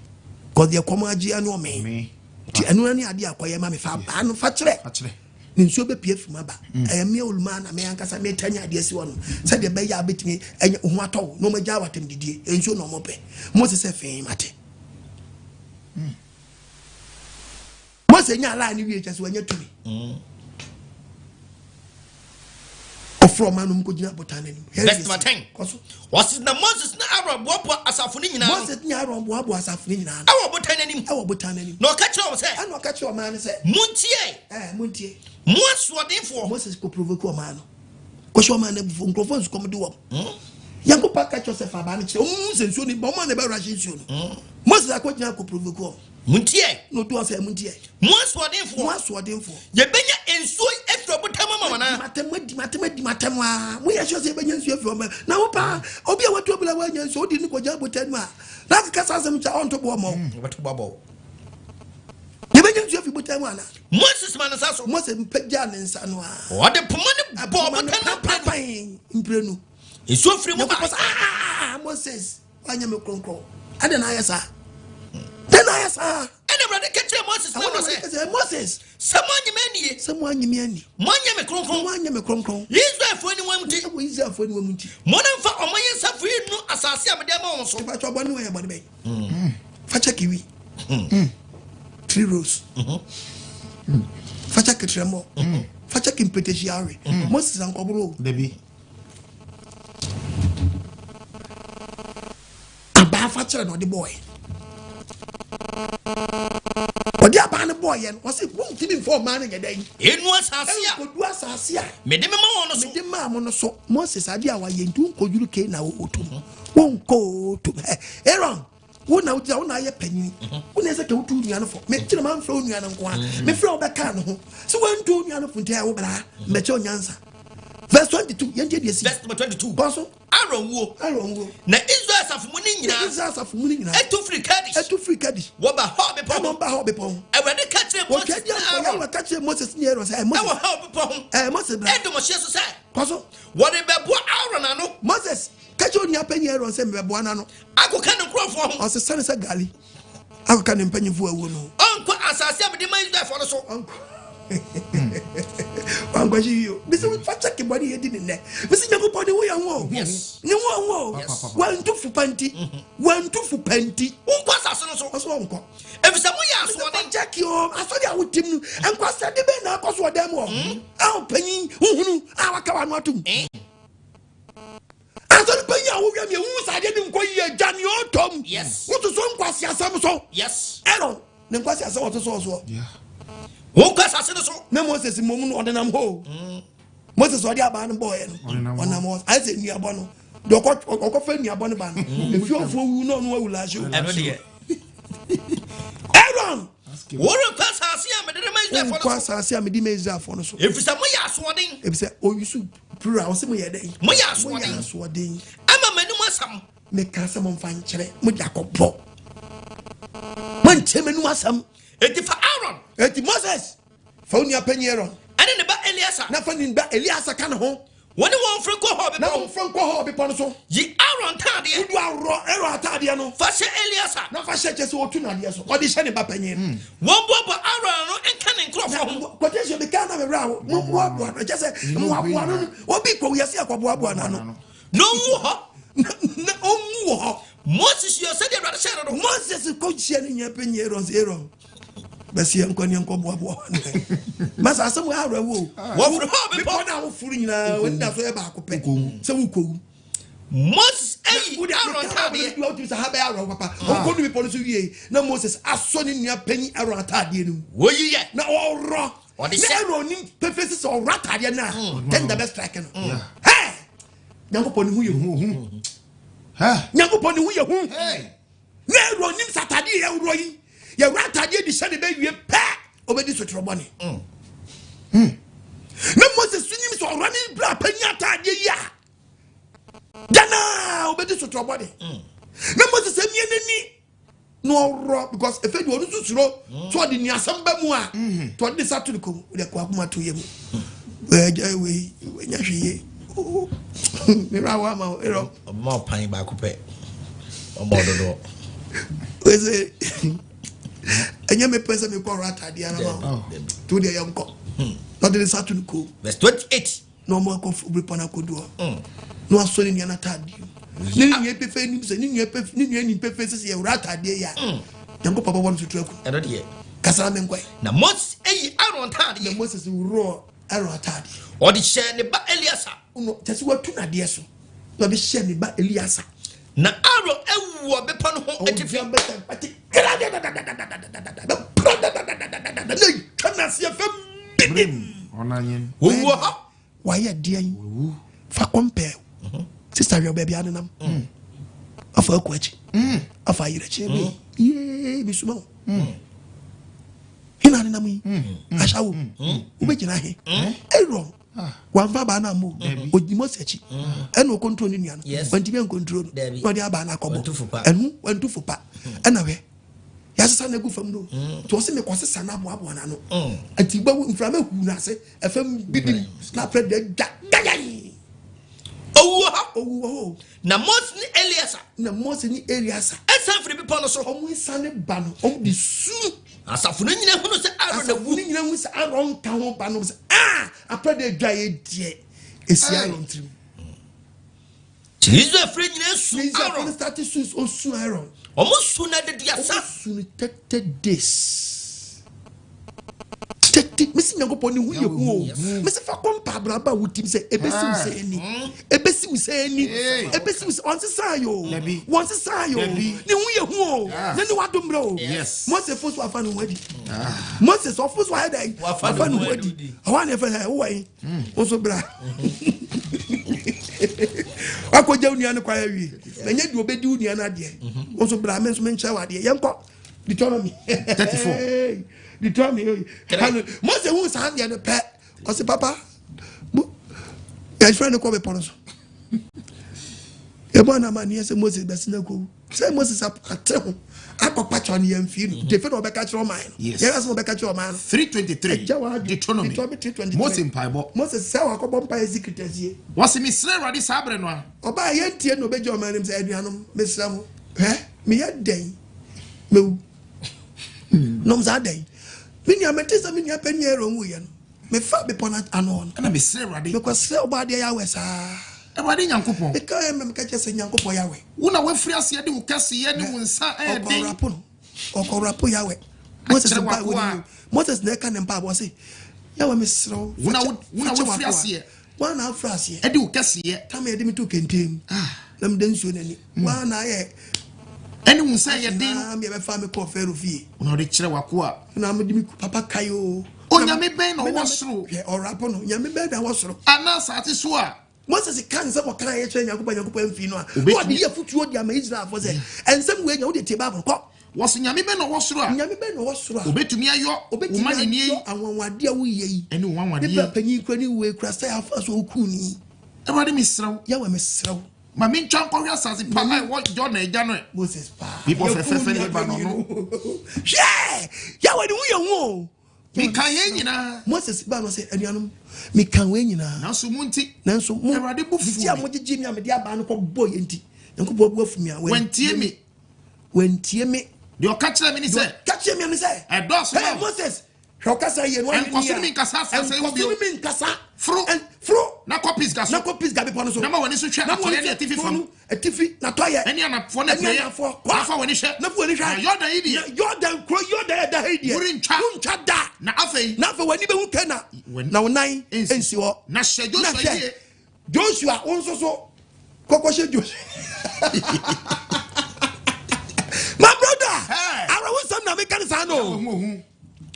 Kɔ deɛ kɔm agye ano ɔmee. Nti ɛno ne adeɛ akɔyɛ ma me fa abaa no fa kyerɛ. Ne nsuo bɛpue afiri mu aba. Mm. Ɛyɛ mmea olumaa na me ankasa metanya adeɛ si hɔ no. Sɛdeɛ ɛbɛyɛ a bɛtumi ɛnyɛ ho atɔ wo na wɔagya awatam didie. Nsuo na wɔpɛ. Mose sɛ fee mate. Mm. Mose nyaa line no wie kyɛ sɛ wanya tumi. Ɔfrɛ ɔman no mu kɔgyina botan no anim. Verse number 10. Kɔ so. Ɔsi na Moses ne Aaron boaboa asafo no nyinaa. Moses ne Aaron boaboa asafo no nyinaa. Ɛwɔ botan no anim. Ɛwɔ botan no anim. Na ɔka kyerɛ wɔn sɛ. Ɛna ɔka kyerɛ ɔman no sɛ. Muntie. Ɛɛ muntie. Mo asoɔdenfoɔ. Moses kɔ provoke ɔman no. Kɔhyɛ ɔman no abufuo. Nkurɔfoɔ nsukɔm de wɔn. Nyankopɔn aka kyerɛ sɛ fa abaa no kyerɛ. Wɔn mu sɛ nsuo no ba wɔn a na ɛbɛwura hyɛ nsuo no. Moses akɔgyina akɔ provoke wɔn. Montie! Na ɔdu hɔ sɛ, Montie! Mo asoɔdenfoɔ! Mo asoɔdenfoɔ! Yɛbɛnya nsuo yi afiri ɔbotan mu ama mo anaa? Madi m'atɛm, madi m'atɛm, adi m'atɛm aa. Moyɛ sure sɛ yɛbɛnya nsuo afiri ɔbotan Na wo paa, obi a watu abura woanya nsuo, wode no kɔgya abotan mu a, na akeka saa asɛm kyɛ a, ɔnto boɔ mmɔ wo. Ɔbɛto boɔ abɔ wo. Yɛbɛnya nsuo afiri botan mu anaa? Moses ma ne nsa so. Mose pagyaa ne nsa no a. Ɔde poma no bɔɔ ɔbotan no mprenu. Mprenu. Nsuo firi mu bae. Nyankopɔn sɛ, ah, Moses. Wanyɛ me kronkron. Adɛn na ayɛ saa? Dɛn na ayɛ saa? Ɛna Awurade ka kyerɛɛ Moses ne Aaron sɛ, Moses, sɛ moannye me annie, sɛ moannye me anni, moanyɛ me kronkron, moanyɛ me kronkron, Israelfoɔ aniwa nti, wɔ Israelfoɔ aniwa mu nti, monamfa ɔman yi nsafo yi nnu asase a mede ama wɔn so. Ìbàtɔ bɔ ne wɔyɛ bɔne bɛn? Fa kyɛ kiwi. Three rows. Fa kyɛ ketrɛmɔ. Fa kyɛ kempetehyi awe. Moses ankɔboro o. Dabi. Abaa fa kyerɛ na ɔde bɔɔɛ. Ɔde abaa no bɔɔyɛ no, ɔse wontumi mfa ɔman no nyɛ dɛn? Enu asase a. Ɛnkɔdu asase a. Mede mema wɔn no so. Mede maa mo no so. Moses adeɛ a wayɛ nti wonkɔduru Canaan wɔtom. Wonkɔ otom. Aaron, wo na wogyina wo na ayɛ panyin. Wo na ɛsɛ ka wotu wo nua no fo. Me kyerɛ mamfrɛ wo nua no nko a. Mefrɛ wo bɛkaa ne ho. Sɛ woantu wo nua no fo nti ɛyɛ wo bra. Mbɛkyɛ wo nyansa. Verse 22, yɛntie deɛ si. Verse number 22. Kɔ so. Aaron wuo. Aaron wuo. Na Israel asafo mu no nyinaa. Na Israel asafo mu no nyinaa. Etu firi Kadesh. Etu firi Kadesh. Wɔba Hor bepɔ ho. Ɛna wɔba Hor bepɔ ho. Awurade ka kyerɛɛ Moses ne Aaron. Wɔtwa di ka kyerɛɛ Moses ne Aaron sɛ. Moses. Ɛwɔ Hor bepɔ ho. Ɛɛ Moses bra. Edom hyeɛ so sɛ. Kɔ so. Wɔde bɛboa Aaron ano. Moses ka kyerɛ onua panyin Aaron sɛ mebɛboa n'ano. Akɔka ne nkurɔfoɔ ho. Ɔsesa ne sɛ gali. Akɔka ne mpanyinfoɔ awuo no ho. Ɔnkɔ asase a mede ma Israelfoɔ no so. Ɔnkɔ. Wankɔhye yie o. Bisi fa kyɛke bɔne yɛdi ne nnɛ. Bisi Nyankopɔn ne ho yɛ ho o. Ne ho ho o. Wantu fo pa nti. Wantu fo pa nti. Wonkɔ asase no so. Ɔso ɔnkɔ. Efisɛ moyɛ asoɔden. Fa kyɛke o. Asɔre a wotim no. Nkwasɛde bɛn na akɔ so ɔdan mu hɔ. A ɔpanyin huhunu a waka w'ano atom. Asɔre panyin a wowia mi ehu sɛ adeɛ ne nkɔ yie gya nea ɔtɔ mu. Wososo nkwasi asɛm so. Aaron ne nkwasi asɛm ɔsoso soɔ. Wonkɔ asase no so. Na Moses mmom no ɔdenam hɔ o. Mm. Moses ɔde abaa no bɔɔyɛ no ɔnam hɔ ayɛ sɛ nnuabɔ no deɛ ɔkɔfa nnuabɔ no ba no efiofo wu na ɔno awu laahye o. Ɛno deɛ. Aaron. Worenkɔ asase a mede ma Israelfoɔ no so. Wonkɔ asase a mede ma Israelfoɔ no so. Efisɛ moyɛ asoɔden. Efisɛ oyusu plural ɔsɛ moyɛ dɛn? Moyɛ asoɔden. Moyɛ asoɔden. Ama m'anim asam. Meka sɛ momfa nkyerɛ mo de akɔbɔ. Moantie m'anim asɛm. Enti fa Aaron. Enti Moses fa wo nua panyin Aaron. Ɛne ne ba Eleasa. Na fa ne ba Eleasa ka ne ho. Wɔne wɔn mforo nkɔ Hor bepɔ. Na wɔn mforo nkɔ Hor bepɔ no so. Yi Aaron ntaadeɛ. Wodu aworɔ Aaron ataadeɛ no. Fa hyɛ Eleasa. Na fa hyɛ kyɛ sɛ wɔtu n'adeɛ so. Ɔde hyɛ ne ba panyin. Wɔn boaboa Aaron ano nka ne nkurɔfoɔ ho. Quotation bi kaa na me werɛ aho. Mo mmoaboa no kyɛ sɛ mmoaboa no no obi kɔ wiase akɔboaboa n'ano. Na ɔnwu hɔ. Na ɔnwu wɔ hɔ. Moses yɛ sɛdeɛ Awurade hyɛɛ no no. Moses kɔ hyia ne nua panyin Aaron sɛ Aaron bɛsi yɛn nkɔ ne yɛn nkɔ boaboa hɔ ne. Masa asɛm wɔ awerɛhoɔ o. Wɔforo hɔ bepɔ. Bepɔ no a woforo nyinaa wɔn nyinaa so yɛ baako pɛ sɛ wokɔwu. Moses ayi Aaron ataadeɛ. Wotumi sɛ ha bɛyɛ awerɛho papa. Ɔnkɔ nu bepɔ no so wie na Moses asɔ ne nua panyin Aaron ataadeɛ no mu. Wɔyi yɛ. Na ɔworɔ. Ɔde Na hyɛ. Aaron nim pefee sɛ ɔworɔ ataadeɛ no a tɛnda bɛ strike no. Hey! Nyankopɔn ne ho yɛ hu. Nyankopɔn ne ho yɛ hu. Na Aaron nim sɛ ataadeɛ yɛ worɔ yi yɛworɔ ataadeɛ de hyɛ ne bɛwie pɛ ɔbɛdi sotorɔ bɔne. Na Moses so nim sɛ ɔworɔ ne bra panyin ataadeɛ yi a danaa ɔbɛdi sotorɔ bɔne. Na Moses amia n'ani na ɔworɔ because efe deɛ ɔno nso suro so ɔde nuasɛm ba mu a nti ɔde ne nsa to ne kɔn mu ɔde akɔ akoma to yɛ mu ɛgya wei wenya hwee yie mewura wɔ ama wo erɔ. Ɔbɛma ɔpan baako pɛ ɔma ɔdodoɔ. Wese ɛnyɛ mepɛ sɛ mekɔ ɔrɔ ataadeɛ ara ma wo nti wo deɛ yɛnkɔ na ɔde ne nsa to ne kɔn mu. Verse 28. Na wɔn akɔ bepɔ no akɔdu hɔ na wasɔ ne nua no ataadeɛ mu ne ne nua pefe nim sɛ ne nua pefe ne nua nim pefe sɛ sɛ yɛwura ataadeɛ yi a Nyankopɔn bɛbɔ no soto aku. Ɛno deɛ. Kasa na menkɔe. Na Moses ayi Aaron ataadeɛ. Na Moses worɔɔ Aaron ataadeɛ. Ɔde hyɛɛ ne ba Eleasa. No kyɛ sɛ watu n'adeɛ so na ɔde hyɛɛ ne ba Eleasa. Na Aaron awu wɔ bepɔ no ho atifi. Na twa n'aseɛ fam bidim. Owu wɔ hɔ. Wayɛ deɛn? Fa kɔmpɛɛ. Sista hwɛ baabi anenam. Afa aku akyi. Afa ayerɛ akyi. Yee mesuma wo. Hena anenam yi? Ahyɛ wo. Wobɛgyina he? Aaron wamfa abaa no ammɔ o. Ɔdi Mose akyi. Ɛna ɔkɔntro ne nua no. Wantumi ankontro no. Na ɔde abaa no akɔbɔ. Ɛno wantu fo pa. Ɛna hwɛ. Yɛasesa no agu fam no. Nti ɔse mekɔsesa no aboaboa no ano. Nti bɛwo mframa hu no ase ɛfam bidim na afrɛ da dwa gayan. Owu wɔ hɔ. Owu wɔ hɔ. Na Mose ne Eleasa. Na Mose ne Eleasa. Ɛsan firi bepɔ no so. Ɔmo nsane ba no ɔmo de su. Asafo no nyinaa hunu sɛ Aaron awu. Asafo no nyinaa hunu sɛ Aaron nka ho ba no sɛ ah afrɛ da dwa yɛ deɛ esi Aaron tirim. Israelfoɔ nyinaa su Aaron. Israelfoɔ no start su osu Aaron. Wɔn su no adaduasa. Wɔn su no 30 days. 30 mesi Mesi Nyankopɔn ne ho yɛ hu o. Mesi fa kɔ mpa abraba a wotim sɛ ebesi wo sɛ ani. Ebesi wo sɛ ani. Ebesi wo sɛ ɔnsesa yo. Wɔnsesa yo. Ne ho yɛ hu o. Na ne wadom brɛ o. Mose fo so afa ne ho adi. Moses ɔfo so ayɛ dɛn? Wafa ne ho adi. Ɔhɔ a na ɛfɛ sɛ wowɔ yi. Wo nso bra. Wakɔgya wo nua no kwan awie. Na nyɛ deɛ ɔbɛdi wo nua no adeɛ. Wo nso bra me nso menkyerɛ wo adeɛ. Yɛnkɔ. Deuteronomy. 34. Deuteronomy. Mose hu saa deɛ no pɛ. Ɔse papa, yɛfrɛ no kɔ bepɔ no so. Yɛbɔ no amanneɛ sɛ Moses bɛsena kɔwu. Sɛ Moses ate ho akɔpa kyɛw no yɛmfii no. Defe na ɔbɛka kyerɛ ɔman no. Yɛhwɛ sɛ ɔbɛka kyerɛ ɔman no. 323. Deuteronomy. Deuteronomy 323. Mose mpaebɔ. Moses sɛ wakɔbɔ mpaeɛ secret asie. Wɔse mesrɛ Awurade saa berɛ no a. Ɔbaa yɛntie na ɔbɛgya ɔman no mu sɛ anuanom mesrɛ mo hwɛ meyɛ dɛn mewu nom saa dɛn me nua mete sɛ me nua panyin Aaron wuyɛ no mefa bepɔ no ano hɔ no ɛna mesrɛ Awurade mekɔsrɛ ɔbɔ adeɛ Yahweh saa Awurade Nyankopɔn meka yɛ mmerɛ meka kyerɛ sɛ Nyankopɔn Yahweh wo na woafiri aseɛ de wo kɛseyɛ ne wo nsa ɛyɛ den ɔkɔrapo no ɔkɔrapo Yahweh Moses Akyerɛ mpa w'akoa. Moses na ɛka ne mpa abɔ se Yahweh mesrɛ wo Wo na wo na fakyɛ woafiri w'akoa. aseɛ Woa na afiri aseɛ ɛde wo kɛseyɛ tam yɛde me to kɛntɛn mu na meda nsuo n'ani woa na ayɛ ɛne wo nsa ɛyɛ den na meyɛbɛfa me kɔɔ Farao fie wo na wode kyerɛ w'akoa na mede me papa kae o Onyame bɛn na Me ɔwɔ soro hwɛ ɔrapo no nyame bɛn na ɛwɔ soro anaa asase so a Moses ka nsɛm ɔka yɛ kyerɛ Nyankopɔn Nyankopɔn amfii no a Obetumi- na ɔde yɛ afotuo de ama Israelfoɔ sɛ ɛnsɛm wei nya wode tie Bible kɔ wɔse nyame bɛn na ɔwɔ soro a nyame bɛn na ɔwɔ soro a obɛtumi ayɔ wo obɛtumi ma ne nie ayɔ anwanwadeɛ a woyɛ yi ɛne wo ne wanwadeɛ bra panyin kura ne wei kura sɛ afa so wokuu ni Awurade mesrɛ wo Yahweh mesrɛ wo ma mentwa nkɔhwɛ asase pa a ɛwɔ Jordan agya no ɛ Moses paa Bepɔ fɛfɛɛfɛ ne Lebanon no. hwɛ Yahweh ne ho yɛ hu o meka yɛn nyinaa Moses ba no sɛ anuanom meka wei nyinaa nanso mo nti nanso mo Awurade bo fuu gyegye a me. mogyegye me a mede abaa no kɔbɔ yɛ nti Nyankopɔn bu afu me a wantie me wantie me deɛ ɔka kyerɛ me ne sɛ ka kyerɛ me ne sɛ ɛdɔɔso hey ma wo. Moses hwɛ ɔkasa yie no Ɛnkɔ so ne me nkasa asase yi ho ɛnkɔ bio. so ne me nkasa Foro. Foro na kɔ Pisga so na kɔ Pisga bepɔ no so na ma w'ani so hwɛ Na ma atɔeɛ w'ani ne so atifi kuro fam no, atifi na tɔyɛ ɛne anafoɔ ne ɛne apueeɛ anafoɔ kɔ na fa w'ani hwɛ na fa w'ani hwɛ na Yordan yi deɛ Na Yordan kuro Yordan ɛda ha yi deɛ Worentwa. wontwa da na afei na afei w'ani bɛhu Kana W'ani- na wo nan Ɛnsi. nsi hɔ na hyɛ na Joshua hwɛ yie Joshua wo nso so kɔkɔ hyɛ Joshua my brother Hey. awerɛhosɛm na meka ne saa no Ohu, ohu.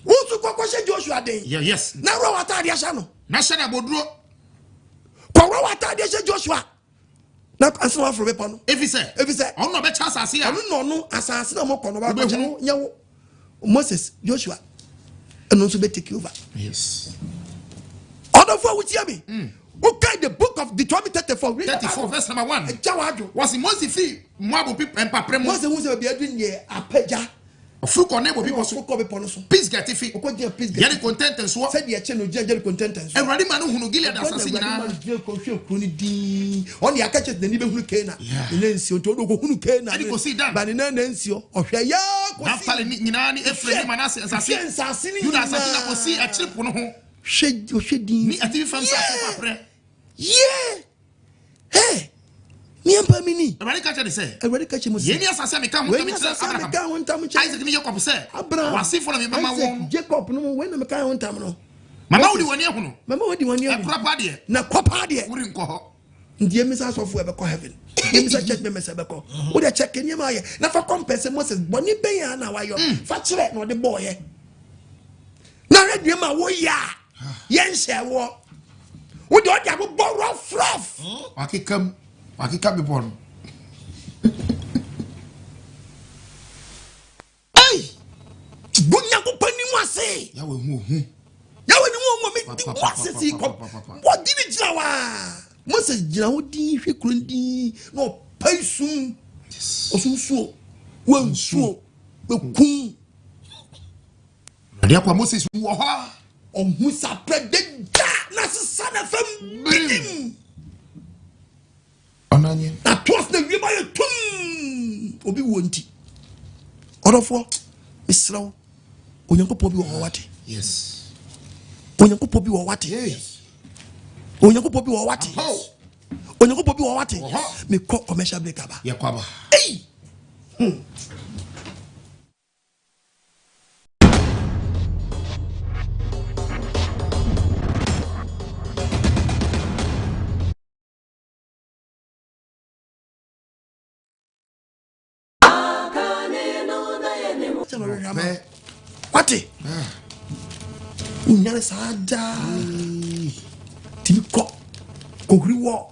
wo nso kɔkɔ hyɛ Joshua den Yeah, yes na worɔ w'ataadeɛ hyɛ no na hyɛ no abɔduro kɔworɔ w'ataadeɛ hyɛ Joshua na ansa na waforo bepɔ no ɛfiri sɛ ɛfiri sɛ ɔno na ɔbɛkyɛ asase a ɔno na ɔno asase na ɔmɔkɔ no ɔbɛkɔkyɛ Wobɛhunu. no nyɛ wo Moses Joshua ɛno nso bɛ take over yes ɔdɔfo a wotia me wokae the book of Deuteronomy 34 read the 34 Bible. verse number 1 ɛgya w'adwo wɔse Mose firi Moab mpaprɛ mu Mose hu sɛ baabi adu neɛ apagya ɔforo kɔ Nebo bepɔ so ɔkɔ bepɔ no so Pisga atifi ɔkɔgyina Pisga Yeriko ntɛntɛnsoɔ sɛdeɛ ɛkyɛ no gyina Jericho ntɛntɛn so Awurade ma no hunu Gilead asase nyinaa kɔhwɛ kuro no din ɔne aka kyerɛ n'ani bɛhunu Kana Yeah. ne nan nsuo nti ɔde ɔkɔhunu Kana Ɛde kɔsii Dan. ba ne nan na nsuo ɔhwɛ yɛ kɔsi Naftali ne nyinaa ne Efraim ne Manase nsase hwɛ nsase no Yuda asase na nyinaa. kɔsii akyiri po no ho hwɛ ɔhwɛ din ne atifi fam asase mpaprɛ yɛ hɛ nneɛma mi ni Awurade ka kyerɛ ne sɛ Awurade ka kyerɛ mo yei sɛ ne asase a meka ho wei ntam ne kyerɛ asase a Abraham meka ho ntam kyerɛ Isaac ne Jacob sɛ Abraham w'asefoɔ na mebɛma Isaac wɔn Jacob no mu wei na meka ho ntam no mama wode w'ani ahunu mama wodi wɔn ani ɛkora pa deɛ na kɔpa deɛ worenkɔ hɔ nti yɛmisa asɔfo ɛbɛkɔ heaven yɛmisa church members ɛbɛkɔ wode check nneɛma ayɛ na fa kɔmpɛ sɛ Moses bɔne bɛn a na wayɔ fa kyerɛ na ɔde bɔɔyɛ na hwɛ nneɛma a woyɛ a yɛnhyɛ woɔ wode ɔde abobɔ rough rough wakeka mu wakeka bepɔ no ei bu Nyankopɔn anim ase Yahweh hu ohu Yahweh ne wo wɔ me di wo ase si kɔ wɔde ne gyina hɔ a Moses gyina hɔ din hwɛ kuro no din na ɔpae sum ɔsunsuo wansuo bɛkum Awurade akwa Moses wɔ hɔ a ɔhu saprɛ de gya na sesa na fam birim ɔnanyɛ na toas na wiem ayɛ tum obi wɔ nti ɔdɔfoɔ mesrɛ wo Onyankopɔn bi wɔ hɔ wate yes Onyankopɔn bi wɔ hɔ wate yes Onyankopɔn bi wɔ hɔ wate Aho. Onyankopɔn bi wɔ hɔ wate Wɔ hɔ. mekɔ commercial break aba yɛkɔ aba ei Fakyɛ na ɔhwehwɛ ama wate wonyane saa daa tumi kɔ kɔhuri wɔ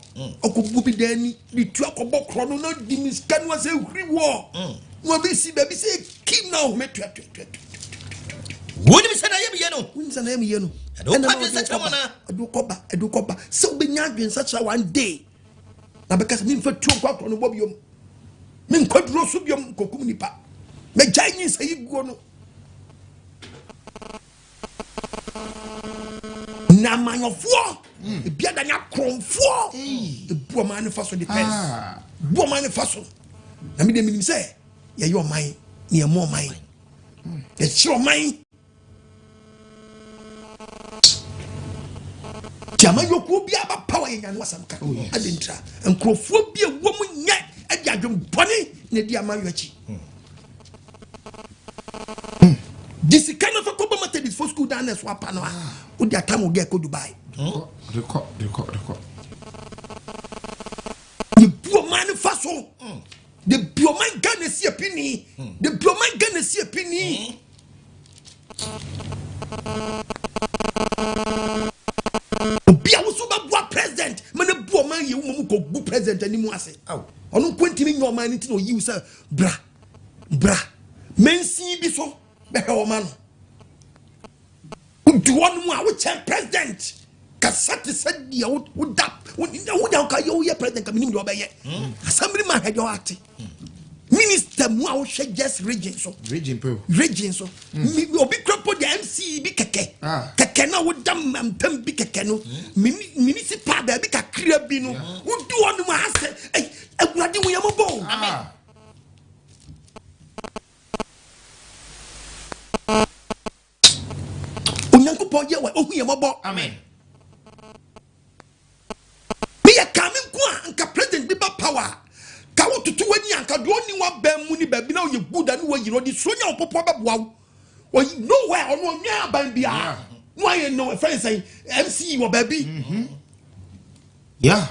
ɔkɔbu bi dan ni de tu akɔbɔ korɔ no na di ne sika no asɛ huri wɔ na wabɛsi baabi sɛ kim na ɔhome tuatuatuatu. Wonim sɛ na yɛmeyɛ no. Wonim sɛ na yɛmeyɛ no. Ɛde wokɔ adwensakyera mu anaa? Ɛde wokɔba, ɛde wokɔba sɛ wobɛnya adwensakyera one day na bɛka sɛ memfa tuo nkɔ akorɔ no bɔ biom, menkɔ duro so biom nkɔkum nipa, mɛgyae nyinsa yi guo no. Na amanyɔfoɔ ebi adane akorɔmfoɔ, ebu ɔman no fa so depends, bu ɔman no fa so. Na mi de minim sɛ yɛyɛ ɔman na yɛmmɔ ɔman, yɛkyerɛ ɔman. Nti amanyɔkuo bi aba power yɛ nyane wasɛm ka. Oh, ade ntira nkurɔfoɔ bi a ɛwɔ mu nyɛ ɛde adwembɔne na ɛdi amanyɔ akyi. Di sika no fa kɔbɔ Methodist fo school dan na ɛso apa no a wode atam wo gɛ kɔ Dubai. Rekɔ, rekɔ, rekɔ. Yɛbu ɔman no fa so. De bi ɔman Ghana si apini. De bi ɔman Ghana si apini. Obi a woso bɛboa president ma no bu ɔman yɛ wo mmom kɔgu president anim ase. Ɔno nko ntumi nyɛ ɔman no nti na ɔyi wo sɛ bra bra mansin bi so bɛhwɛ ɔma no. Wodu hɔ no mu a wokyɛn president kasa te sɛ deɛ woda wonya woka yɛ woyɛ president ka menim deɛ ɔbɛyɛ. Assembly man hwɛ deɛ ɔate. Minister mu a wohwɛ just region so. Region pe. Region so. Obi kura po deɛ MC bi kɛkɛ. Kɛkɛ na woda mpam bi kɛkɛ no. Municipal baabi kakra bi no. Wodu hɔ no mu asɛ Awurade wo yɛ mɔbɔ o. Amen. Onyankopɔn yɛ wa ohu yɛ mɔbɔ. Amen. Meyɛ ka me nko a nka president bi ba power ka wo tutu wani anka deɛ ɔni wa bɛn mu ni baabi na ɔyɛ good ani wɔ yiri ɔde suro nya ɔpopo bɛboa wo. Ɔyi nowhere ɔno ɔnwɛn aban biara. No ayɛ no ɛfɛn sɛn MC wɔ baabi. Yeah.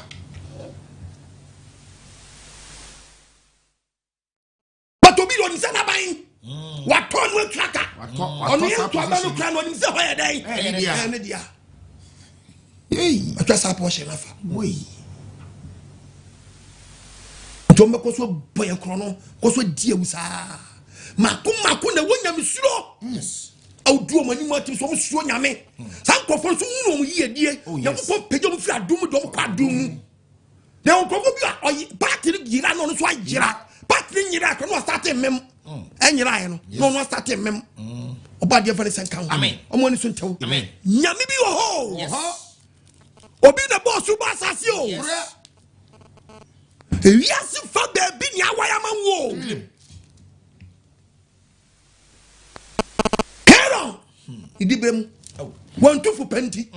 But obi ɔnim sɛ n'aban watɔ no atua ka. Ɔno yɛ nto aba no kura no ɔnim sɛ hɔ yɛ dɛn. Ɛne dea. Atwa saa pɔhyɛ no afa. Nti wɔn bɛkɔ so bɔ yɛn korɔ no kɔ so di ewu saa. Mako mako na ɛwɔ nyamesuro. Awudu wɔn anim atim so wɔn suro nyame. Saa nkurɔfoɔ nso wunu wɔn yiedie. Nyankopɔn pagya wɔn firi adum mu de wɔn kɔ adum mu. Na nkurɔfoɔ bi a ɔyi paati no yira na ɔno nso ayira. Paati no nyira akɔ na ɔsate mmem. Ɛnyira yɛ no na ɔno asate mmem. Ɔbɔ adeɛ fɛn sɛ nka ho. Ɔmo ani so ntɛw. Nyame bi wɔ hɔ. Obi na bɔɔ so bɔ asase o. Ewiase fa baabi ni awae ama wo. Aaron idi bere mu wɔn tufo pɛ nti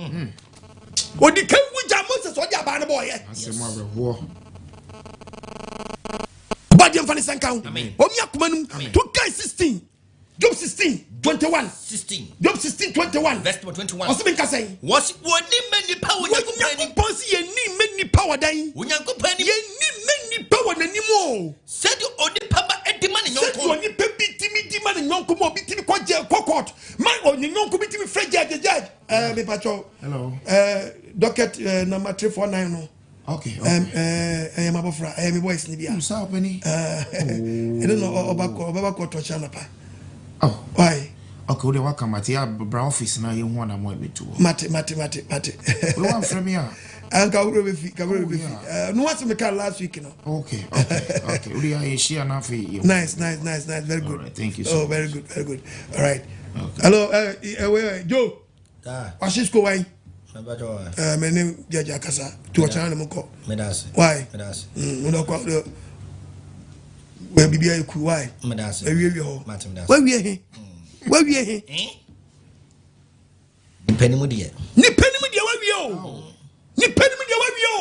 odi kan wu gya Moses ɔde abaa no bɔɔyɛ. Ɔbɔ adeɛ nfa ne sɛ nka ho. Wɔn mi akoma no mu to guy 16 Job 16 21 16 Job 16 21 verse 21 ɔsɛ mi nkasa yi. Wɔsi wɔni mɛ nipa wɔ Nyankopɔn anim. Onyankopɔn si yɛn ni mɛ nipa wɔ dan. Onyankopɔn anim. Yɛn ni mɛ nipa wɔ n'anim o. Sɛdeɛ onipa ba di ma ne yɔnko. Sɛdeɛ onipa bi timi di ma ne yɔnko ma obi timi kɔ jɛ kɔ court ma ne yɔnko bi timi frɛ judge judge. Ɛɛ mi patwɔ. Hello. Ɛɛ docket ɛɛ number 349 no. Okay. Ɛɛ ɛyɛ ma bɔfra ɛyɛ mi boys ni bi a. Saa ɔpɛni. Ɛɛ ɛno na ɔba kɔ ɔbɛba court ɔkyɛ anapa. Oh. Why? Okay, o de wa kama te ya bra office na ye hu ana mo ebe tu. Mate mate mate mate. O wa frɛ me a. Anka wuro be fi, ka wuro be fi. Eh no what's me ka last week no. Okay, okay, okay. O de ya ye share na fe. Nice, nice, nice, nice. Very good. All right, thank you so Oh, very much. good, very good. All right. Okay. Hello, wait, Joe. Ah. Washisko why? Eh, me name Jaja Kasa. Tu wa chana mo ko. Medase. Why? Medase. No ko. We bibia eku why? Medase. Ewie wie ho. Mate medase. Wa wie he? Wa wie he? Eh? Nipa ni mu deɛ. Nipa ni mu deɛ wa wie o. Nipa ni mu deɛ wa wie o.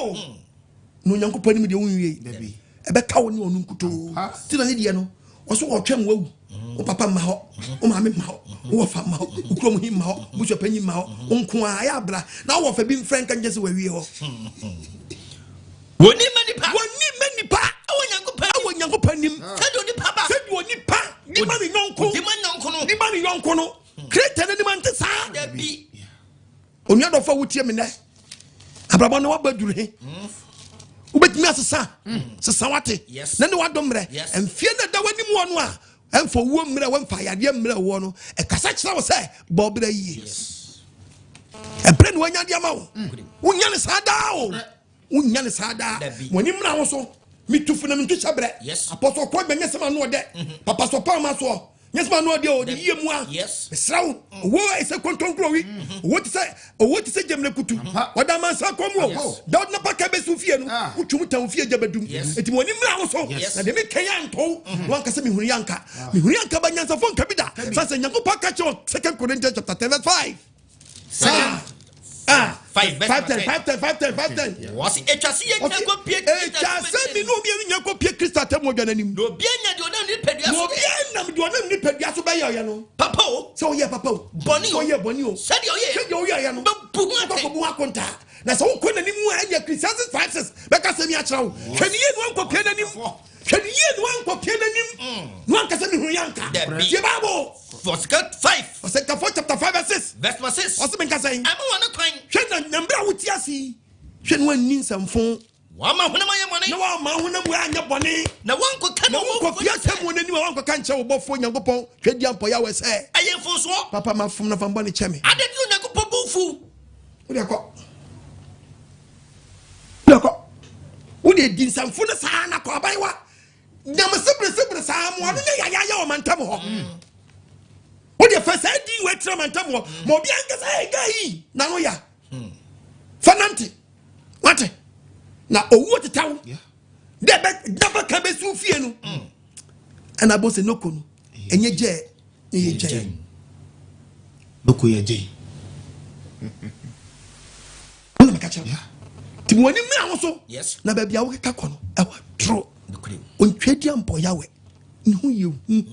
Na Onyankopɔn ni mu deɛ wo nwie. Dabi. Ɛbɛka wo ne ɔno nkutoo. Ti na ne deɛ no, ɔso ɔtwɛn wawu. Wo papa mma hɔ, wo maame mma hɔ, wo wɔfa mma hɔ, wo kurom hi mma hɔ, wo busuapanyin mma hɔ, wo nko ara ayɛ abra. Na wo wɔfa bi mfrɛ nka nkyɛ sɛ wawie hɔ. Wɔni mma nipa. Wɔni mma nipa. Ɛwɔ Nyankopɔn anim. Ɛwɔ Nyankopɔn anim. Sɛdeɛ onipa ba. Sɛdeɛ onipa. Di ma ne yɔnko. Di ma yɔnko no. Di ma ne yɔnko no. Kreta n'anim ante saa. Dabi. Onua dɔfo a wotie me nɛ. Abrabɔ no waba duru he. Wobɛtumi asesa. Sesa wate. Yes. Na ne wadɔ mmerɛ. Yes. Mfie na da w'anim wɔ no a ɛmfa owuo mmerɛ wɔmfa yadeɛ mmerɛ woɔ no ɛkasa kyerɛ wo sɛ bɔ berɛ yie. Ɛberɛ ne wanya de ama wo. Wonya ne saa daa o. Wonya ne saa daa. Dabi. Mo ani mmra wo so. Metu fo na mentu hyɛ berɛ. Yes. Apɔsɔ kɔ nyɛ sɛm ano ɔdɛ. Papa sɔ pa ma soɔ. Nyɛ sɛm ano ɔdɛ o. De yie mu a. Yes. Mesrɛ wo. Owó ɛsɛ kontonkuro wi. Owó te sɛ owó te sɛ gyamina kutu. Wɔda amansa kɔn mu o. Yes. Dawud na paka bɛsi wo fie no. Ah. Wotwum tan wo fie gya bɛdum. Yes. Eti mo ani mmra wo so. Yes. Na deɛ meka yɛ antɔw. Na wankasa mehunu yɛ anka. Mehunu yɛ anka ba nyansafo nka bi da. Sɛ sɛ Nyankopɔn ka kyerɛ wɔ 2 Corinthians chapter 10 verse 5. Second. Ah. 5 verse 5 10 10. 5 10 5 10 5 10. Wɔsi etwa se yɛn nyinaa kɔ pie Etwa sɛ mi ne obi nya kɔ pie Kristo atemmu adwa n'anim. Na obi anya deɛ ɔnam nipadua Na so obi nam deɛ ɔnam nipadua so bɛyɛ ɔyɛ no. Papa o. Sɛ ɔyɛ papa o. Bɔne o. Sɛ ɔyɛ bɔne o. Sɛdeɛ ɔyɛ. Sɛdeɛ ɔyɛ yɛ no. Bɛbu ho atɛn. Wobɛkɔ bu ho akontaa. Na sɛ wokɔ n'anim a ɛnyɛ Ecclesiastes 5 6 bɛka sɛm yi akyerɛ wo. Hwɛ ne yie na wankɔ pie n'anim. Hwɛ ne yie na wankɔ pie n'anim. Na wankasa mehunu yɛ anka. Dabi. Tie Bible. Ɔsika 5. Ɔsɛnkafo chapter 5 verse 6. Verse number 6. Ɔse menka sɛn. Ɛma wɔn ne kwan. Hwɛ na na mmerɛ a wote ase yi. Hwɛ na wanni nsɛmfo. Wɔama honam ayɛ bɔne. Na wɔama honam anyɛ bɔne. Na wɔnkɔka Na wonkɔ pie asɛm wɔ n'anim a wankɔka nkyerɛ wo bɔfoɔ Nyankopɔn hwɛ di ampɔyɛ wɔ sɛ. Ɛyɛ mfomsoɔ. Papa mafom na fa mbɔne kyɛ me. Adɛn nti na Onyankopɔn bo mfuw? Wode kɔ. Wode kɔ. Wode di nsɛmfo no saa na kɔ abayewa. Nyame seberesebere saa mo ano nyɛ yayaya wɔ mantam hɔ. Wode fa saa din wɔ atira mantam hɔ. Ma obi ankasa ɛyɛ guy yi na no ya. Fa nante. Wate. Na owuo teta wo. Dɛ bɛ daba ka bɛsi wo fie no. Ɛna abɔ sɛ noko no. Ɛnyɛ gyɛɛ. Ɛyɛ gyɛɛ. Noko yɛ gyɛɛ. Wona meka kyerɛ wo. Nti mo ani mmra wo so. Yes. Na baabi a wokeka kɔ no ɛwɔ toro. Nokorɛ. Ontwa di ampɔ Yahweh. Ne ho yɛ hu.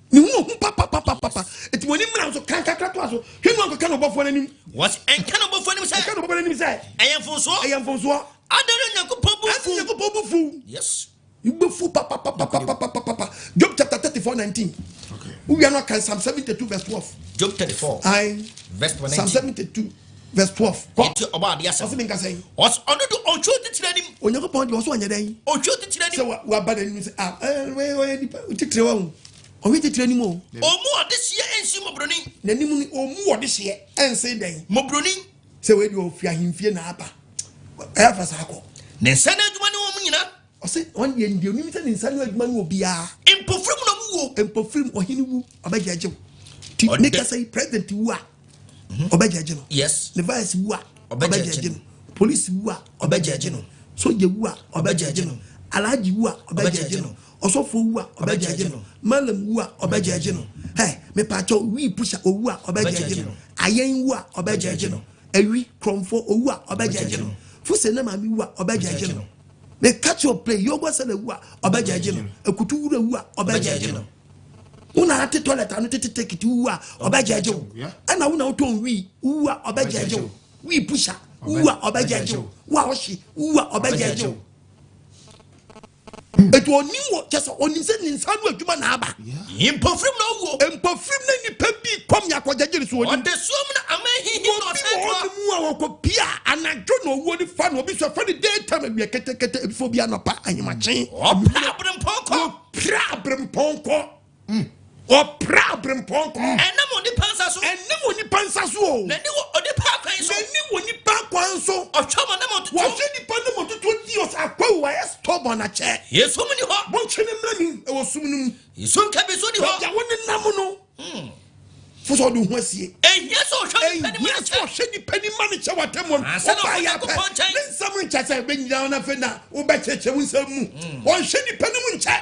Ne ho hu papapapapa. Nti mo ani mmra wo so kan kakra to aso. Hwɛ nu ankɔka no ɔbɔfoɔ n'anim. Wɔsi ɛnka no ɔbɔfoɔ anim sɛ. Ɛnka no ɔbɔfoɔ n'anim sɛ. Ɛyɛ mfomsoɔ. Ɛyɛ mfomsoɔ. Adɛn na Onyankopɔn bo Adɛn fuw? na Onyankopɔn bo fuw? Yes. Wobɛfu papapapapapapa. Job chapter 34 19. Okay. Wowia no aka Psalm 72 verse 12. Job 34. Aye. Verse 19. Psalm 72 verse 12. Kɔ. Yɛte ɔbɔ adeɛ asɛm. Ɔse menka sɛn. Ɔse ɔno de ɔntwe otitire anim. Onyankopɔn deɛ ɔso ɔnyɛ dɛn. Ɔntwe otitire anim. Sɛ waba n'anim sɛ ah ɛɛ ɔyɛ nipa titire wa ho. Ɔhwɛ titire anim o. Ɔmu ɔdehyeɛ ɛnsi mmɔborɔni. N'anim no ɔmu ɔdehyeɛ ɛnsi dɛn. Mmɔborɔni. Sɛ wei deɛ ɔfi ahemfie na aba. Ɛyɛ afa saa kɔ. Ne nsa no adwuma ne wɔn nyinaa. Ɔse wɔn deɛ deɛ onim sɛ ne nsa no adwuma ne obiara. Mpofirim na ɔmo wuo. Mpofirim ɔhene wu ɔbɛgye agye wo. Ti ne kasa yi president wu a ɔbɛgye agye no. Yes. Ne vice wu a ɔbɛgye agye no. Police wu a ɔbɛgye agye no. Soja wu a ɔbɛgye agye no. Alhaji wu a ɔbɛgye agye no. Ɔsɔfo wu a ɔbɛgye agye no. Malam wu a ɔbɛgye agye no. Hɛ mepaakyɛw wii pusha owu a ɔbɛgye agye no. Ayɛn wu a ɔbɛgye agye no. Awi krɔmfo owu a ɔbɛgye agye no. Fuse ne maame wu a ɔbɛgye agye no. Me catch your play yogo sɛ na wu a ɔbɛgye agye no. Akutu wura wu a ɔbɛgye agye no. Wona ate toilet ano tete tekiti wu a ɔbɛgye agye wo. Ɛna wona wotɔn wii wu a ɔbɛgye agye wo. Wii pusha wu a ɔbɛgye agye wo. Wo a ɔhye wu a ɔbɛgye agye wo. Etu onim wɔ kyɛ sɛ onim sɛ ne nsa ano adwuma na aba. Mpofirim na owuo. Mpofirim na nipa bi kɔm yɛ akɔgyagye ne so onim. Ɔdasuom na aman hinhim na Obi ɔsɛe wɔ toa. hɔ mu a wɔkɔ pia anadwo na owuo ne fa na obi so ɛfɛ ne daytime awia ketekete ebi fo bi anɔpa ahemakye. Ɔpra aberempɔn kɔ. Ɔpra aberempɔn kɔ. Ɔpra aberempɔn kɔ. Ɛnam onipa nsa so. Ɛnam onipa nsa so o. N'ani wɔ onipa akwan so. N'ani wɔ nipa akwan so. Ɔhwɛ wɔn nam ɔtoto. Wɔhwɛ nipa nam ɔtoto di ɔsɛ akwawu ayɛ stubborn akyɛ. Yesu mu ni hɔ. Wɔntwe ne mmerɛ mi ɛwɔ sum no mu. Yesu nka bi so ni hɔ. Baabi a wɔne nam no. Fo sɛ ɔde ho asie. Ehia sɛ ɔhwɛ nipa ni ma Ehia ne sɛ kyɛ. ɔhwɛ nipa ni ma ne kyɛ wɔ atɛm wɔn. Ansa na Ɔbaa ɔkɔ yɛ apɛ. Nyankopɔn nkyɛn. Ne nsɛm nkyɛ sɛ ɛbɛnyina wɔn afei na wobɛkyerɛkyerɛ wo nsɛm mu. Ɔnhwɛ nipa no mu nkyɛ.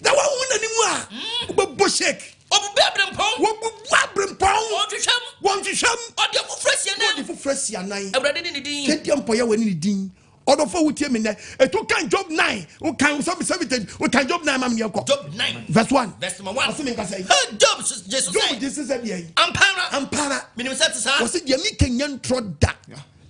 Na wɔn n'anim a wobɛbɔ shake. Ɔbubu aberempɔn. Wɔbubu aberempɔn. Wɔntwehwɛm. Wɔntwehwɛm. Ɔde foforɔ asi anan. Ɔde foforɔ asi anan. Awurade ne ne din. Twɛdeɛ mpɔyɛ wɔ ne ne din. Ɔdɔfo wotie me nnɛ. Etu kan Job 9. Wokan 7 wokan Job 9 ma me yɛnkɔ. Job 9. Verse 1. Verse number 1. Ɔse me nkasa yi. Hey, Job Jesus Job sɛ. gye sɛ deɛ yi. Ampara. Ampara. Minim sɛ te saa. Wɔse deɛ meka nya ntorɔ da.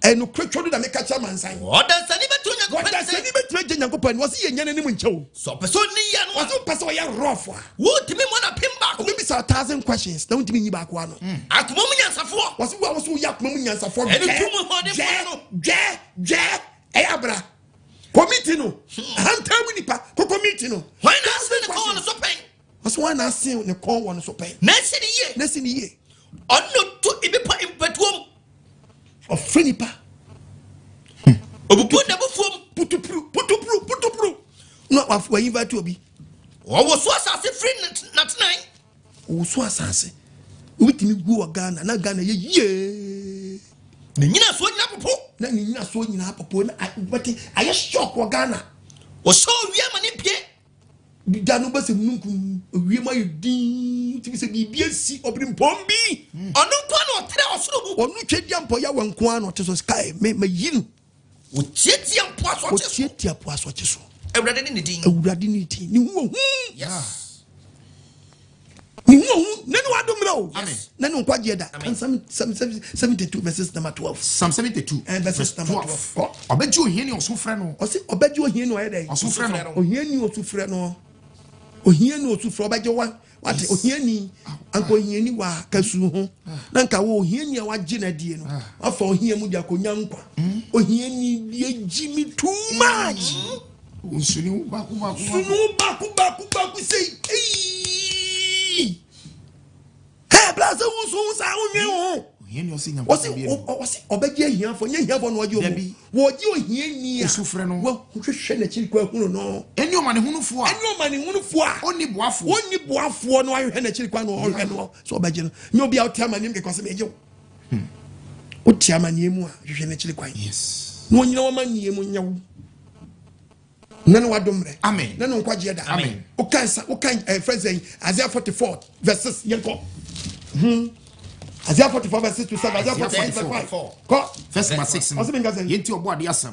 Ɛnokorɛ twɛ do na meka kyerɛ amansan. Ɔdansani bɛtumi Onyankopɔn anim sɛ. Ɔdansani bɛtumi Wobɛgye Nyankopɔn ani. Wɔse yɛnya n'anim nkyɛ o. Sɛ ɔpɛ sɛ ɔni yie no a. Wɔse wopɛ sɛ ɔyɛ rough a. Wontumi mmɔ no apem baako. Ɔbɛbisa wo thousand questions na wontumi nyi baako ano. Akoma mu nyansafoɔ. Wɔse wo a wose woyɛ akoma mu nyansafoɔ Ɛne dwɛ, tumi hoɔdenfoɔ dwɛ, no. dwɛ, dwɛ, ɛyɛ abra. Kɔ meeting no. Ahantan mu nipa, kɔ kɔ meeting no. Hwan na asen ne kɔn wɔ ne so pɛn? Wɔse hwan na asen ne kɔn wɔ ne so pɛn? Na asi ne yie. Na asi ne yie. Ɔno na ɔtu ebepɔ mpatuo mu. Ɔfrɛ nipa. Obubu n'abufuo mu. Putupuru, putupuru, putupuru. Na wa invite obi. Ɔwoso asase firi n'atenae. Ɔwoso asase. Obi tumi gu wɔ Ghana na Ghana yɛ yie. Ne nyinasoɔ nyinaa popo. Na ne nyinasoɔ nyinaa popo na bɛte ayɛ shock wɔ Ghana. Ɔhyɛ owia ma ne mpie. Da no bɛsɛ mununkum owia ma yɛ din tumi sɛ biribi asi ɔbirimpɔn bi. Ɔno nko ara na ɔtrɛ ɔsoro mu. Ɔno twɛ di ampɔ yɛ wɔ nko ara na ɔte so sky me ma yi no. Ɔtiatia mpo asɔkye so. Ɔtiatia po asɔkye so. Awurade ne ne din. Awurade ne din. Ne ho ohu. Yes. Ne ho ohu. Ne ne wado mmerɛ o. Amen. Ne ne nkwagyeɛ da. Amen. Psalm 72 verses number 12. Psalm 72 Verses number 12. 12. Ɔbɛgye ohia ni ɔso frɛ no. Ɔse ɔbɛgye ohia ni ɔyɛ dɛn? Ɔso frɛ no. Ohia ni ɔso frɛ no. Ohia ni ɔso frɛ ɔbɛgye wa. Wate ohia ni anka ohia ni wa kasu ho. Na nka wo ohia ni a wagye na die no. Wafa ohia mu de akonya nkwa. Ohia ni bi agyi me too much. Nsuni wo baako baako. Sunu baako baako baako sei. Eii. Hey, bla sɛ wo so saa wo nwen ho. Ohia ni ɔse Wɔsi Nyankopɔn bi no. wɔsi ɔbɛgye ahiafoɔ nyɛ ahiafoɔ na ɔgye Dabi. ɔmo. Wɔgye ohiani a. Osu frɛ no. Wɔhwehwɛ n'akyiri kɔ ahunu no. Ɛne ɔmanehunufoɔ a. Ɛne ɔmanehunufoɔ a. Ɔnni boafoɔ. Ɔnni boafoɔ na wahwehwɛ n'akyiri kwan na ɔhwɛ no sɛ ɔbɛgye no. Nyɛ obi a ɔte amaneɛ mu kɛkɛ ɔsɛ mɛgye wo. Wote amaneɛ mu a hwehwɛ n'akyiri kwan. Yes. Na ɔnyina w'amaneɛ mu nyɛ wo. Na ne wadom mmerɛ. Amen. Na ne nkwagyeɛ da. Amen. Wokan sa wokan fɛn sɛ Isaiah 44 verse 6 yɛnkɔ. Isaiah 44 verse 6 to 7. Isaiah 44 verse 5. Kɔ. Verse number 6 no. Ɔse menka sɛn? Yɛnti ɔbɔ adeɛ asɛm.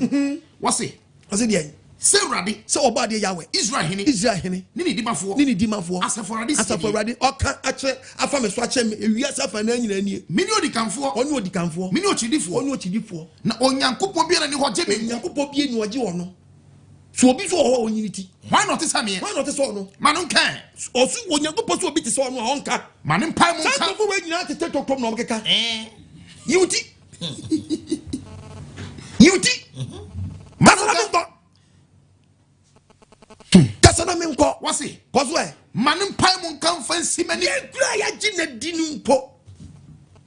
Wɔse. Ɔse deɛ. Sɛ Awurade. Sɛ ɔbɔ adeɛ Yahweh. Israel hene. Israel hene. Ne ne dimafoɔ. Ne ne dimafoɔ. Asafo Awurade sie Asafo nie. Awurade ɔka akyerɛ afa me so akyerɛ me ewiase afa na nyinaa nie. Me ne odikanfoɔ. Ɔne odikanfoɔ. Me ne okyidifoɔ. Ɔne okyidifoɔ. Na Onyankopɔn biara ni hɔ gye me. Onyankopɔn biara ni ɔgye ɔno. So obi so wɔ hɔ a onyini ti. Hwan na ɔte sɛ meɛ? Hwan na ɔte sɛ ɔno? Ma no nka. Ɔso Onyankopɔn sɛ obi te sɛ ɔno a ɔnka. Ma ne mpae mu nka. Saa nkurɔfoɔ wei nyinaa tete tɔtɔm na ɔmkeka. Yiw ti. Yiw ti. Kasa na menkɔ. Kasa na menkɔ. Wɔse. Kɔ so ɛ. Ma ne mpae mu nka mfa nsi m'ani. Yɛn kura a yɛagye na di no mpo.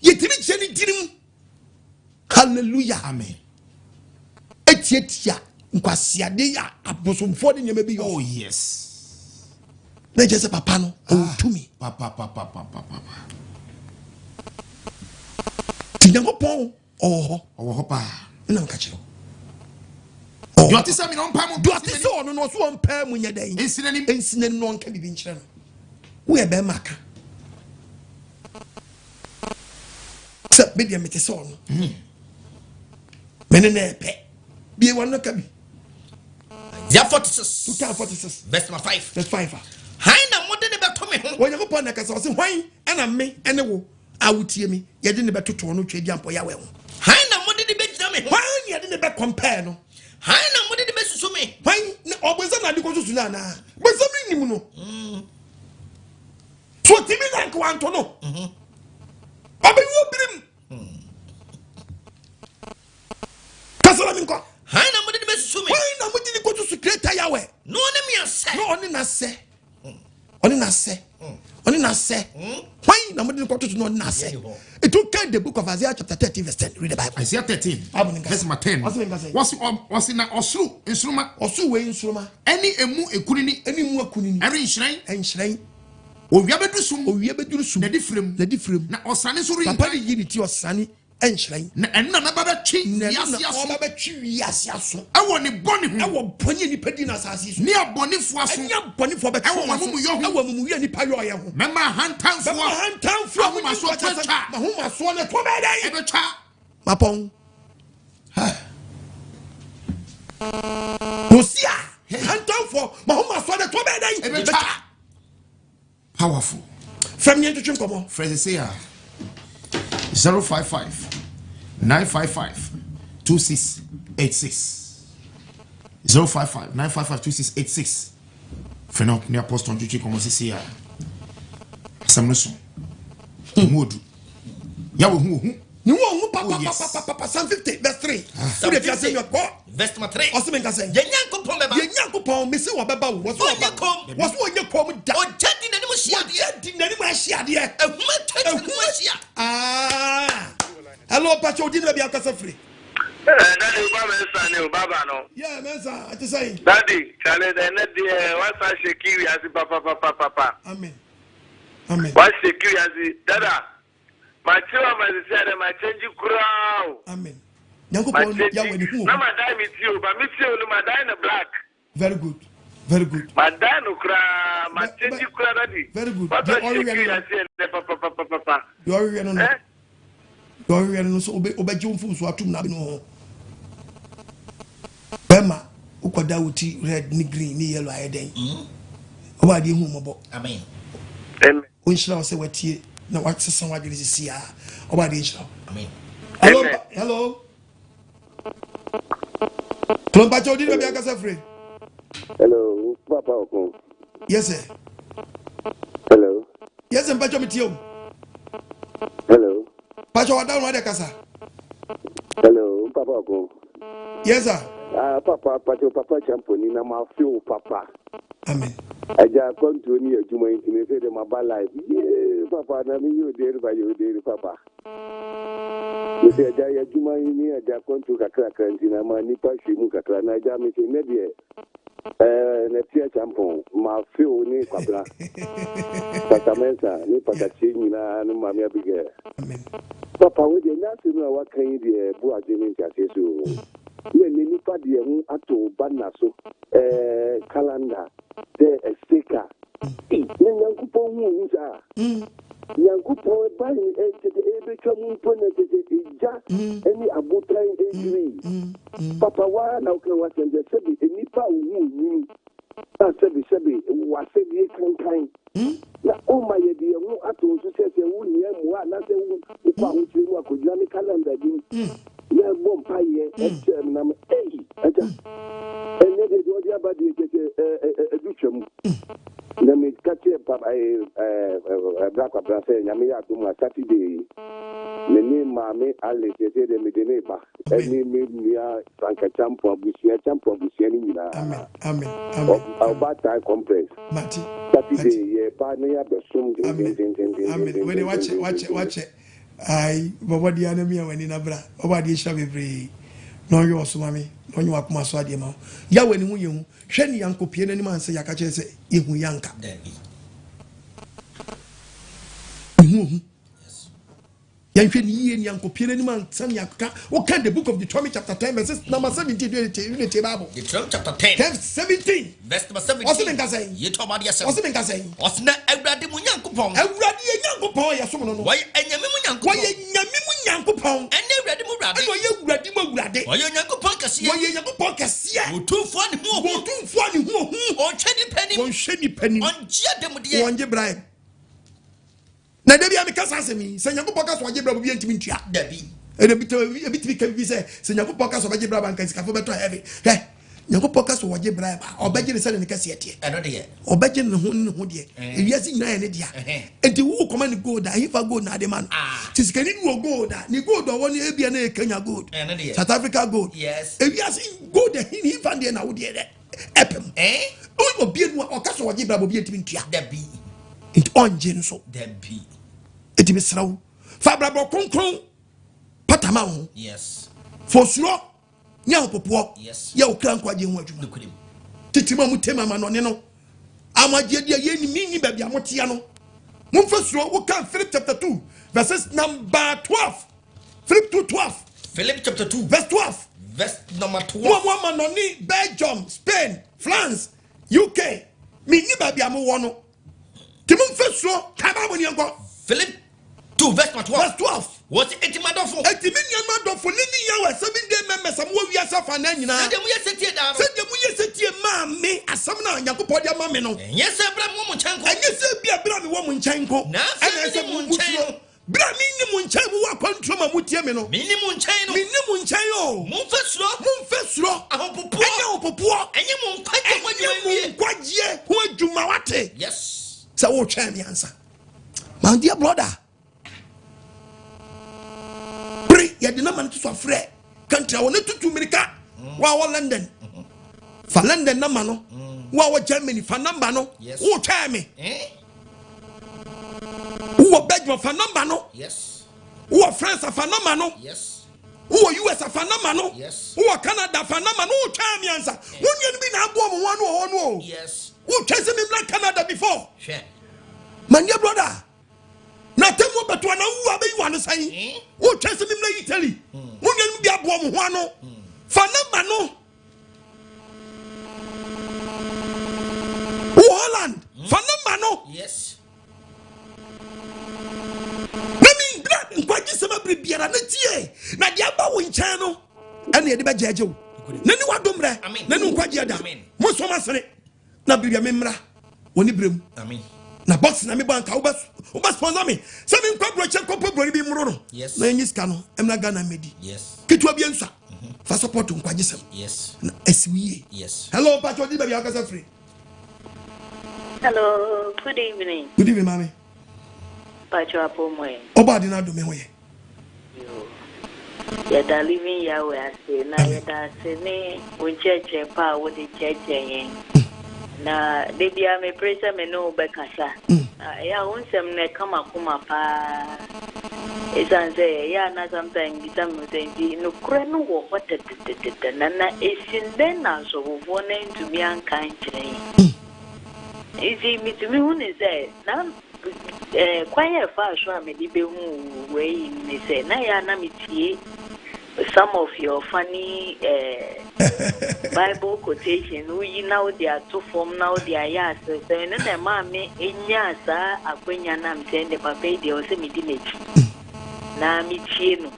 Yɛtumi kyerɛ ne tirim. Hallelujah. Amen. Etiatia nkwasiade a abosomfoɔ de nneɛma bi yɛ. Oh yes. Na kyerɛ sɛ papa no ɔwɔ tumi. Papa papa papa papa. Ti Nyankopɔn ɔwɔ hɔ. Ɔwɔ hɔ paa. Ɛna nka kyerɛ. Deɛ ɔte sɛ mi na ɔmpae mu. Deɛ ɔte sɛ ɔno no ɔso ɔmpae mu nyɛ dɛn. Nsi n'anim. Nsi n'anim na ɔnka biribi nkyerɛ no. Woyɛ bɛrima ka. Sɛ me deɛ mete sɛ ɔno. Me ne na ɛpɛ. Bie wɔn no ka bi. Isaiah 46. 246. Verse number 5. Verse 5. Hwan na mode ne bɛto me ho? Onyankopɔn na kasa ɔse hwan ɛna me ɛne wo a wotie me yɛde ne bɛtoto ɔno twɛ di ampɔ Yahweh ho. Hwan na mode ne bɛgyina me ho? Hwan na yɛde ne bɛ compare no? Hwan na mode ne bɛsusu me? Hwan na ɔbɔnsam na ade kɔ susu no anaa? Bɔnsam ne nim no. So otimi na nka wanto no. Ɔbɛyi obirim. Kasa na menkɔ. Hwan na mode ne bɛsusu me? Hwan na mode ne kɔsusu Creator Yahweh? Na ɔne me asɛ. Na ɔne n'asɛ. Ɔne n'asɛ. Ɔne n'asɛ. Hwan na mode ne kɔtoto na ɔne n'asɛ? It will count the book of Isaiah chapter 13 verse 10. Read the Bible. Isaiah 13 verse number 10. Wɔsi na ɔsoro nsoroma. Ɔsoro wei nsoroma. Ɛne emu ekunini. Ɛne emu ekunini. Ɛrenhyerɛn. Ɛnhyerɛn. Owia bɛduru sum. Owia bɛduru sum. Na di firim. Na di firim. Na ɔsane nso renkan. Papa ne yi ne ti ɔsane ɛnhyerɛn. Na ɛno na mɛba bɛtwe wiase aso. Na ɛno na ɔba bɛtwe wiase aso. Ɛwɔ ne bɔne ho. Ɛwɔ bɔne a nipa di na asase so. Ne abɔnefoɔ aso. Ɛne abɔnefoɔ bɛtwe wɔn aso. Ɛwɔ amumuyɔ ho. Ɛwɔ amumuyɔ nipa yɔ ɔyɛ ho. Mɛma ahantanfoɔ. Mɛma ahantanfoɔ. Ahomasoɔ to atwa. Ahomasoɔ ne to bɛyɛ dɛn? Ɛbɛtwa. Mapɔn. Osia. Ahantanfoɔ. Mahomasoɔ ne to bɛyɛ dɛn? Ɛbɛtwa. Powerful. From the entry come. Fred say 055 955 2686. 055 955 2686 Frɛ no ne apostol ntwetwe nkɔmmɔ sisi a asɛm no so ɛmu odu Yahweh hu ohu Ne ho ohu papapapapapa Psalm 50 verse 3 Wode fi ase nwa kɔ Verse number 3 Ɔse menka sɛn Yɛn Nyankopɔn bɛba Yɛn Nyankopɔn mese wɔbɛba wo Wɔse Ɔnyɛ wɔba komm. Wɔse wɔnyɛ komm da Ogya di n'anim hyia adeɛ Ogya di n'anim ahye adeɛ Ahum atwa akyiri ne ho ahyia Ah Hello pakyɛ wo din ne baabi a wokasa firi Eh, daddy, wo ba Mensa ne o, baba no. Yeah, Mensa, ɛte sɛn? Daddy, chale, ɛnɛ deɛ wasa sheki wiase papapapapa. Amen. Amen. Wa sheki wiase, dada. Ma kyerɛ wa ma sisi adɛ, ma change koraa o. Amen. Ma Nyankopɔn change. Yahweh ne hu Na ma dye me ti o, ba me ti o no ma dye no black. Very good. Very good. Ma dye no koraa, ma change koraa daddy. Very good. Wasa sheki wiase ɛnɛ papapapapa. Deɛ ɔrehwɛ no no. Eh? Deɛ ɔhwehwɛ no no sɛ wobɛgye wo mfomsoɔ atom na abɛnu ho. Bɛrima wokɔda wo ti red ne green ne yellow ayɛ dɛn? Ɔbɔ adeɛ hu mmɔbɔ. Amen. Ɔnhyira wo sɛ watie na wasesa w'adwene sisi a. Ɔbɔ adeɛ nhyira wo. Amen. Hello, hello. Hello, mpakyɛ odi baabi akasa firi. Hello, Papa Okun. Yes, sir. Hello. Yes, sir, mpakyɛ mi tie o. Hello. Mpakyɛ wada no ade kasa. Hello, Papa Okun. Yes, sir. Ah, Papa, Papa, Papa Champoni, na ma feel Papa. Amen. Aja kwantuo ni adwuma yi ntumi sɛ de ma ba live. Yee, Papa, na mi yɛ oderi ba yɛ oderi Papa. Mese agya yɛ adwuma yi ne agya kwantuo kakrakra nti na ma nipa hwɛ mu kakra na agya mese nnɛ deɛ ɛɛ na tia kyampɔn ma few ne kwabena Pastor Mensa ne Pastor Kyie nyinaa ne Maame Abigail. Papa wo deɛ nyɛ asɛm a waka yi deɛ ɛbu adwene ne nteaseɛ so o. Na ɛnɛ nipa deɛ ho ato ba nna so ɛɛ calendar dɛ ɛseka. Ei na Nyankopɔn hu ohu saa. Nyankopɔn ban kyerɛ sɛ ɛrebɛtwa mu mpo na kyerɛ sɛ egya ne abotan redwiri. Papa woara na woka w'asɛm sɛ sɛbe nnipa a wohu onwunu na sɛbe sɛbe w'asɛdeɛ kankan na woma yɛde yɛn ho ato wo so sɛ sɛ wohia mmoa anaasɛ wokɔ ahokyerɛ mu akɔgyina ne kalanda bi mu na ɛbɔ mpaeɛ ɛkyerɛ me nam ei agya ɛnyɛ deɛ deɛ ɔde aba deɛ kyerɛ sɛ ɛdu twa mu. Na me ka kyerɛ papa ɛɛ ɛɛ bra kwabra sɛ nyame yɛ adom a Saturday yi me ne maame Alice yɛsɛ deɛ mede ne ba ɛne me nua Frank Acheampong abusua Acheampong abusua no nyinaa ɔbaatan conference Saturday yɛ ba na yɛabɛsom dendendendendendendenden. Ayi bɔbɔ deɛ na mia w'ani na bra ɔbɔ adeɛ hyira bebree na ɔnyɛ ɔsoma me na ɔnyɛ wakoma so adeɛ ma wo Yahweh ne ho yɛ hu Hwɛ nea ankopue n'anim ansa yɛaka kyerɛ sɛ yehu yɛ anka. Ne ho ohu. Yɛnhwɛ ne yie nea ankopue n'anim ansa ne aka. Woka the book of Deuteronomy chapter 10 verses number 17 do ne tie Bible. Deuteronomy chapter 10 10 17. Verse number 17. Ɔse menka sɛn? Yɛtɔ ɔba deɛ sɛm. Ɔse menka sɛn? Ɔse na Awurade mo Nyankopɔn. Awurade yɛ Nyankopɔn a yɛsom no no. Wɔyɛ anyame mu Nyankopɔn. Wɔyɛ nyame mu Nyankopɔn. Ɛne Awurade mu Awurade. Ɛna ɔyɛ Awurade mu Awurade. Ɔyɛ Onyankopɔn kɛseɛ. Wɔyɛ Nyankopɔn kɛseɛ. Otumfoɔ ne ho ohu. Otumfoɔ ne ho ohu. Ɔnhwɛ nipa anim. Wɔnhwɛ nipa anim. Ɔngye adanmudeɛ. Wɔngye bribe. Na da bi a meka saa asɛm yi, sɛ Nyankopɔn ka sɛ ɔgye bribe obi ntumi ntua. Dabi. Ɛna ebi tumi ka bibi sɛ sɛ Nyankopɔn ka sɛ ɔbɛgye bribe anka sikafo bɛtɔ heaven. Hwɛ, Nyankopɔn ka sɛ ɔgye bribe a, ɔbɛgye ne sɛdeɛ ne kɛseɛ teɛ. Ɛno deɛ. Ɔbɛgye ne ho ne ho deɛ. Ewiase nyinaa yɛ ne dea. Enti wo kɔma ne gold a, ɛhefa gold na ade ma no? Te sikani bi wɔ gold a, ne gold a ɔwɔ no ebia na ɛyɛ Kenya gold, South Africa gold. Ewiase gold ɛhe ne hefa deɛ na wo deɛ dɛ ɛpem. Obi enu a ɔka sɛ ɔgye bribe obi ntumi ntua. Dabi. Nti ɔngye nso. Dabi. Enti mesrɛ wo, fa abrabɔ kronkron pata ma wo ho. Yes. Fa osuro ne ahopopoɔ yɛ wo kra nkwagye ho adwuma. Titiri mu a motem amanɔne no, amagye deɛ yɛnni menni baabi a moteɛ no. Momfa suro, wokan Philip chapter 2 verses number 12. Philip 2 12. Philip chapter 2 verse 12. Verse number 12. Mo a mo amanɔne Belgium, Spain, France, UK, menni baabi a mowɔ no. Nti momfa suro kan Bible ni yɛnkɔ. Philip 2 verse 12. Verse 12. Wɔsi eti m'adɔfo. Eti me nuanom adɔfo ne ne Yahweh Seven Day members a mowɔ wiase afanan nyinaa. Sɛdeɛ moyɛ setie daa no. Sɛdeɛ moyɛ setie maa me asɛm no a Nyankopɔn de ama me no. Ɛnyɛ sɛ berɛ a mewɔ mo nkyɛn nko. Ɛnyɛ sɛ ebia berɛ a mewɔ mo nkyɛn nko. Na afei Ɛna ɛsɛ mene mo mo nkyɛn suro. no. Berɛ a menni mo nkyɛn mowɔ akwantuo ma motie me no. Menni mo nkyɛn no. Menni mo nkyɛn o. Momfa suro. Momfa suro. Ahopopoɔ. Ɛnyɛ ahopopoɔ. Ɛnyɛ mo nkwagyeɛ ho adwuma nwie. Ɛnyɛ mo nkwagyeɛ ho adwuma wate. Yes. Sɛ wotwɛn me ansa. My dear brother. Bere yɛde nama no to so afrɛ country a wɔne tutu mmirika. Mm. Wo a wɔ London. Mm-hmm. Fa London nama no. Mm. Wo a wɔ Germany fa namba no. Wotwɛn me. Eh? Wowɔ Belgium fa nɔmba no. Yes. Wowɔ France fa nɔmba no. Yes. Wowɔ US fa nɔmba no. Yes. Wowɔ Canada fa nɔmba no. Wotwɛn mi ansa. Wo nua no bi na aboa mo ho ano wɔ hɔ no o. Yes. Wotwɛn sɛ memmra Canada before. Hwɛ. My dear brother. Na tɛmu bɛto ana wu abɛyi wɔ ano sɛn. Eh? Wotwɛn sɛ memmra Italy. Wo nua no bi aboa mo ho ano. Fa nɔmba no. Wɔ Holland fa nɔmba no. Yes. Na mi bra nkwagye sɛm abere biara ne tie na deɛ aba wo nkyɛn no ɛna yɛde bɛgyɛgye wo na ne wadom rɛ na ne nkwagye ɛda mo nsɔm asene na bere bia me mmra wɔ ne berɛ mu na box na mebɔ anka wobɛ sponsor me sɛ menkɔ aburokyɛ nkɔpɔ buroni bi mmoro no na ɛnyi sika no ɛmmra Ghana mmɛdi ketewa bi nsa fa support nkwagye sɛm na asi wo yie. Hello mpakyɛ ɔdi baabi a wokasa firi. Hello, good evening. Good evening, mami. Mpakyɛ apɔmɔ. Ɔbɔ ade no adome ho yɛ. Yoo. Yɛda Living Yahweh ase, na yɛda ase ne wo nkyerɛkyerɛ pa a wode kyerɛkyerɛ yɛn. Na da biara mepere sɛ me ne wo bɛkasa. Na ɛyɛ a wo nsɛm no ɛka m'akoma paa. Esiane sɛ ɛyɛ a na sometimes mebisa me ho sɛ nti nokorɛ no wɔ hɔ dɛdɛdɛdɛdɛ na na esi dɛn na asɔfofoɔ no antumi anka ankyerɛ yɛn? Nti metumi hu ne sɛ na Kwan a ɛfaa so a mede behuu wei ne sɛ, na ɛyɛ a na metie some of your funny Bible quotation, woyi na wode ato fam na wode ayɛ aseresɛm. Ɛno na ɛmaa me nyaa saa akwanya no a mesɛ ɛnde papa yi deɛ ɛwɔ sɛ medi n'akyi na metie no.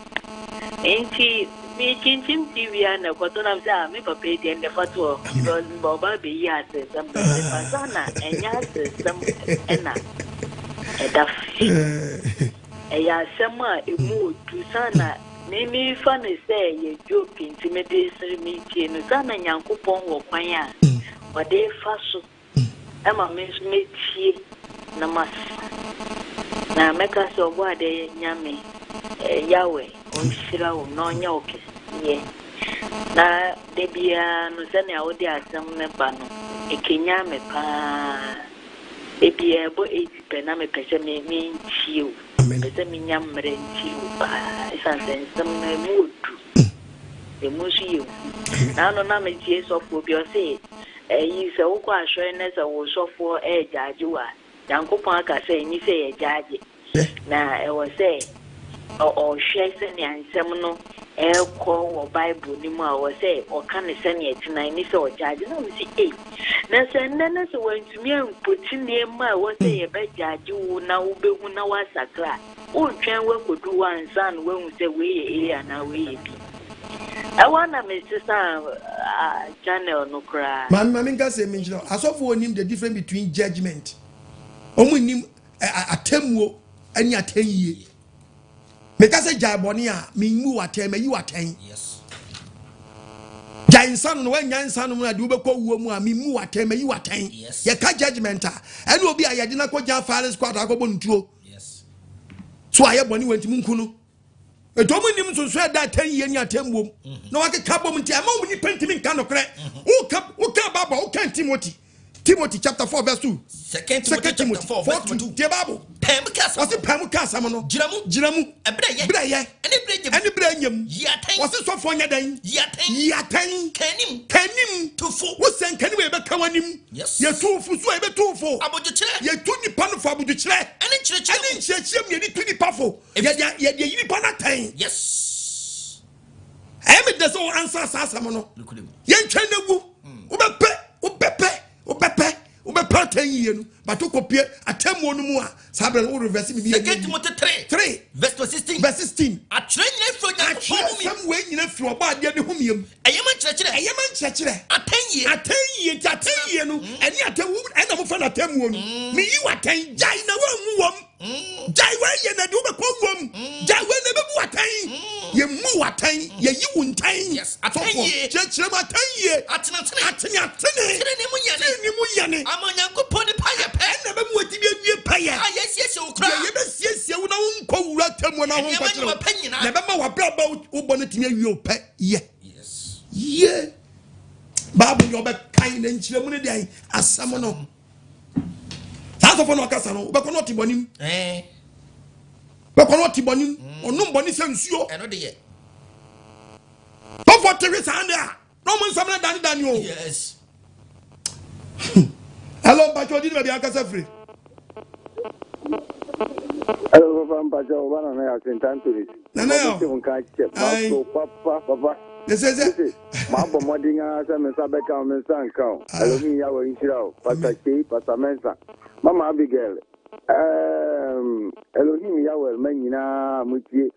Nti mekyinkyim TV a na ɛkɔto na mesɛ ah me papa yi deɛ ndɛ fa to hɔ because mba ɔba abɛyi aseresɛm bɛ mefa sa na ɛnyɛ aseresɛm ɛna ɛda fi ɛyɛ asɛm a ɛmu ɔdu sa na me mefa no sɛ ɛyɛ joke nti mede sere metie no sa na Nyankopɔn wɔ kwan a ɔde fa so Ɛma me nso mɛtie na masa. Na mɛka sɛ, Ɔbɔadeɛ Nyame, Yahweh, ɔnhyira wo na ɔnyɛ wo kɛseɛ. Na da biara no sɛnea wode asɛm no ba no, ɛkanyan me pa ara. Da biara ɛbɔ 8 pɛ na mepɛ sɛ me mentie wo. Mepɛ sɛ menya mmerɛ ntie wo pa ara ɛsiane sɛ nsɛm no ɛmu ɔdu. Ɛmu nso yɛ hu. Naano na metie sɔfoɔ bi ɔse Ɛyi, sɛ wokɔ asɔre na sɛ wo sɔfoɔ ɛɛgyaagye wo a, Nyankopɔn aka sɛ ɛnni sɛ yɛgyaagye. Na ɛwɔ sɛ ɔhwɛ sɛnea nsɛm no ɛrekɔ wɔ Bible no mu a, ɛwɔ sɛ ɔka no sɛnea ɛte na ɛnni sɛ ɔgyaagye. Na mese, ei, na sɛ nnɛ na sɛ wantumi ankɔti nneɛma a ɛwɔ sɛ yɛbɛgyaagye wo na wobɛhu na woasakra a, Woretwɛn woakodu hɔ ansa na woahu sɛ wei yɛ A anaa wei yɛ B. Ɛhɔ ara na mesesaa channel no koraa. Maame ma menka asɛm bi nkyerɛ wo. Asɔfoɔ nnim the difference between judgement. Wɔn nnim atemmuo ne atɛnyie. Meka sɛ gyae bɔne a, menmu wo atɛn, mayi wo atɛn. Gyae nsa nom na woannya nsa nom no a de wobɛkɔ wuo mu a, menmu wo atɛn, mayi wo atɛn. Yɛka judgement a, ɛne obi a yɛde no akɔgya firing squad akɔbɔ no tuo. So ayɛ bɔne wɔ nti munku no. Ɛtɔ mu nim nsonso ɛda atɛn yie ne atɛn buom mhm. na wakeka bom nti ɛma wɔn nipa ntumi nka nokorɛ. Mhm. Woka woka Bible woka Timothy Timothy chapter 4 verse 2. Second Timothy 4 verse 2. Tie Bible. Pɛm ka asɛm. Wɔsi pɛm ka asɛm no. Gyina mu. Gyina mu. Ɛbrɛ yɛ. Brɛ yɛ. Ɛne brɛ nyam. Ɛne brɛ nyam. Yi atɛn. Wɔsi sɔfoɔ nyɛ dɛn. Yi atɛn. Yi atɛn. Kanim. Kanim. Tufo. Wosɛ nkanim a yɛbɛka w'anim. Yes. Yɛtu fo so a yɛbɛtu fo. Abodwokyerɛ. Yɛtu nipa no fo abodwokyerɛ. Ɛne nkyerɛkyerɛ mu. Ɛne nkyerɛkyerɛ mu yɛde tu nipa fo. Yɛde yɛde yi nipa no atɛn. Yes. Ɛyɛ me dɛ sɛ wɔn ansa saa asɛm no. Yɛntwɛn na wu. Hmm. Wobɛpɛ wobɛpɛ wobɛpɛ wobɛpɛ atɛn yie no bato kɔpie atɛmmuo no mu a saa berɛ no wo reverse biribi Second Timothy 3 3 verse 16 verse 16 Atwerɛ nyina firi Onyankopɔn Atwerɛ home nsɛm wei nyina firi ɔbɔ adeɛ ne homeɛ mu. Ɛyɛ ma nkyerɛkyerɛ. nkyerɛkyerɛ. Ɛyɛ ma nkyerɛkyerɛ. Atɛnyie. Atɛnyie nti atɛnyie no ɛne atɛn ɛna mofrɛ no atɛmmuo no. Meyi w'atɛn gyae na woanwu wɔm. Gyae wei yɛ na de wobɛkɔ wuom. Gyae wei na ɛbɛbu w'atɛn. Yɛmmu w'atɛn, yɛyi wo ntɛn. Yes, atɛn yie. Kyerɛkyerɛ mu atɛn yie. Atenatene. Atenatene. Tenenee mu yɛne. Tenenee mu yɛne. Ama Onyankopɔn nipa yɛ pɛ. Ɛna ɛbɛma watumi awie pɛyɛ. A yɛasiesie wo koraa. Deɛ yɛbɛsiesie wo na wonkɔ wura atemmuo na ho Nneɛma nkɔkyerɛ wo. nnwuma pa nyinaa. Na ɛbɛma w'abrabɔ a wobɔ no atumi awie wo pɛ yɛ. Yes. Yie. Bible deɛ ɔbɛkan na nkyerɛmu no deɛ asɛm no. Saa asɔfo na ɔkasa no, wobɛkɔ na ɔte bɔne mu. Eh. Bɛkɔ na ɔte bɔne mu. Ɔnom bɔne sɛ nsuo. Ɛno deɛ. Bɔfoɔ te hwe saa nde a, na ɔmo nsɛm no dane dane o. Yes. Hello, mpakyɛ ɔdi ne baabi akasa firi. Hello, papa mpakyɛ ɔba nana yɛ asentantonis. Nana yɛ. Ɔmo te nka kyɛ. Ayi. Papa papa. Ɛsɛ sɛ. Mabɔ mmɔden ara sɛ me nsa bɛka wo, me nsa nka wo. Elohim Yahweh nhyira wo. Pastor Kyei, Pastor Mensah, Mama Abigail, um, Elohim Yahweh ma nyinaa a motie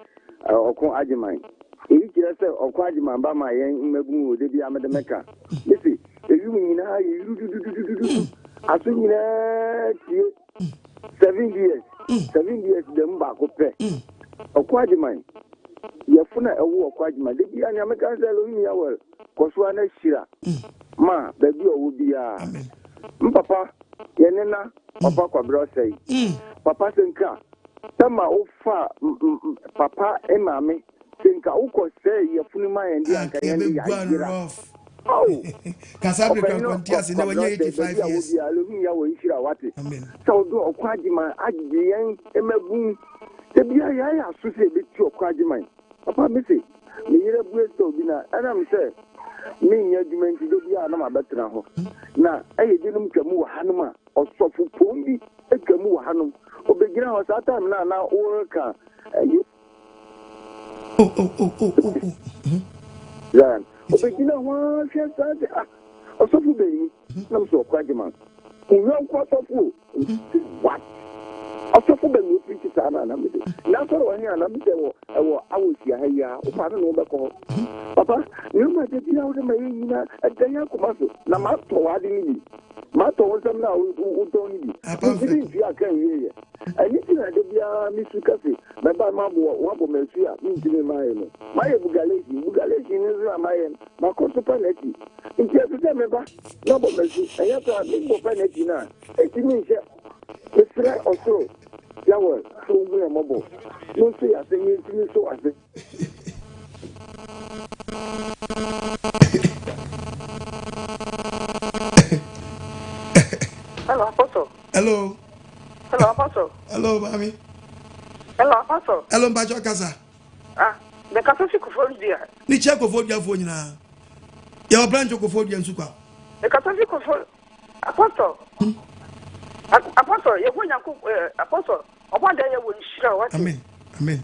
eh, Ɔko Agyeman. Eyi kyerɛ sɛ Ɔko Agyeman ba ma yɛn mmabun o, da biara mede meka. Mese, ewim nyinaa yɛ yurudududududu, aso nyinaa tie. 7 years, 7 years da mu baako pɛ. Ɔko Agyeman, yɛfo na ɛwo Ɔko Agyeman. Da biara nea meka ne sɛ Elohim Yahweh kɔ so ara na hyira ma baabi a ɔwɔ biara. M papa, yɛ nena, papa Kwabena Ɔsɛe. Papa sɛ nka sɛ ma wofa papa maame sɛ nka wokɔ sɛ yɛfunu ma yɛn de anka yɛn de yɛayera. Oh! Kasa bere Ɔpanyin kura nkɔnte ase na wanya Kwabena Ɔsɛe, 85 baabi a wɔ years. biara Elohim Yahweh nhyira wate. Amen. Sɛ ɔde Ɔko Agyeman agyegye yɛn mmabun. Da biara yɛayɛ aso sɛ yɛbɛtu Ɔko Agyeman. Papa me se, me yere abue store bi na ɛnam sɛ menyɛ adwuma nti da biara na mabɛtena hɔ. Na ɛyɛ binom twa mu wɔ hanom a, ɔsɔfo pɔn bi twa mu wɔ hanom. Ɔbɛgyina hɔ saa time no a na woreka ɛyi. Oh, oh, oh, oh, oh, oh. Zion. Ɔbɛgyina hɔ ara hwɛ saa sɛ ah, ɔsɔfo bɛn ni? Nam sɛ Ɔko Agyeman. Wo yɔnko ɔsɔfo o. Nti what? Ɔsɔfo bɛn na ɔpirikyi saa no anam de? N'asɔre wɔ he anam sɛ wɔ ɛwɔ awɔhyia ha yi ara. Wopaa no ne wobɛkɔ hɔ. Papa, nneɛma a da biara wode ma yɛn nyinaa, ɛda yɛn akoma so. Na matɔ w'ade no bi. Matɔ wo nsɛm no a wotɔn no bi. Mentumi ntua aka nwieeɛ. Ɛno nti na da biara mesu ka se mɛba maboa woabɔ me asu a mentumi mmaeɛ no. Mayɛ bugalehyin. Bugalehyin no nso na mayɛ no, makɔ so panati. Nti ɛsɛ sɛ meba na bɔ me asu. Ɛnyɛ saa a, mebɔ panati no a, ɛntumi nhyɛ. Mesrɛ ɔsoro Yahweh sɛ ɔnhu yɛn mmɔbɔ na ɔnso yɛn ase na yɛntumi nso w'ase. Hello, Apostle. Hello. Hello, Apostle. Hello, mami. Hello, Apostle. Hello, mpakyɛ kasa. Ah, me kasa fi Koforidua. Ne kyɛ Koforidua nyinaa. Yɛwɔ branch Koforidua nso kwa. Me kasa fi Kofo Apostle. Apostle, yɛhu Nyanko eh, Apostle. Ɔbɔ adeɛ yɛ wɔ nhyira wate. Amen. Amen.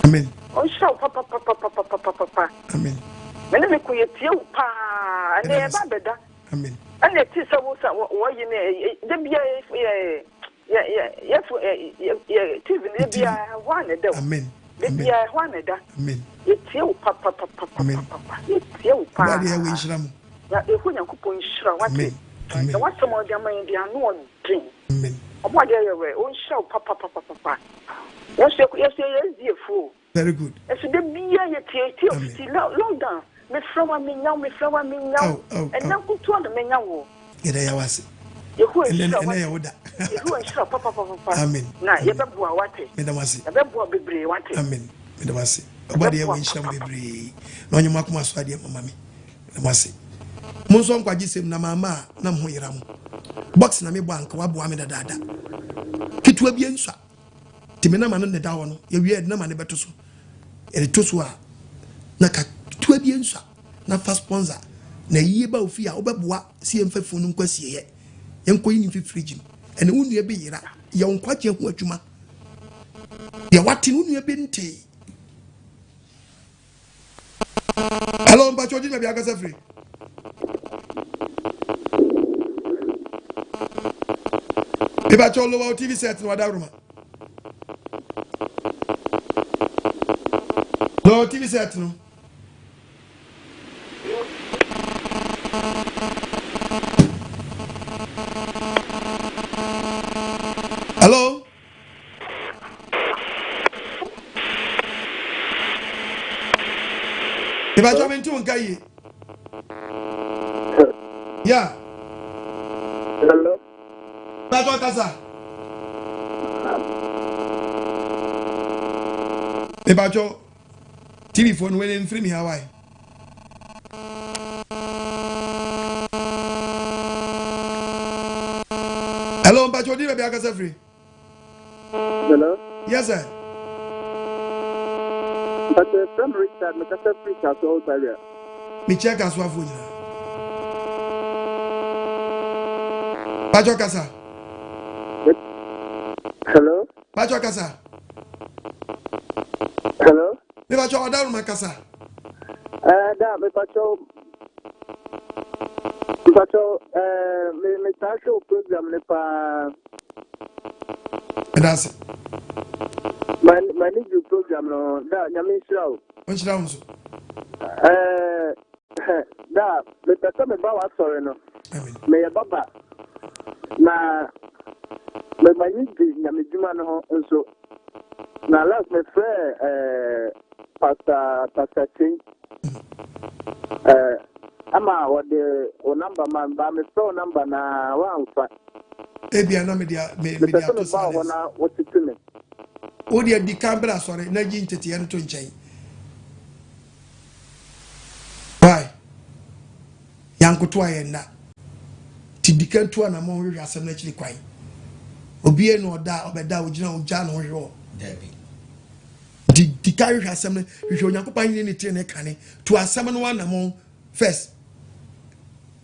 Amen. Ɔnhyira wo papapapapapapa. Amen. Me ne me ko yɛ tie wo paa. Ɛnɛ yɛ ba abɛda. Amen. Ɛna ɛte sɛ wo sa wɔyi ne da bia yɛ yɛ yɛ yɛ yɛ yɛ TV no da bia hɔ a na ɛda o. Amen. Da bia hɔ a na ɛda. Amen. Yɛ tie wo papapapapapa. Yɛ tie wo paa. Ɔbɔ adeɛ yɛ wɔ nhyira mo. Na ehu Nyankopɔn nhyira wate. Amen. Amen. Na wasɛm a ɔde ama yɛn de ano ɔden. Amen. Ɔbɔ adeɛ yɛ wɛ ɔnhyira wo papapapapa. Yɛso yɛso yɛ SDA fo. Very good. Ɛso da bia yɛ tie tie ofiti lockdown. Mefrɛ wa menya wo mefrɛ wa menya wo. Ɛnɛ nkotoa na menya wo. Yɛda yɛ wase. Yehowa nhyira Ɛnɛ yɛ wo da. Yehowa nhyira papapapapa. Amen. Na yɛbɛboa wate. Meda wase. Yɛbɛboa bebree wate. Amen. Meda wase. Ɔbɔ adeɛ wɔ nhyira mo bebree. Na ɔnyɛ mo akoma so adeɛ mama me. Meda wase. Mo nso nkwagye sɛm na maama a na mo ho yera mo. Box na mebɔ anka waboa me dadaada. Ketewa bi nsua. Nti me nama no ne da hɔ no, yɛwie yɛde nama no bɛto so. Yɛde to so a, na ka ketewa bi nsua na fa sponsor. Na yie ba ofie a wobɛboa sɛ yɛmfa funu no nkɔ asieeɛ. Yɛnkɔyi no mfi fridge mu. Ɛne wo nua bi yera. Yɛ wo nkwagyeɛ ho adwuma. Deɛ wate no wo nua bi ntee. Hello, mpakyɛ ɔgye baabi akasa firi. Mepakyɛ lower wo TV set no wadaworoma. Lower TV set no. Ìbàjọ́ mi ntí wo nka yie. Yeah. Hello. Ìbàjọ́ kasa. Ìbàjọ́ TV foɔ no wɛne mfiri mi Hawaii. Hello, mpatsɔ odi baabi akasa firi. Hello. Yes sir. Mpatsɔ efrɛ mi Richard, mi kasa firi Kasoa Old Barrier. Mi kyerɛ Kasoafoɔ nyinaa. Mpatsɔ kasa. Hello. Mpatsɔ kasa. Hello. Mepakyɛw ɔdawuruma kasa. Ɛɛ eh, da mepakyɛw mepakyɛw ɛɛ eh, me metaa hwɛ o program ne paa. Ɛda ase. M'ani gye program no da nyame nhyira o. Ɔnhyira wo nso. Ɛɛ eh, da mepɛ sɛ meba w'asɔre no. Meyɛ baba na m'ani gye nyame dwuma no ho nso. Na last me frɛ eh, Pastor Pastor Kyei eh, ama wɔde wo number ma ba me frɛ wo number na woamfa. Ebia na mede me mede ato silence. Mepɛ sɛ meba hɔ na wotete me. Wo deɛ di kan bra sɔre na gyi nteteɛ no to nkyɛn. Why? Yɛankoto a yɛnna. Nti di kan tu anammɔn hwehwɛ asɛm no akyiri kwan. Obiara ni ɔda a ɔbɛda a ogyina hɔ ogyaa ne ho hwehwɛ hɔ. Dabi. Nti di kan hwehwɛ asɛm no, hwehwɛ Onyankopɔn ahenni ne trenee kane. Tu asɛm no anammɔn first.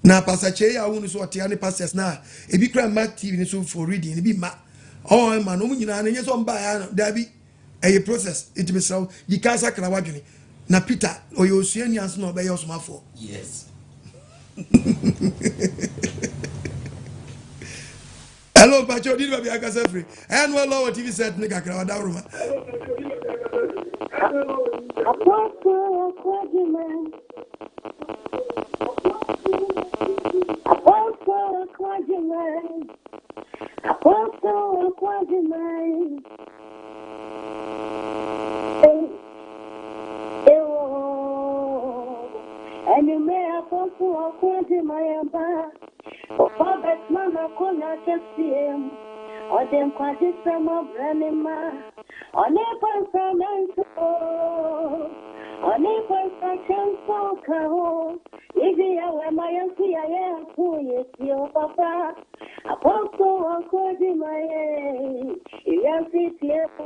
Na Pastor Kyei a wohu no so ɔtea ne pastors no a ebi kura mma TV no so for reading ebi mma. Ɔwɔ mma no wɔn nyinaa no nyɛ sɛ wɔn baeɛ ano dabi. Ɛyɛ process nti mesrɛ wo di kan sakra w'adwene na Peter ɔyɛ osuani ansa na ɔbɛyɛ ɔsomafoɔ. Yes. Hello, Pacho, did baby akasa free? And well, lower TV set ne kakra wada roma. Apostle Kwajiman. Apostle Kwajiman. Apostle Kwajiman. Anwummerɛ apɔnto ɔko agye ma yɛn ba. Ɔfa bɛtena n'akonnwa kɛseɛ mu. Ɔde nkwagyesɛm abrɛ ne mma. Ɔne pansama nso. Ɔne pansakyɛ nso ka ho. Ibi yɛwɛ ma yɛn nso yɛayɛ ako yɛtie o papa. Apostle ɔko agye ma yɛn. Ewiase tie o.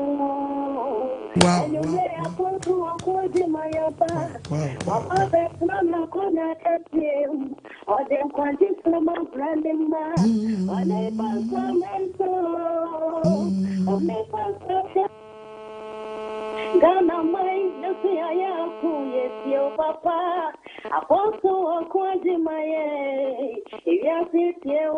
Anwummerɛ apostle ɔko agye ma yɛn ba. Papa bɛtena n'akonnwa kɛseɛ mu. Ɔde nkwagye sɛm abrɛ ne mma. Ɔne pansama nso. Ɔne pansakyɛ. Ghana man yɛso yɛayɛ ako yɛtie o papa. Apostle ɔko agye ma yɛn. Ewiase tie o.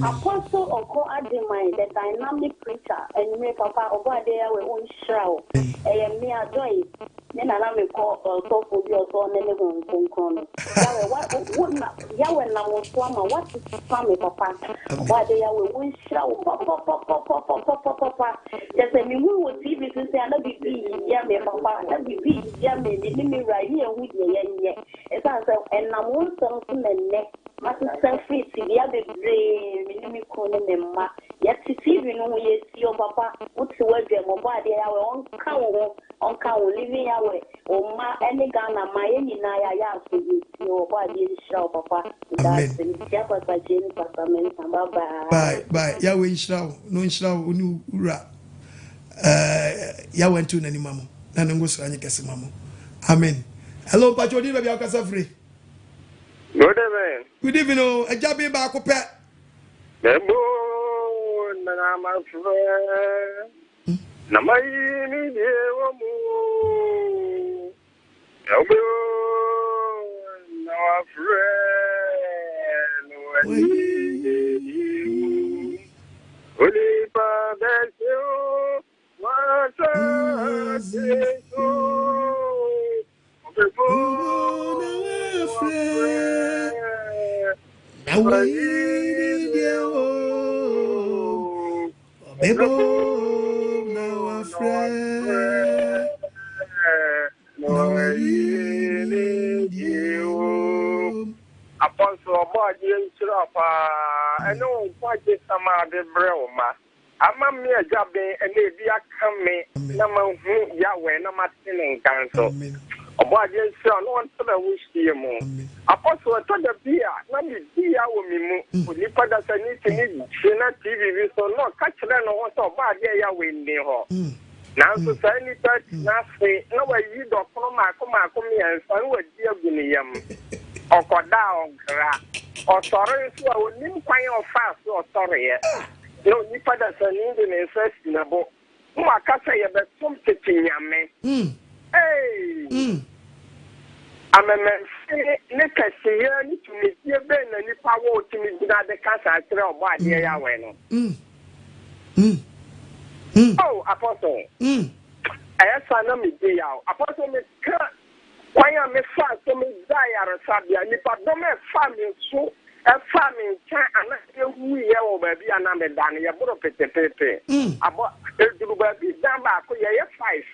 Apostle ɔko agye ma yɛn, the dynamic preacher. Anwummerɛ papa ɔbɔ adeɛ Yahweh ɔnhyira wo. Ɛyɛ mmea Joyce me na na mekɔ ɔsɔfo bi ɔsɔ ɔne ne Honhom Kronkron no. Yahweh wa wo na Yahweh nam wo so ama woasesa me papa. Ɔbɔ adeɛ Yahweh ɔnhyira wo papapapapapapapapa. Kyerɛ sɛ mehu wɔ TV so sɛ na biribi yɛ me papa, na biribi yɛ me, me ne me wura ne yɛhu deɛ yɛnyɛ. Ɛsiane sɛ ɛnam wo nsɛm so na nnɛ masesa firi tebea bebree, me ne me kunu ne me mma. Yɛte TV no ho, yɛtie wo papa, wote w'adwam, ɔbɔ adeɛ Yahweh ɔnka wo ho, ɔnka wo ho, Living Yahweh, wo mma ne Ghana mma, yɛn nyinaa yɛayɛ aso yɛtie wo, ɔbɔ adeɛ nhyira wo papa, meda ase, mekyia Pastor Jay ne Pastor Mensah, bye bye. Bye bye Yahweh nhyira wo na ɔnhyira wo ne wo wura eh, Yahweh ntew n'ani ma mo na ne ngosra nye kɛse ma mo amen. Hello mpakyɛ odin baabi a wokasa firi. Good evening. Good evening o agya ben baako pɛ. Mebo na mafrɛ na mayi ne deɛ wɔ mu Mebo na wafrɛ na wayi Onipa bɛhyɛ o wasase so Ɔbɛbɔ na wafrɛ na wayi ne deɛ wɔ Ɔbɛbɔ na wafrɛ na Ɔbɔadeɛ nhyira wo paa ɛne wo nkwagye sam a wode brɛ wo mma. Ama me agya ben ɛna ebi aka me na mahu Yahweh na mate ne nka nso. Ɔbɔadeɛ nhyira wo na ɔntrɛ wo hyeɛ mu. Apostle ɛtɔ da bi a na me di yaw wɔ me mu. Onipa dasani tumi gyina TV bi so na ɔka kyerɛ ne ho sɛ Ɔbɔadeɛ Yahweh nni hɔ. Nanso saa nipa tena ase na wayi dɔkono mmaako mmaako mmiɛnsa na wadi agu ne yam. Ɔkɔda a ɔnkra. Ɔsɔre nso a ɔnnim kwan a ɔfaa so ɔsɔreeɛ. Na onipa dasani de ne nsa asi ne bo na waka sɛ yɛbɛsom tete nyame. Ei! Amememfe ne kɛseyɛ ne tumidie bɛn na nipa wɔ ɔtumi gyina de ka saa kyerɛ Ɔbɔadeɛ Yahweh no? Oh, Apostle, ɛyɛ saa na medi yaw. Apostle, meka kwan a mefaa so megyaa ayaresabea, nnipadɔm a ɛfaa me so, ɛfaa me nkyɛn anaa yɛwuiɛ wɔ baabi a na meda no, yɛboro petepepe. Abɔ, ɛduru baabi dan baako, yɛyɛ five,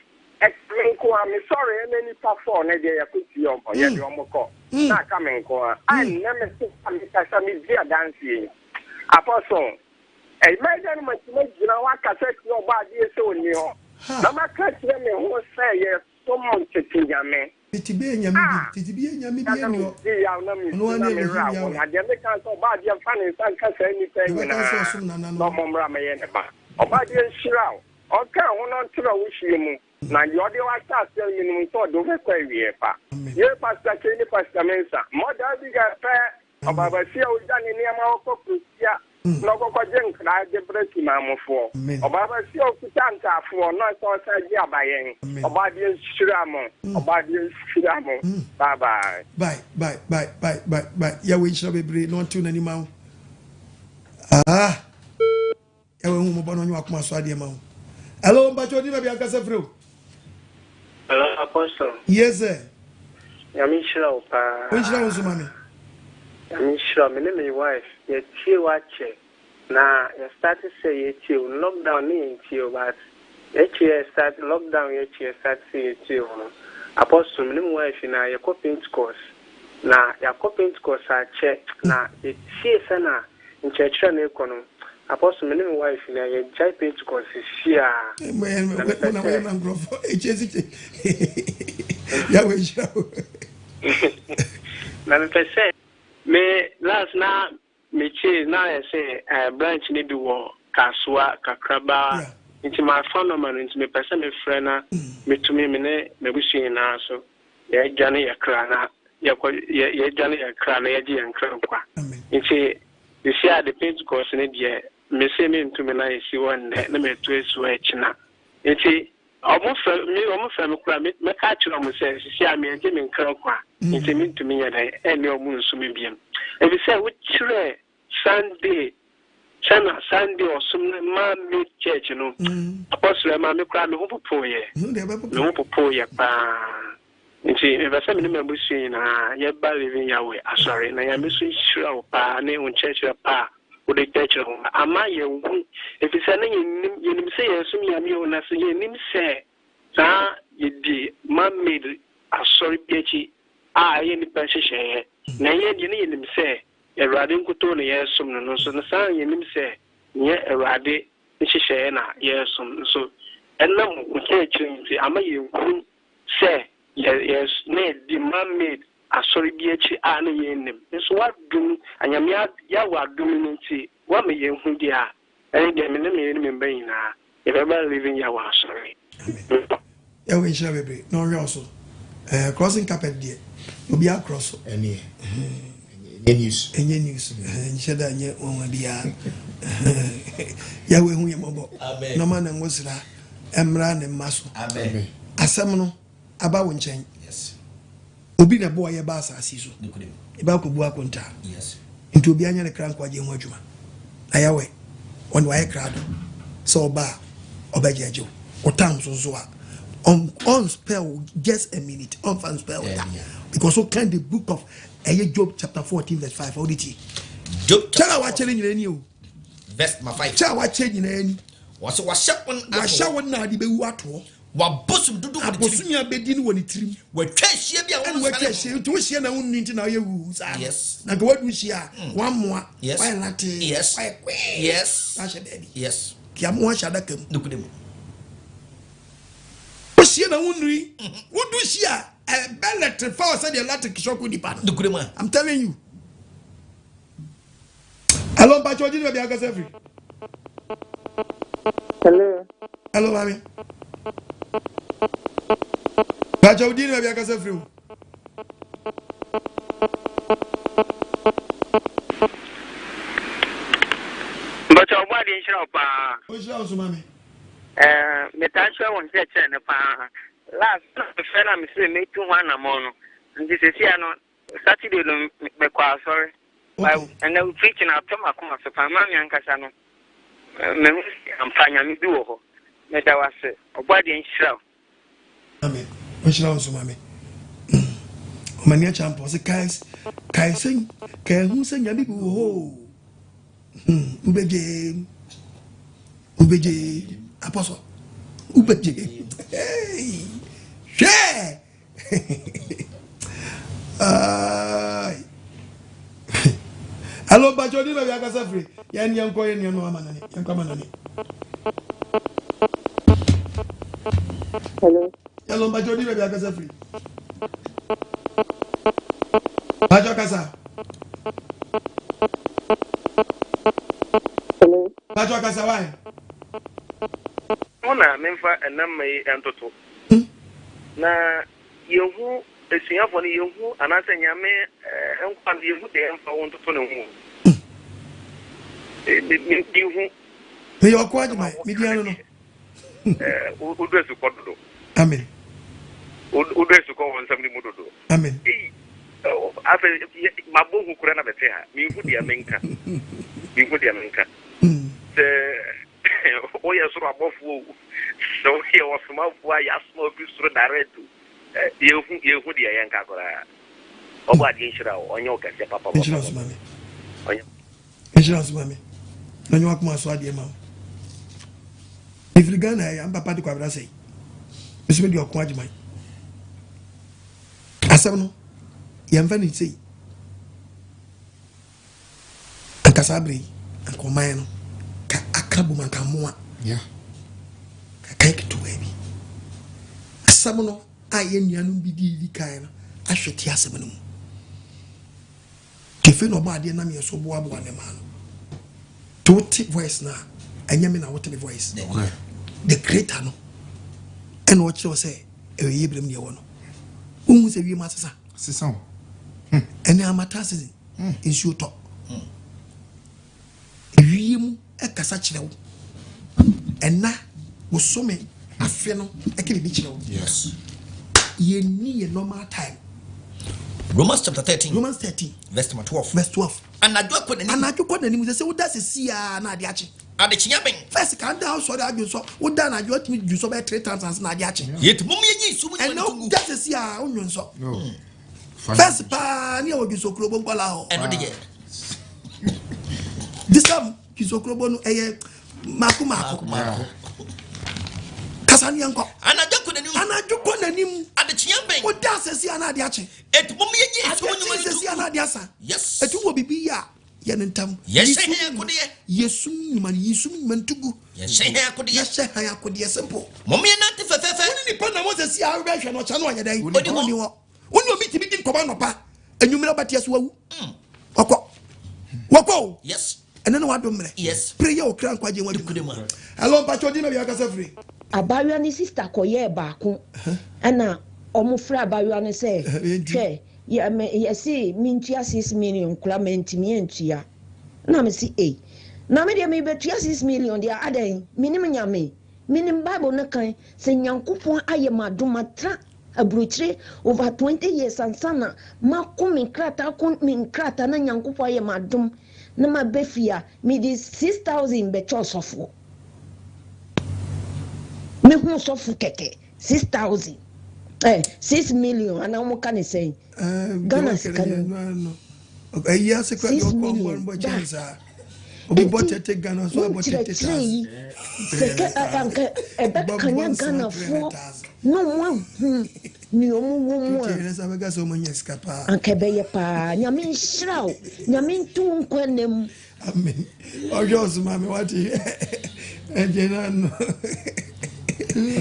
ɛka me nko a, mesɔreɛ na nnipa four no deɛ yɛkɔsie wɔn, yɛde wɔn kɔ, na aka me nko a. A nnɛ mete a mekasa medi adanseɛ yi. Apostle, Ɛbɛyɛ dɛn na matumi agyina hɔ akasa atia Ɔbɔadeɛ sɛ ɔnni hɔ, na maka akyerɛ me ho sɛ yɛsom tete nyame? Tete bɛyɛ nyame bi, A! tete bi yɛ nyame Na bi na ɛnni hɔ. medi yaw na Ɔno mesu ara na ne me Elohim werɛ ahow, Yahweh. na deɛ meka ne sɛ, Ɔbɔadeɛ mfa ne nsa nka saa nnipa yi Deɛ ɔbɛka sɛ nyinaa, ɔsom nananom. na ɔmmɔ mmra mmɛyɛ ne ba. Ɔbɔadeɛ nhyira wo, ɔnka wo ho na ɔntrɛ wo hyeɛ mu, na deɛ ɔde wo ahyɛ aseɛ no, menim sɛ ɔde wo bɛkɔ awieɛ pa. Yei Pastor Kay ne Pastor Mensah, Mother Abigail pɛ Ɔbaabasia a ogya ne nneɛma hɔ kɔ kurotia na ɔkɔkɔgye nkra de brɛ Sunamofoɔ. Ɔbaabasia a ɔkuta ntaafoɔ na ɔsɛ ɔsan gye abayɛn. Ɔbaadeɛ nhyira mo. Ɔbaadeɛ nhyira mo. Bye bye. Bye bye bye bye bye bye Yahweh nhyira bebree na ɔntew n'anim ma wo. Ah. Yahweh hu mmɔbɔ na ɔnyɛ w'akoma so adeɛ ma wo. Hello, mpakyɛ odi baabi ankasa firi o. Hello, Apostle. Yes, sir. Nyame nhyira wo paa. Wo nhyira wo nso ma me. Nyame nhyira wo. Me ne me wife, yɛtie wo akyɛ. Na yɛ start sɛ yɛtie wo. Lockdown ne yɛntie wo but yɛakyi yɛ start lockdown yɛakyi yɛ start sɛ yɛtie wo no. Apostle, me ne me wife nyinaa yɛkɔ Pentecost. Na yɛakɔ Pentecost akyɛ na yɛtie sɛ na nkyerɛkyerɛ no rekɔ no, Apostle, me ne me wife nyinaa yɛagyae Pentecost sesie ara. Na mepɛ sɛ. Na mepɛ sɛ me last na mekyee na ayɛ sɛ eh, branch no bi wɔ Kasoa kakraba nti mafa nɔma no nti mepɛ sɛ mefrɛ na metumi me ne m'abusua nyinaa so Yɛdwane yɛ kra na yɛkɔ yɛ yɛdwane yɛ kra na yɛgye yɛn kra nkwa. Nti sisi a de Pentecost no deɛ mese mentumi na esi hɔ nnɛ na matu asi hɔ ɛkyena. Nti ɔmo frɛ me ɔmo frɛ me koraa me mɛka akyerɛ ɔmo sɛ sisi a meagye me nkra nkwa nti mentumi nyɛ dɛn ɛnne ɔmo nsu me biom. Efisɛ wokyerɛɛ Sunday sɛ na Sunday ɔsom no ma mid church no apostle ɛma me koraa me ho popoeɛ me ho popoeɛ paa nti mepɛ sɛ me ne m'abusua nyinaa yɛba Living Yahweh asɔre na Nyame so nhyira wo paa ne wo nkyerɛkyerɛ pa a wode kyerɛkyerɛ ho ama yɛhu ɛfiri sɛ na yɛnim yɛnim sɛ yɛsom Nyame o na sɛ yɛnim sɛ saa yɛdi man made asɔre bi akyi a ɛyɛ nnipa nhyehyɛeɛ na yɛn deɛ ne yɛnim sɛ Awurade nkutoo na yɛresom no no nso no, saa ara na yɛnim sɛ nyɛ Awurade nhyehyɛeɛ na yɛresom nso. Ɛnam wo nkyerɛkyerɛ nti, ama yɛhunu sɛ yɛ, yɛ, na yɛdi man-made asɔre bi akyi a na yɛnnim. Nso w'adom, Anyame Yahweh adom no nti, woama yɛahu deɛ a Ɛne deɛ me ne me yere ne me mma nyinaa yɛbɛba Living Yahweh asɔre. Amen. Yahweh nhyira bebree na ɔnhwɛ wo so. Eh, crossing carpet deɛ obi akorɔ so. Ɛneɛ ɛnyɛ news. Ɛnyɛ news. Nhyɛ da nyɛ nwanwa biara. Yahweh hu yɛ mmɔbɔ. Na ɔma ne ngosra mmra ne mma so. Amen. Asɛm no aba wo nkyɛn. Obi na ɛbɔɔ yɛ ba asase so. Yɛba akɔbu akontaa. Nti obiara nyɛ ne kra nkwagye ho adwuma. Na Yahweh, ɔne wayɛ krado sɛ ɔba a ɔbɛgye agye wo. Wo tam so nso a, ɔn spell wo just a minute, ɔnfa nspell wo da. Because wo kan the book of ɛyɛ Job chapter 14 verse 5, ɔde tie. Job Kyɛ a wakyɛ ne nyinaa ni o. Verse number 5. Kyɛ a wakyɛ nyinaa ni. Wɔsɛ wahyɛ wo Wahyɛ wo nna ade bɛwu atoɔ. Wabosom dodo wɔ ne tirim. Abosom abɛdi no wɔ ne tirim. Watwa ahyia bi a wɔn nsa ne ho. Ɛna watwa ahyia nti wohyia na wonni nti na ɔyɛ wuwu saa. Yes. Na nka wadu hyia a mm. wammoa. Yes. Wayɛ latee. Yes. Wayɛ kwee. Yes. Ahyɛ baabi. Yes. Kiamu ahyɛ adaka mu. Nukuri mu. Wohyia na wonnui. Mm-hmm. Wodu hyia ɛbɛ electrify sɛdeɛ electric shock nipa no. Nukuri mu. I'm telling you. Hello, Mpacho, ɔgye ne baabi akasa firi. Hello. Hello, mami. Mpacho, ɔgye ne baabi akasa firi o. Mpacho, ɔbɔ adeɛ nhyira wo paa. Ɔnhyira wo so, mami. Ɛɛ, metaa hyɛ wo nkyerɛkyerɛ no paa. Last na mefrɛ na mesɛ metu ho anammɔn no. Nti sesia no, Saturday no mekɔ asɔre. But ɛnɛ wo preaching atɔ m'akoma so paa. Maame ankasa no, mehu sɛ ampa Nyame bi wɔ hɔ. Meda wo ase. Ɔbɔadeɛ nhyira wo. Amen. Ɔnhyira wo nso maame. Ɔmani akyɛ ampɔ sɛ kae kae sɛ kae hu sɛ Nyame bi wɔ hɔ o. Hmm, wobɛgye wobɛgye apɔsɔ wobɛgye. Hey, hwɛ. Hello, Bacho, di baabi akasa firi. Yɛn yɛn kɔ yɛn yɛn no ama nani. Yɛn kɔ ama nani. Hello. Hello, Bacho, di baabi akasa firi. Bacho kasa. Hello. Bacho kasa why? Ho na memfa ɛnam mma yi ntoto. Na yɛhu asuafoɔ no, yɛhu anaasɛ Nyame nkoa no, yɛhu deɛ yɛmfa wo ntoto ne ho. Mehu. Meyɛ ɔko agyeman, medi ano no. Wodɔ asukɔ dodo. Amen. Wodɔ asukɔ wɔ nsɛm no mu dodo. Amen. Afei, mabɔ hu kora na mete ha. Mehu deɛ menka. Mehu deɛ menka. Sɛ Woyɛ soro abɔfoɔ o, sɛ woyɛ ɔsomafoɔ a yɛasoma wo firi soro direct o, yɛhu yɛhu deɛ yɛnka koraa. Ɔbɔ adeɛ nhyira wo, ɔnyɛ wo kɛseɛ papa papa. Nhyira so ma me. Ɔnyɛ. Nhyira so ma me. Na ɔnyɛ wakoma so adeɛ ma wo. Mefiri Ghana ɛyɛ mpapa de kwabra sɛi. Mesɛ mede ɔko agyeman. Asɛm no yɛmfa ne sei. Anka saa berɛ yi, anka ɔman no ka aka bom anka mmoa. Kakan ketewaa bi. Asɛm no a yɛn nuanom bi dii di kan no ahwɛ te asɛm no mu. Kefe na ɔbɔ adeɛ nam yɛn so boaboa ne maa no. Te wote voice no a, ɛnyɛ me na wote me voice. The creator no ɛna ɔkyerɛ wo sɛ ɛyɛ yɛ berɛ mu deɛ ɛwɔ no. Wohu sɛ wiem asesa. Sesa o. Ɛne amata season. Nsuo tɔ. Ewiem kasa kyerɛ wo. Ɛna, bosome, afe no ɛka biribi kyerɛ wo. Yes. Yɛnni yɛ normal time. Romans chapter 13. Romans 13. Verse number 12. Verse 12. Anadwo akɔ n'anim. Anadwo kɔ n'anim sɛ sɛ woda sisi a na ade akye. Adekyea bɛn. First kan da asɔre adwonsɔ woda anadwo atumi dwonsɔ bɛyɛ three times ansa na ade akye. Yɛti mom yɛnyi nsu mu nyuma no tungu. Ɛna woda sisi a wonwonsɔ. First paa ne yɛwɔ dwonsɔ nkɔla hɔ. Ɛno de yɛ. Disam dwonsɔ kurobo no ɛyɛ mako mako. Kasa ne yɛnkɔ. Anadwo kɔ n'anim. Anadwo kɔ n'anim. Adekyea bɛn. Woda sisi a na ade akye. Eti mom yɛnyi nsu mu nyuma no tungu. Ade akye sisi a na ade asa. Yes. Eti wɔ bibi yɛ a. Yɛ no ntɛm. Yɛhyɛ hɛn akodeɛ. Yɛ sum nnwuma no, yi sum nnwuma no to gu. Yɛhyɛ hɛn akodeɛ. Yɛhyɛ hɛn akodeɛ, simple. Mom yɛnante fɛfɛɛfɛ. Wo ne nipa nam hɔ sɛsi a wobɛhwɛ no ɔkyɛ no ɔnyɛ dɛn? Ɔni hɔ. Ɔni hɔ. Wo ne obi tumi di nkɔmɔ anɔpa, anwummerɛ wobɛte ase wawu. Ɔkɔ. Wɔkɔ o. Yes. Ɛnɛ na wadom mmerɛ. Yes. Pere yɛ okra nkwagye ho adwuma. Hello, mpakyɛ ɔdin na bia kasa firi. Abaayewa no sister kɔyɛɛ baako ɛna wɔn frɛ abaayewa no sɛ hwɛ Yɛ me yɛse mentua 6 million koraa mantumi antua na mese ei na me deɛ merebɛtua 6 million deɛ adɛn menim Nyame menim bible no kan sɛ Nyankopɔn ayɛ m'adom matra aburokyire over 20 years ansa na mako me nkrataa ko me nkrataa na Nyankopɔn ayɛ m'adom na maba fie a mede 6000 bɛkyɛ ɔsɔfoɔ mehu sɔfo kɛkɛ 6000 6 million anaa wɔn ka ne sɛn Ghana sika no 6 million da. Obi bɔ tete Ghana so abɔ tete nkyerɛkyerɛ yi sɛ kɛ anka ɛbɛkanya Ghanafoɔ na ɔmo ahu nea ɔmo wɔ mu a anka ɛbɛyɛ paa. Nyame nhyira wo, Nyame nto wo nkwa nna mu. Amen. Ɔhwɛ ɔsoma me wate ɛgye na no.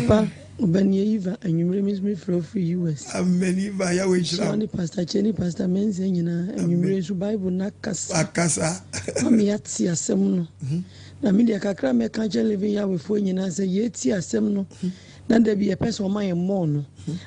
Papa Obanie Eva anwummere me nso mefrɛ wo firi US. Amen Eva Yahweh nhyira wo. Ne Pastor Kyei ne Pastor Mensah nyinaa anwummere nso Bible no akasa. Akasa. Ama yɛate asɛm no. Na me deɛ kakra mɛka kyerɛ Living Yahweh foɔ nyinaa sɛ yɛtie asɛm no. Na da bi yɛpɛ sɛ ɔma yɛn mmɔɔ no.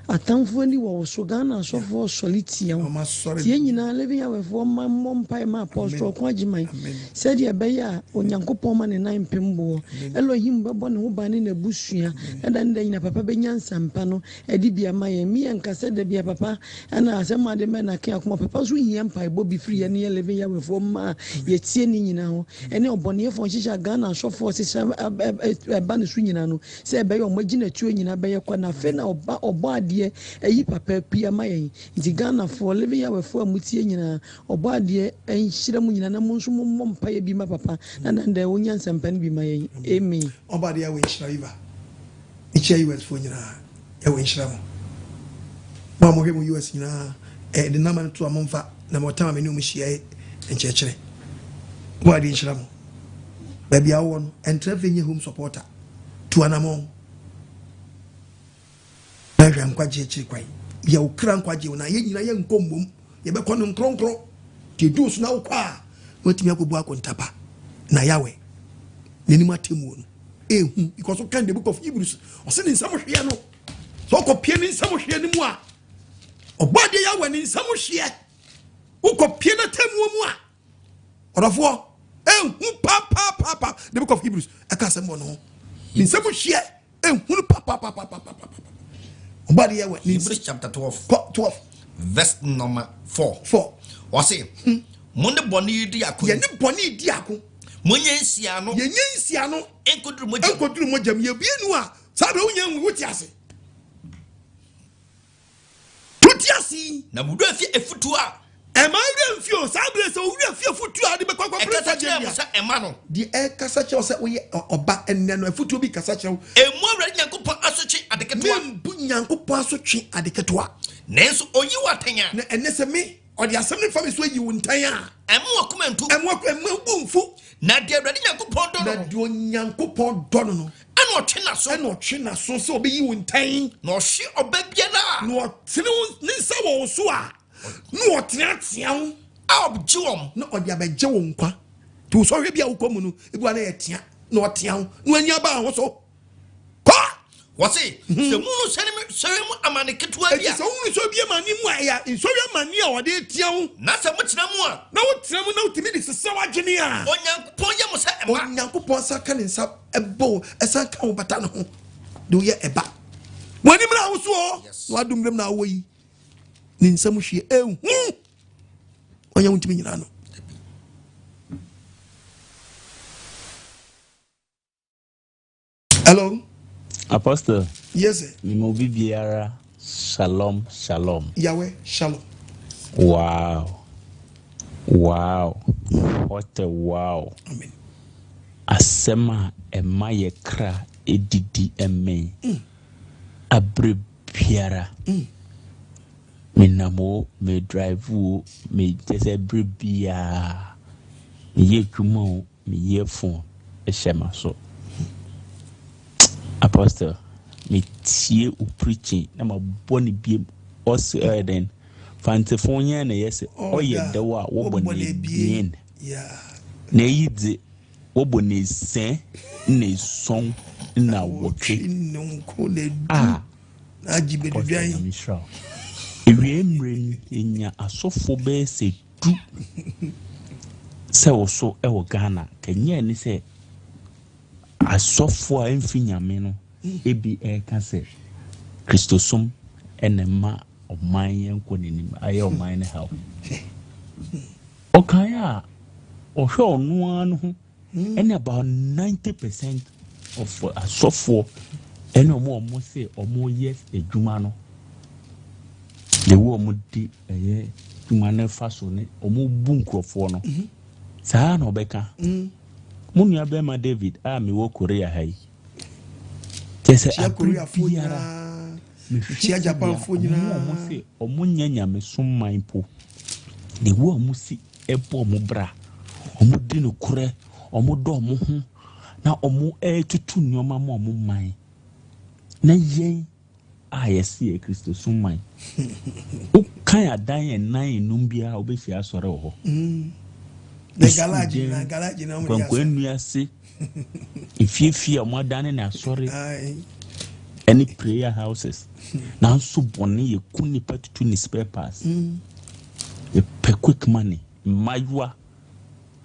Atamfoɔ ani wɔ wo so. Ghana asɔfoɔ sɔre tia wo. Nti yɛn nyinaa Living Yahweh foɔ mma mmɔ mpaeɛ ma Apostle Ɔko Agyeman sɛdeɛ ɛbɛyɛ a Onyankopɔn ma ne nan mpem boɔ. Elohim bɛbɔ ne ho ban ne n'abusua na da ne da nyinaa papa bɛnya nsɛmpa no de bi ama yɛn. Me yɛnka sɛ da bi a papa ɛna asɛm ade mɛ na ke akoma. Papa nso hia mpaebɔ bi firi yɛne yɛn Living Yahweh foɔ mma a yɛtie ne nyinaa ho ɛne ɔbɔneɛfoɔ nhyehyɛ a Ghana asɔfoɔ hyehyɛ ɛba ne so nyinaa no. Sɛ ɛbɛyɛ wɔn agyinatuo nyinaa bɛyɛ kwa na afei na ɔba ɔbɔ adeɛ ayi papa pii ama yɛn nti Ghanafoɔ living Yahweh foɔ a motie nyinaa ɔbɔ adeɛ nhyira mo nyinaa na mo nso mo mmɔ mpaeɛ bi ma papa na dan dan ɔnya nsɛmpa no bi ma yɛn Amen. Ɔbɔ adeɛ Yahweh nhyira Eva mekyia US foɔ nyinaa Yahweh nhyira mo mo a mohwɛ mo US nyinaa eh, de nama no to a momfa na mɔtam a me ne mo hyia nkyerɛkyerɛ ɔbɔ adeɛ nhyira mo baabi a wowɔ no ɛntra fie nyɛ home supporter Tu anamɔn na hwɛ nkwagye akyiri kwan. Yɛ wo kra nkwagye wo na yɛn nyinaa yɛnkɔ mmom. Yɛbɛkɔ no nkronkron. Nti edu so na wokɔ a, na watumi akɔbu akontapa na Yahweh n'anim atemmuo no ehu because wokan the book of Hebrews ɔsɛ ne nsam hweɛ no sɛ ɔkɔpie ne nsam hweɛ no mu a ɔbɔ adeɛ Yahweh ne nsam hweɛ wokɔpie n'atemmuo mu a Ɔdɔfoɔ, ehu papaapapa. The book of Hebrews ɛka asɛm wɔ ne ho. Ne nsɛm hyeɛ ehunu papaapapapapa. Ɔbɔ adeɛ wɔ ne Hebrews chapter 12. Kɔ 12. Verse number 4. 4. Ɔse, mo ne bɔne yi di ako. Yɛne bɔne yi di ako. Monyɛ nsiano. Yɛnyɛ nsiano. Nkoduru mogya mu. Nkoduru mogya mu. Yɛbie nu a, saa bɛ wonya nwu wote ase. To te ase yi. Na mo werɛ fi afutuo a. Ɛmma wo werɛ mfi o, saa berɛ sɛ wo werɛ fi afutuo a wode bɛkɔ akɔpere Ɛkasa nkwagyeɛ kyerɛ bi mo a. sɛ ɛmma no. Deɛ ɛrekasa kyerɛ wo sɛ woyɛ ɔba ɛnnɛ no, afutuo bi rekasa kyerɛ wo. Mmu Awurade Nyankopɔn asotwe ade ketewa. Membu Nyankopɔn asotwe ade ketewa. Nanso ɔyi wo atɛn a. Na ɛnnɛ sɛ me, ɔde asɛm no fa me so ayi wo ntɛn a. Ɛmma w'akoma ntu. Ɛmma w'akoma, ɛmma wo bo mfu. Na deɛ Awurade Nyankopɔn dɔ no Na no. deɛ Onyankopɔn dɔ no no. Ɛna ɔtwe n'aso. Ɛna ɔtwe n'aso sɛ ɔbɛyi wo ntɛn. Na ɔhwe ɔba biara a. Na ɔtene ne nsa wɔ wo so a, na ɔteatea wo. A ɔgye wɔn. Na ɔde abɛgye wo nkwa. Nti wo sɔhwɛ bi a wokɔ mu no, ebi wa na yɛ tea, na ɔtea wo, na w'ani aba ho so. Kɔ! Wɔse, sɛ muhunu sɔhwɛ mu amane ketewa bi a. Enti sɛ wohunu sɔhwɛ bi amane mu a, ɛyɛ nsɔhwɛ amane a ɔde tea wo. Na sɛ motena mu a. Na wotena mu na wotumi de sesa w'adwene a. Onyankopɔn yɛ mo sɛ mma. Onyankopɔn san ka ne nsa bɔ wo, ɛsan ka wo bata ne ho de woyɛ ɛba. W'anim na awoso hɔ, na w'adom na awɔ yi. Ne nsam hwie ehu. Ɔnyɛ wontumi nyina no. Hello. Apostle. Yes sir. Mema obi biara shalom shalom. Yahweh shalom. Wow. Wow. What a wow. Amen. Asɛm a ɛma yɛ kra edidi ɛmɛn. Abere biara. Menam o, me drive o, me kyɛ sɛ bere biara. Meyɛ adwuma o. Me earphone hyɛ m'aso. Apostle, me tie wo preaching na ma bɔ ne biem. Ɔse ɔyɛ dɛn? Fantefo yɛn na yɛ sɛ ɔyɛ dɛw a wɔbɔ no ebien. Na eyi dze wɔbɔ no esia na esuon na awɔtwe. Ah, Apostle Nyame nhyira wo. Ewiei mmerɛ yi yɛnya asɔfoɔ bɛyɛ sɛ du sɛ wo so wɔ Ghana ka nyɛ ne sɛ asɔfo a ɛmfi nyame no ebi ɛka sɛ Kristosom ɛna ɛma ɔman yɛn kɔ n'anim ayɛ ɔman no haw. Ɔkae a ɔhwɛ ɔno ara no ho Ɛne about 90% of asɔfoɔ ɛne ɔmo a ɔmo se ɔmo yɛ adwuma no the way ɔmo di ɛyɛ adwuma no fa so ne ɔmo bu nkurɔfoɔ no saa na ɔbɛka. Mo nua bɛrima David a mewɔ Korea ha yi, kyerɛ sɛ Kyia abere Koreafoɔ biara nyinaa. mehwɛ Kyia sɛdeɛ Japanfoɔ ɔmo a nyinaa. ɔmo se ɔmo nyɛ nyamesom man mpo, the way ɔmo si bɔ ɔmo bra, ɔmo di nokorɛ, ɔmo dɔ ɔmo ho, na ɔmo ɛretutu nneɛma ma ɔmo man. Na yɛn a yɛse yɛ Kristosom man, wokan adan ɛnan enum biara wobɛhyia asɔre wɔ hɔ. The Sukuu garage dan na mu, garage na wɔn de nkwankwa asɔre. nnua ase, efiefie a wɔadane no asɔre Aye. ɛne prayer houses. Nanso bɔne yɛku nnipa tutu ne spare parts. Yɛpɛ quick money. Mmaayewa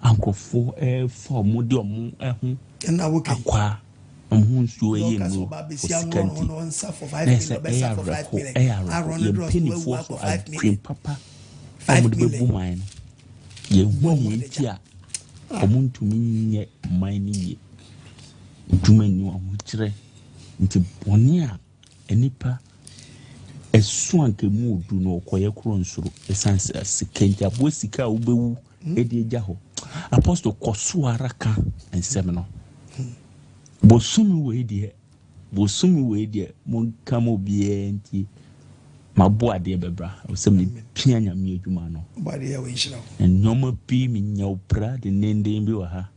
a nkurɔfoɔ ɛrefa wɔn de wɔn ho Ɛna woka yi. akwaa, wɔn ho nsuo Na ɛyɛ ɔka sɛ nnuro ɔba for abɛsi sika anworɔ nti. no na ɔnsa for Na 5 ɛyɛ million, sɛ ɛyɛ ɔbɛsa for 5 awerɛho, million. ɛyɛ awerɛho. Aworɔ no Yɛn drɔs no wawu mpanimfoɔ akɔ so 5 million. adwene papa a 5 wɔde bɛbu million. man no. Yɛnhu Bɔ nea wɔn nti adagya. a wɔntumi nyɛ man no yie. Adwuma nni ahokyerɛ nti bɔne a nnipa ɛso anka mu odu no ɔkɔyɛ korɔ nsoro ɛsiane sɛ sika nti aboa sika a wobɛwu de agya hɔ. Apostle kɔ so ara ka nsɛm no. Bosome wei deɛ, bosome wei deɛ monka ma obiara ntie. Mabo adeɛ bɛbra sɛ mepia Nyame adwuma no. Ɔbɔ adeɛ yɛ wɔ nhyira wo. Nneɛma bi menya opira dendenden bi wɔ ha.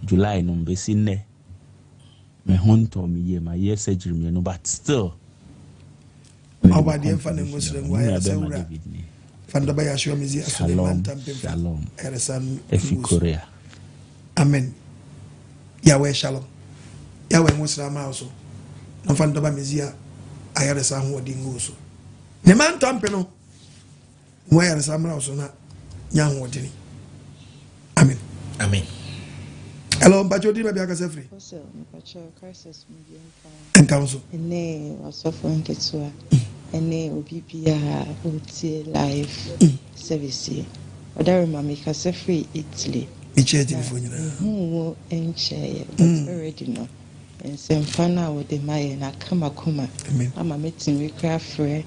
July no mbɛsi nnɛ. Me ho ntɔ me yie, mayɛ surgery mmienu but still. Ɔbɔ adeɛ mfa ne ngosra ngu ayɛ sɛ wura. Fa ndɔba yɛ asoa mezi aso ne Shalom, manta mpemfa. shalom. Ayaresa no Efi ngu so. Korea. Amen. Yahweh shalom. Yahweh ngosra ma wo so. Na fa ndɔba mezi a ayaresa ahoɔden ngu so. Ne manta mpe no. Mo ayaresa mmra wo so na nya ahoɔden. Amen. Amen. Hello, mpacho di baabi akasa firi. Apostle, mpacho crisis mu bi nka ho. Nka ho so. Ɛne wasɔfo nketewa ɛne obi biara a ɔtie live service yi. Ɔdarima mekasa firi Italy. Mekyia Italyfoɔ nyinaa. Mehu wo nkyɛeɛ but already no nsɛmpa no a wode ma yɛ no aka m'akoma ama mɛtumi koraa frɛ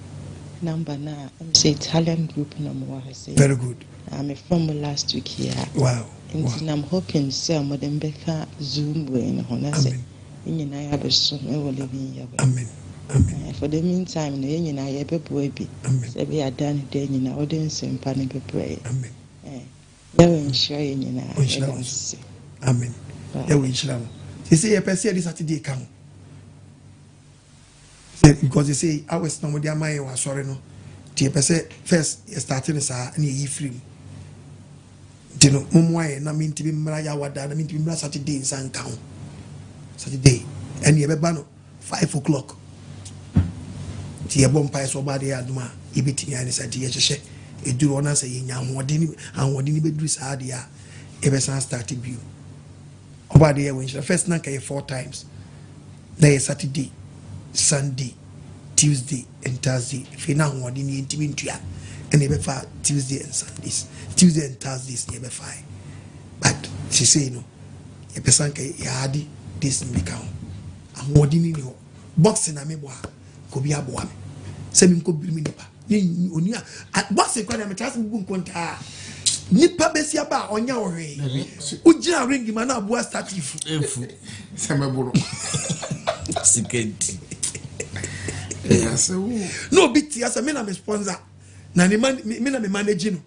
number no a ɛm sɛ Italian group na mowɔ ha sei. Very good. Na mefrɛ mo last week yi a. Wow. Nti na I'm hoping sɛ mode mbɛka Zoom wei no ho na sɛ yɛn nyinaa yɛabɛsom wɔ Living Yahweh. Amen. Amen. For the meantime no yɛn nyinaa yɛbɛboa bi sɛ ɛbɛyɛ a da ne da nyinaa wode nsɛmpa no bɛbrɛ yɛn. Amen. Yahweh nhyira yɛn nyinaa. Ɔnhyira Yɛda wo nso. ase. Amen. Yahweh nhyira wo. Sɛ yɛpɛ sɛ yɛde Saturday ka ho. Sɛ because they say hours na wɔde ama yɛn wɔ asɔre no. Nti yɛpɛ sɛ first yɛ start no saa na yɛyi firi mu. Nti no mommoa yɛn na mentumi mmra Yawada na mentumi mmra Saturday nsa nka ho. Saturday ɛne yɛbɛba no 5 o'clock. Nti yɛbɔ mpaeɛ sɛ ɔba adeɛ yɛ adom a yɛbɛtumi ayɛ ne saa nti yɛhyehyɛ ɛduru hɔ na sɛ yɛnya ahoɔden ahoɔden no bɛduru saa adeɛ a yɛbɛsan start bio. Ɔba adeɛ yɛ wɔ nhyira first na nka yɛ 4 times na yɛ Saturday, Sunday, Tuesday and Thursday. Afei na ahoɔden no yɛntumi ntua ɛna yɛbɛfa Tuesday and Sundays, Tuesday and Thursdays na yɛbɛfa. But sesei no yɛpɛ sɛ anka yɛade days no bi ka ho. Ahoɔden no ni hɔ. Boxing na mebɔ a nka obi aboa me sɛ menkɔ biri me nipa ne oni a boxing kora deɛ metra sɛ mebu nkontaa nipa bɛsi aba a ɔnya wo hwee wogyina ring ma na aboa start fu Efu. Sɛ mɛboro. Sika nti. Ɛyɛ asɛ wo. Na obi tia sɛ me na me sponsor na ne man me na me manage no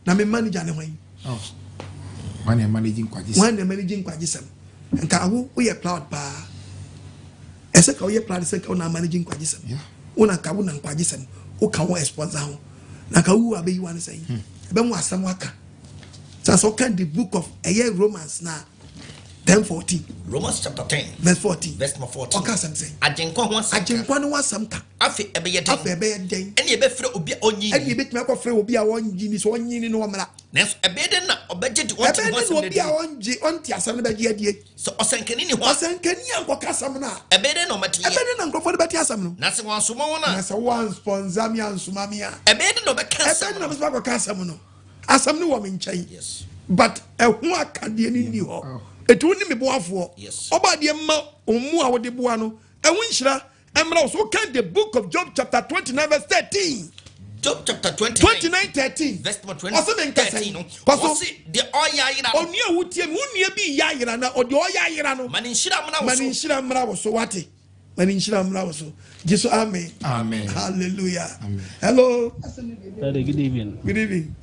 na me manager ne hwan. Oh. Wọn na manage nkwagye sɛm. Wọn na manage nkwagye sɛm. Nka awo woyɛ proud paa. Ɛsɛ ka woyɛ proud sɛ ka wo na manage nkwagye sɛm. Wo na ka wo na nkwagye sɛm. Wo ka wo sponsor ho. Na ka wo abɛyi wa ne sɛn. Ɛbɛ mu asɛm waka. Sɛ sɛ ɔka the book of ɛyɛ Romans na 10:14. Romans chapter 10. Verse 14. Verse number 14. Ɔka asɛm sɛn. Agyenkwa ho asɛm ka. Agyenkwa no ho asɛm ka. Afei ɛbɛyɛ dɛn. Afei ɛbɛyɛ dɛn. Ɛne ɛbɛfrɛ obi a ɔnyi ni. Ɛne ɛbɛtumi akɔfrɛ obi a ɔnyi ni sɛ ɔnyi ni na ɔmmra. Nanso ɛbɛyɛ dɛn na ɔbɛgye de ɔnte Ɛbɛyɛ ho dɛn na asɛm no obi a adie. ɔngye ɔnte asɛm no bɛgye adie. Sɛ ɔsɛnkani ni hɔ a. Ɔsɛnkani a nkɔka asɛm no a. Ɛbɛyɛ dɛn na ɔbɛte yɛ. Ɛbɛyɛ dɛn na nkurɔfoɔ no bɛte asɛm no. Na sɛ wɔansoma wɔn a. Na sɛ wɔansponsor me ansoma me a. Ɛbɛyɛ dɛn na ɔbɛka asɛm Ɛbɛyɛ dɛn no. na ɔbɛsoma akɔka asɛm no. Asɛm no wɔ me nkyɛn. Yes. But ɛho akadeɛ no nni hɔ. Eti wo ne me boafoɔ. Yes. Ɔba adeɛ ma ɔmu a wode boa no. Ɛho nhyira mmra wo so. Wokan the book of Job chapter 29 verse 13. Job chapter 29. 29 13. Verse number 20. Ɔsɛ me nkasa yi. 13 no. Kɔ so. Ɔse deɛ ɔyɛ ayera no. Onua a wotie me, wo nua bi yɛ ayera na ɔdeɛ ɔyɛ ayera no. Ma ne nhyira mmra wo Ma so. ne nhyira mmra wo so wate. Ma ne nhyira mmra wo so. Gye so amen. Amen. Hallelujah. Hello. Daddy, good evening. Good evening.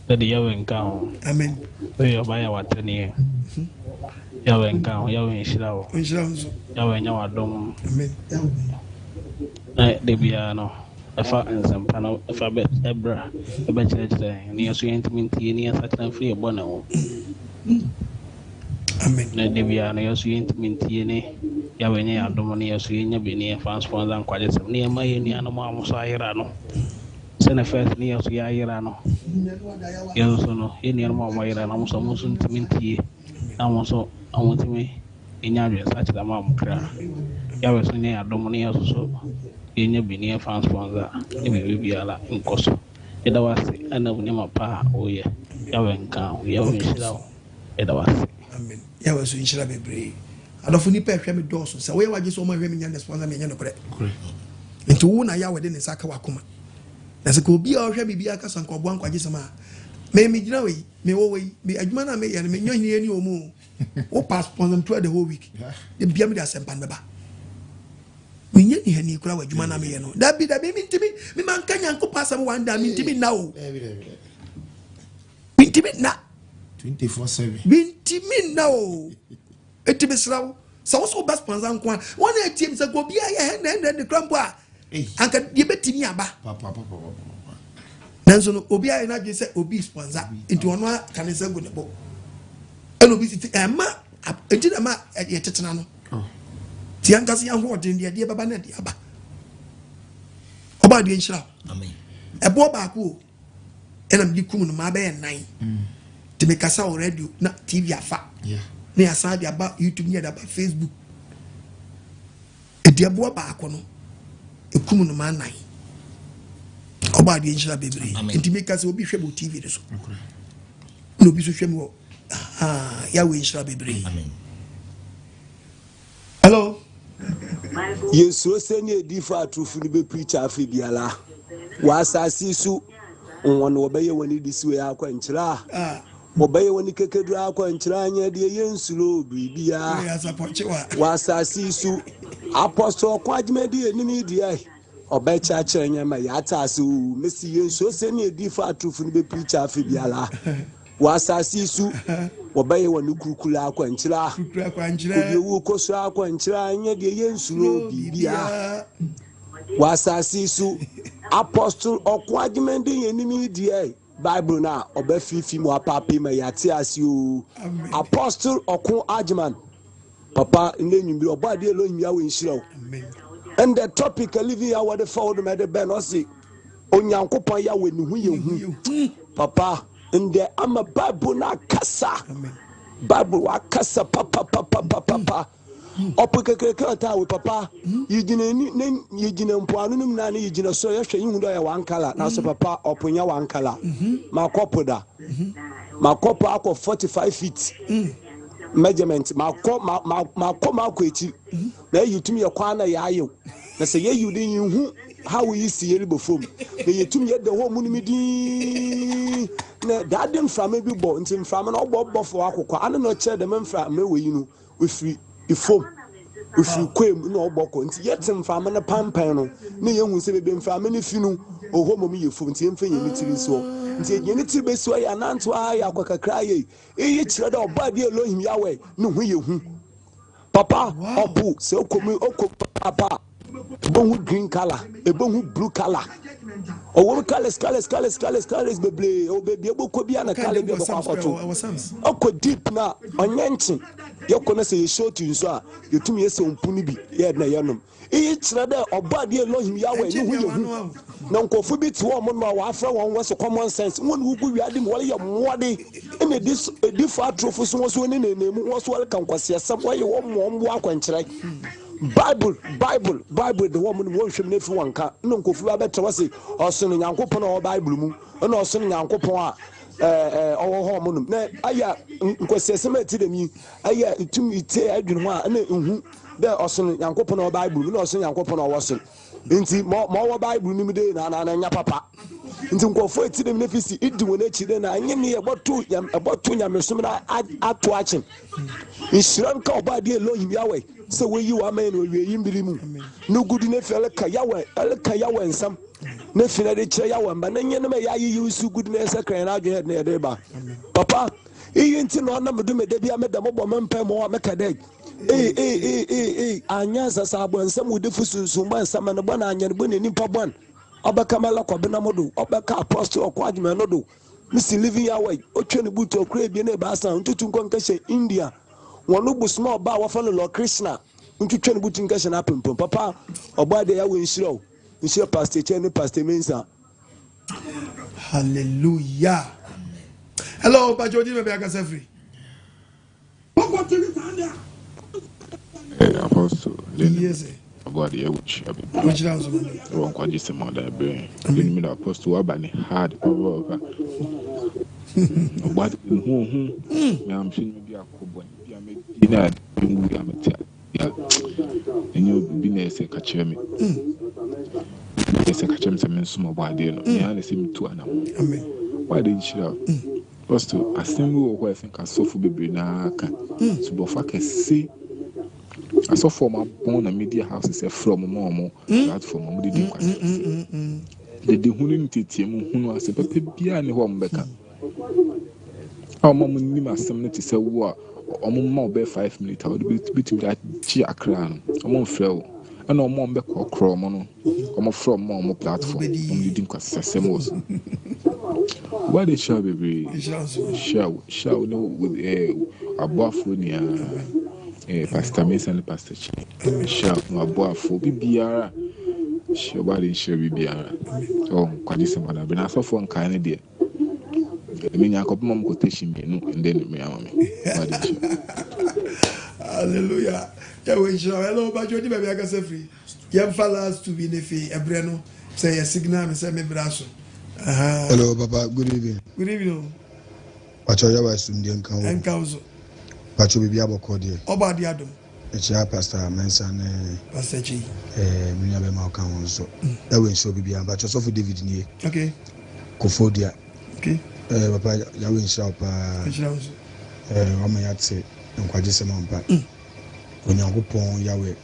Daddy, Yahweh nka ho. Amen. Oyɛ ɔba yɛ watɛneɛ. Yahweh nka ho. Yahweh nhyira wo. Nhyira wo nso. Yahweh nyɛ w'adom. Amen. Na da biara no, ɛfa nsɛmpa no ɛfa bɛ ɛbra ɛbɛkyerɛkyerɛ yɛn na yɛn nso yɛntumi ntie na yɛnsakyera mfiri yɛn bɔne ho. Amen. Na da biara no yɛn nso yɛntumi ntie ne Yahweh nyɛ yɛn adom na yɛn nso yɛnya bi ne yɛmfa nsponsor nkwagyesɛm na yɛma yɛn nuanom a wɔn nso ayera no sɛne first ne yɛn nso yɛayera no yɛn nso no yɛn nuanom a wɔayera no wɔn nso wɔn nso ntumi ntie na wɔn nso wɔntumi nya adwensakyera ma wɔn kra. Yahweh nso nyɛ yɛn adom na yɛn nso so yɛnya bi ne yɛmfa nsponsor ne biribi biara nkɔ so. Yɛda wo ase ɛna wo nneɛma pa a woyɛ. Yahweh nka wo, Yahweh nhyira wo. Yɛda wo ase. Amen. Yahweh nso nhyira bebree. Adɔfo nipa ɛhwɛ me dɔɔso sɛ woyɛ wagye sɛ ɔma hwɛ me nya ne sponsor me ɛnyɛ nokorɛ. Nti wo na Yahweh de ne nsa aka wakoma. Na sɛ ka obi a ɔhwɛ me bi aka sɛ nka ɔboa nkwagye sɛm a me me gyina wei me wɔ wei me adwuma no a meyɛ no menyɛ hene ani wɔ mu o. Wo pa sponsor me throughout the whole week. De bia me de asɛmpa no bɛba. Menyɛ ni hani kura wɔ adwuma no a meyɛ no. Dabi dabi mentimi me manka Nyankopɔn asɛm one day mentimi nna o. Mentimi nna. 24/7. Mentimi nna o. Enti mesrɛ wo sɛ wo sɛ wobɛ sponsor nko a wɔn a ɛtie mi sɛ nka obiara yɛ hɛn hɛn hɛn kura mpo a anka deɛ bɛtumi aba. Nanso no obiara yɛ n'adwene sɛ obi sponsor nti ɔno aka ne nsa gu ne bo ɛna obi ti ɛma enti na ɛma yɛtetena no ti ankasa yɛn ahoɔden deɛ deɛ bɛba na ɛde aba ɔbaa deɛ nhyira ɛboɔ baako o. ɛna mede kum no maa bɛyɛ nnan nti mekasa wɔ radio na tv afa na yɛasan de aba youtube ne yɛde aba facebook ɛdi ɛboɔ baako no ɛkum no maa nnan ɔbɔ adeɛ nhyira bebree nti meka sɛ obi hwɛ me wɔ tv no so na obi nso hwɛ me wɔ yahweh nhyira bebree Hello. Yɛsuro sɛ ne adiyifo atorofo no bɛpirikyi afe biara wɔ asase so. Wɔn wɔbɛyɛ wɔn de si wei akwankyerɛ a ah. wɔbɛyɛ wɔn kekeduru akwankyerɛ anyɛ deɛ yɛnsuro biribiara wɔ asase so. Apɔstol ɔko adwumadi anim yi deɛ ɔbɛkyerɛkyerɛ nyɛ ma yɛate ase o mesi yɛnsuro sɛ ne adiyifo atorofo no bɛpirikyi afe biara Wɔ asase yi so, wɔbɛyɛ wɔn kurukuru akwankyerɛ a, obi owu kɔ soro akwankyerɛ a, ɛnyɛ deɛ yɛnsuro biribiara. Wɔ asase yi so, Apostle Ɔko Agyeman de yɛn anim yi deɛ Bible no a ɔbɛfifi mu apaape ma yɛate ase o. Apostle Ɔko Agyeman, papa ndɛ nwummere ɔbɔ adeɛ Elohim Yahweh nhyira o. And the topic a living Yahweh de fa wo dom ɛde bɛn ɔse Onyankopɔn Yahweh ne ho yɛ hu. Papa Ndɛ ama Bible no akasa. Bible wakasa papapapapapa. Ɔpo kekereke ɔtaa we papa. Yegyina ni ne yegyina mpoano no mu na ne yegyina soro yɛhwɛ yehu dɛ ɔyɛ one colour. Nanso papa ɔpo nyɛ one colour. Makɔ po da. Makɔ po akɔ 45 feet measurement. Makɔ ma ma makɔ makɔ ekyir. Na eyi tumi yɛ kwan na yɛayew. Na sɛ yeyiw de yenhu how yi si yɛrebɔ fam. Na yɛtum yɛda hɔ mu no mu dinn. Na daade mframa bi bɔ, nti mframa no ɔbɔ bɔ fo akokɔ. Ano na ɔkyerɛ dɛm mframa wɔ yi no, ofiri fam, ofiri kwae mu na ɔbɔ kɔ. Nti yɛte mframa no pampan no, na yɛhu sɛ baabi mframa no fi no, ɔhɔ mmom yɛ fam, nti yɛmfa yɛn tiri nsi hɔ. Nti yɛde yɛn tiri bɛsi hɔ, yɛanantew ara yɛ akɔ kakra yɛ. Iyi kyerɛ dɛ Ɔbɔadeɛ Elohim Yahweh no ho yɛ hu. Papa ɔpo sɛ ɔkɔ mu ɔkɔ papa a ebohu green colour ebohu blue colour ɔwɔ mu colours colours colours colours colours bebree ɔwɔ beebi ebɔkɔ bi a na colour bi ɛbɛkɔ akɔto ɔkɔ deep na ɔnyɛ nkye yɛkɔ na sɛ yɛ short nso a yɛtum yɛ sɛ mpu no bi yɛ na yɛnom Iyi kyerɛ dɛ Ɔbɔadeɛ Elohim Yahweh no ho yɛ hu, na nkorɔfo bi tse hɔ a wɔnom a wɔafrɛ hɔn wɔ se common sense, hɔn wogu wiadze mu wɔreyɛ mbowa de, nna edifo atorofo so hɔn so wɔnenanee mu, hɔn so wɔreka nkwaseasɛm, wɔyɛ hɔn mbowa mbowa akwankyerɛ. Bible, Bible, Bible de hɔ a wɔnom wɔnnhwɛ mu na efi hɔn nka, nna nkorɔfo bi abɛtsena hɔ se ɔson Nyankopɔn a ɔwɔ Bible mu, nna ɔson Nyankopɔn a ɔwɔ hɔ a wɔnom. Na ayɛ a nkwasiasɛm a ɛtse dɛm yi, ayɛ a itum itsie adwen ho a nna ihu dɛ ɔson Nyankopɔn a ɔwɔ Bible mu na ɔson Nyankopɔn a ɔwɔ sor. Ntsi ma ɔwɔ Bible no mu dɛ na na nnyɛ papa. Ntsi nkorɔfo a etsi dɛm no fi si idzi hɔn ekyir dɛ na nye ne ebɔto ebɔto nyamesom no ato akyen. Nhyira nka Ɔbɔadeɛ Elohim Yahweh sɛ oeyi wo ama hɛn wɔ ewiei mber yi mu. No gudi ne fi ɛreka Yahweh ɛreka Yahweh nsɛm ne fi na ɛde kyerɛ Yahweh mba ne nye no ma yɛayeyi nsu gudi na yɛsakra hɛn adwen yɛde na yɛde reba. Papa, iyi ntsi na ɔnam do me da biara meda mobɔ me mpae mu a meka dɛ Ei, ei, ei, ei, ei, anyɛ nsasa abɔnsam wudifo sunsum bɔn samane bɔn anyɛn bɔn nyimpa bɔn ɔbɛka mɛlɛ kɔbena mo do ɔbɛka apostle ɔkɔ adwuma no do misi living yahweh otwa ne butu ɔkora ebien ebaasa ntutu nkɔ nkɛhyɛ india wɔn no busuma ɔba a wɔfrɛ no lord krishna ntwitwa ne butu nkɛhyɛ no apempem papa ɔbɔ adeɛ yahweh nhyira o nhyira pastor kyɛ ne pastor mensa. Hallelujah. Hello, Pacho Di Baabi Akasa Firi. Hey, Apostle, Yes, Ɔbɔade yɛ wo kyia bebree. Wɔ nkwagye sɛm ɔda ɛbrɛ. Ɛni mi da Apostle waba ne hard papa. Ɔbɔade ne ho ho. Nyamhyɛ nyɛ bi akɔ bɔ ne bi a me di na ade nwu ya me te ya. Ɛnyɛ obi na ɛsɛ ka kyerɛ me. Ɛsɛ ka kyerɛ me sɛ me nsom ɔbɔadeɛ no. Mea na ɛsɛ me tu anam. Amen. Ɔbɔade nhyira. Apostle, asɛm bi wɔ hɔ a ɛsɛ nka asɔfo bebree no ara ka. Subɔfo akɛse, asɔfo a wɔabɔn na media houses frɛ wɔn ma wɔn platform a wɔde di nkwaseasɛm. Dede hunu ne teteamu hunu asɛm papa biara nni hɔ a wɔbɛka. A wɔn a wɔnim asɛm no te sɛ wo a wɔn ma wo bɛyɛ 5 minutes a wɔde betumi de agye akra no, wɔmfrɛ wo. Ɛna wɔn a wɔbɛkorɔkorɔ wɔn no, wɔfrɛ wɔn ma wɔn platform, wɔn de di nkwaseasɛm wɔ so. Wade nhyira bebree. Nhyira wo, nhyira wo ne wo eh, aboafoɔ nyinaa. Eh, Pastor Mensah ne Pastor Chi. Nhyira wo aboafoɔ bibiara. Nhyira wade nhyira bibiara. Oh, nkwagye sɛm adabre na asɔfoɔ nkae no deɛ. Menya akɔpem ɔmo quotation mmienu ndɛ ne mmea ama me. Wade nhyira. Hallelujah. Yɛwɔ nhyira. Hello, Bajo di baabi akasa firi. Yɛmfa last two bi ne fi ɛbrɛ no sɛ yɛ signal me sɛ me bra so. Hello, Papa. Good evening. Good evening. Pacho yawa asumdie nka wo. Nka wo so. Pacho bibi abɔkɔ deɛ. Ɔba ade adom. Mekyia Pastor Mensah ne Pastor Kyi. Eh, me nua bɛma ɔka ho nso. Mm. Yahweh nhyira obi biara. Pacho sɔfo David nie. Okay. Kofodua. Okay. Eh, papa Yahweh nhyira wo paa. Nhyira wo nso. Eh, wama yɛate nkwagye sɛm ampa. Mm. Onyankopɔn Yahweh.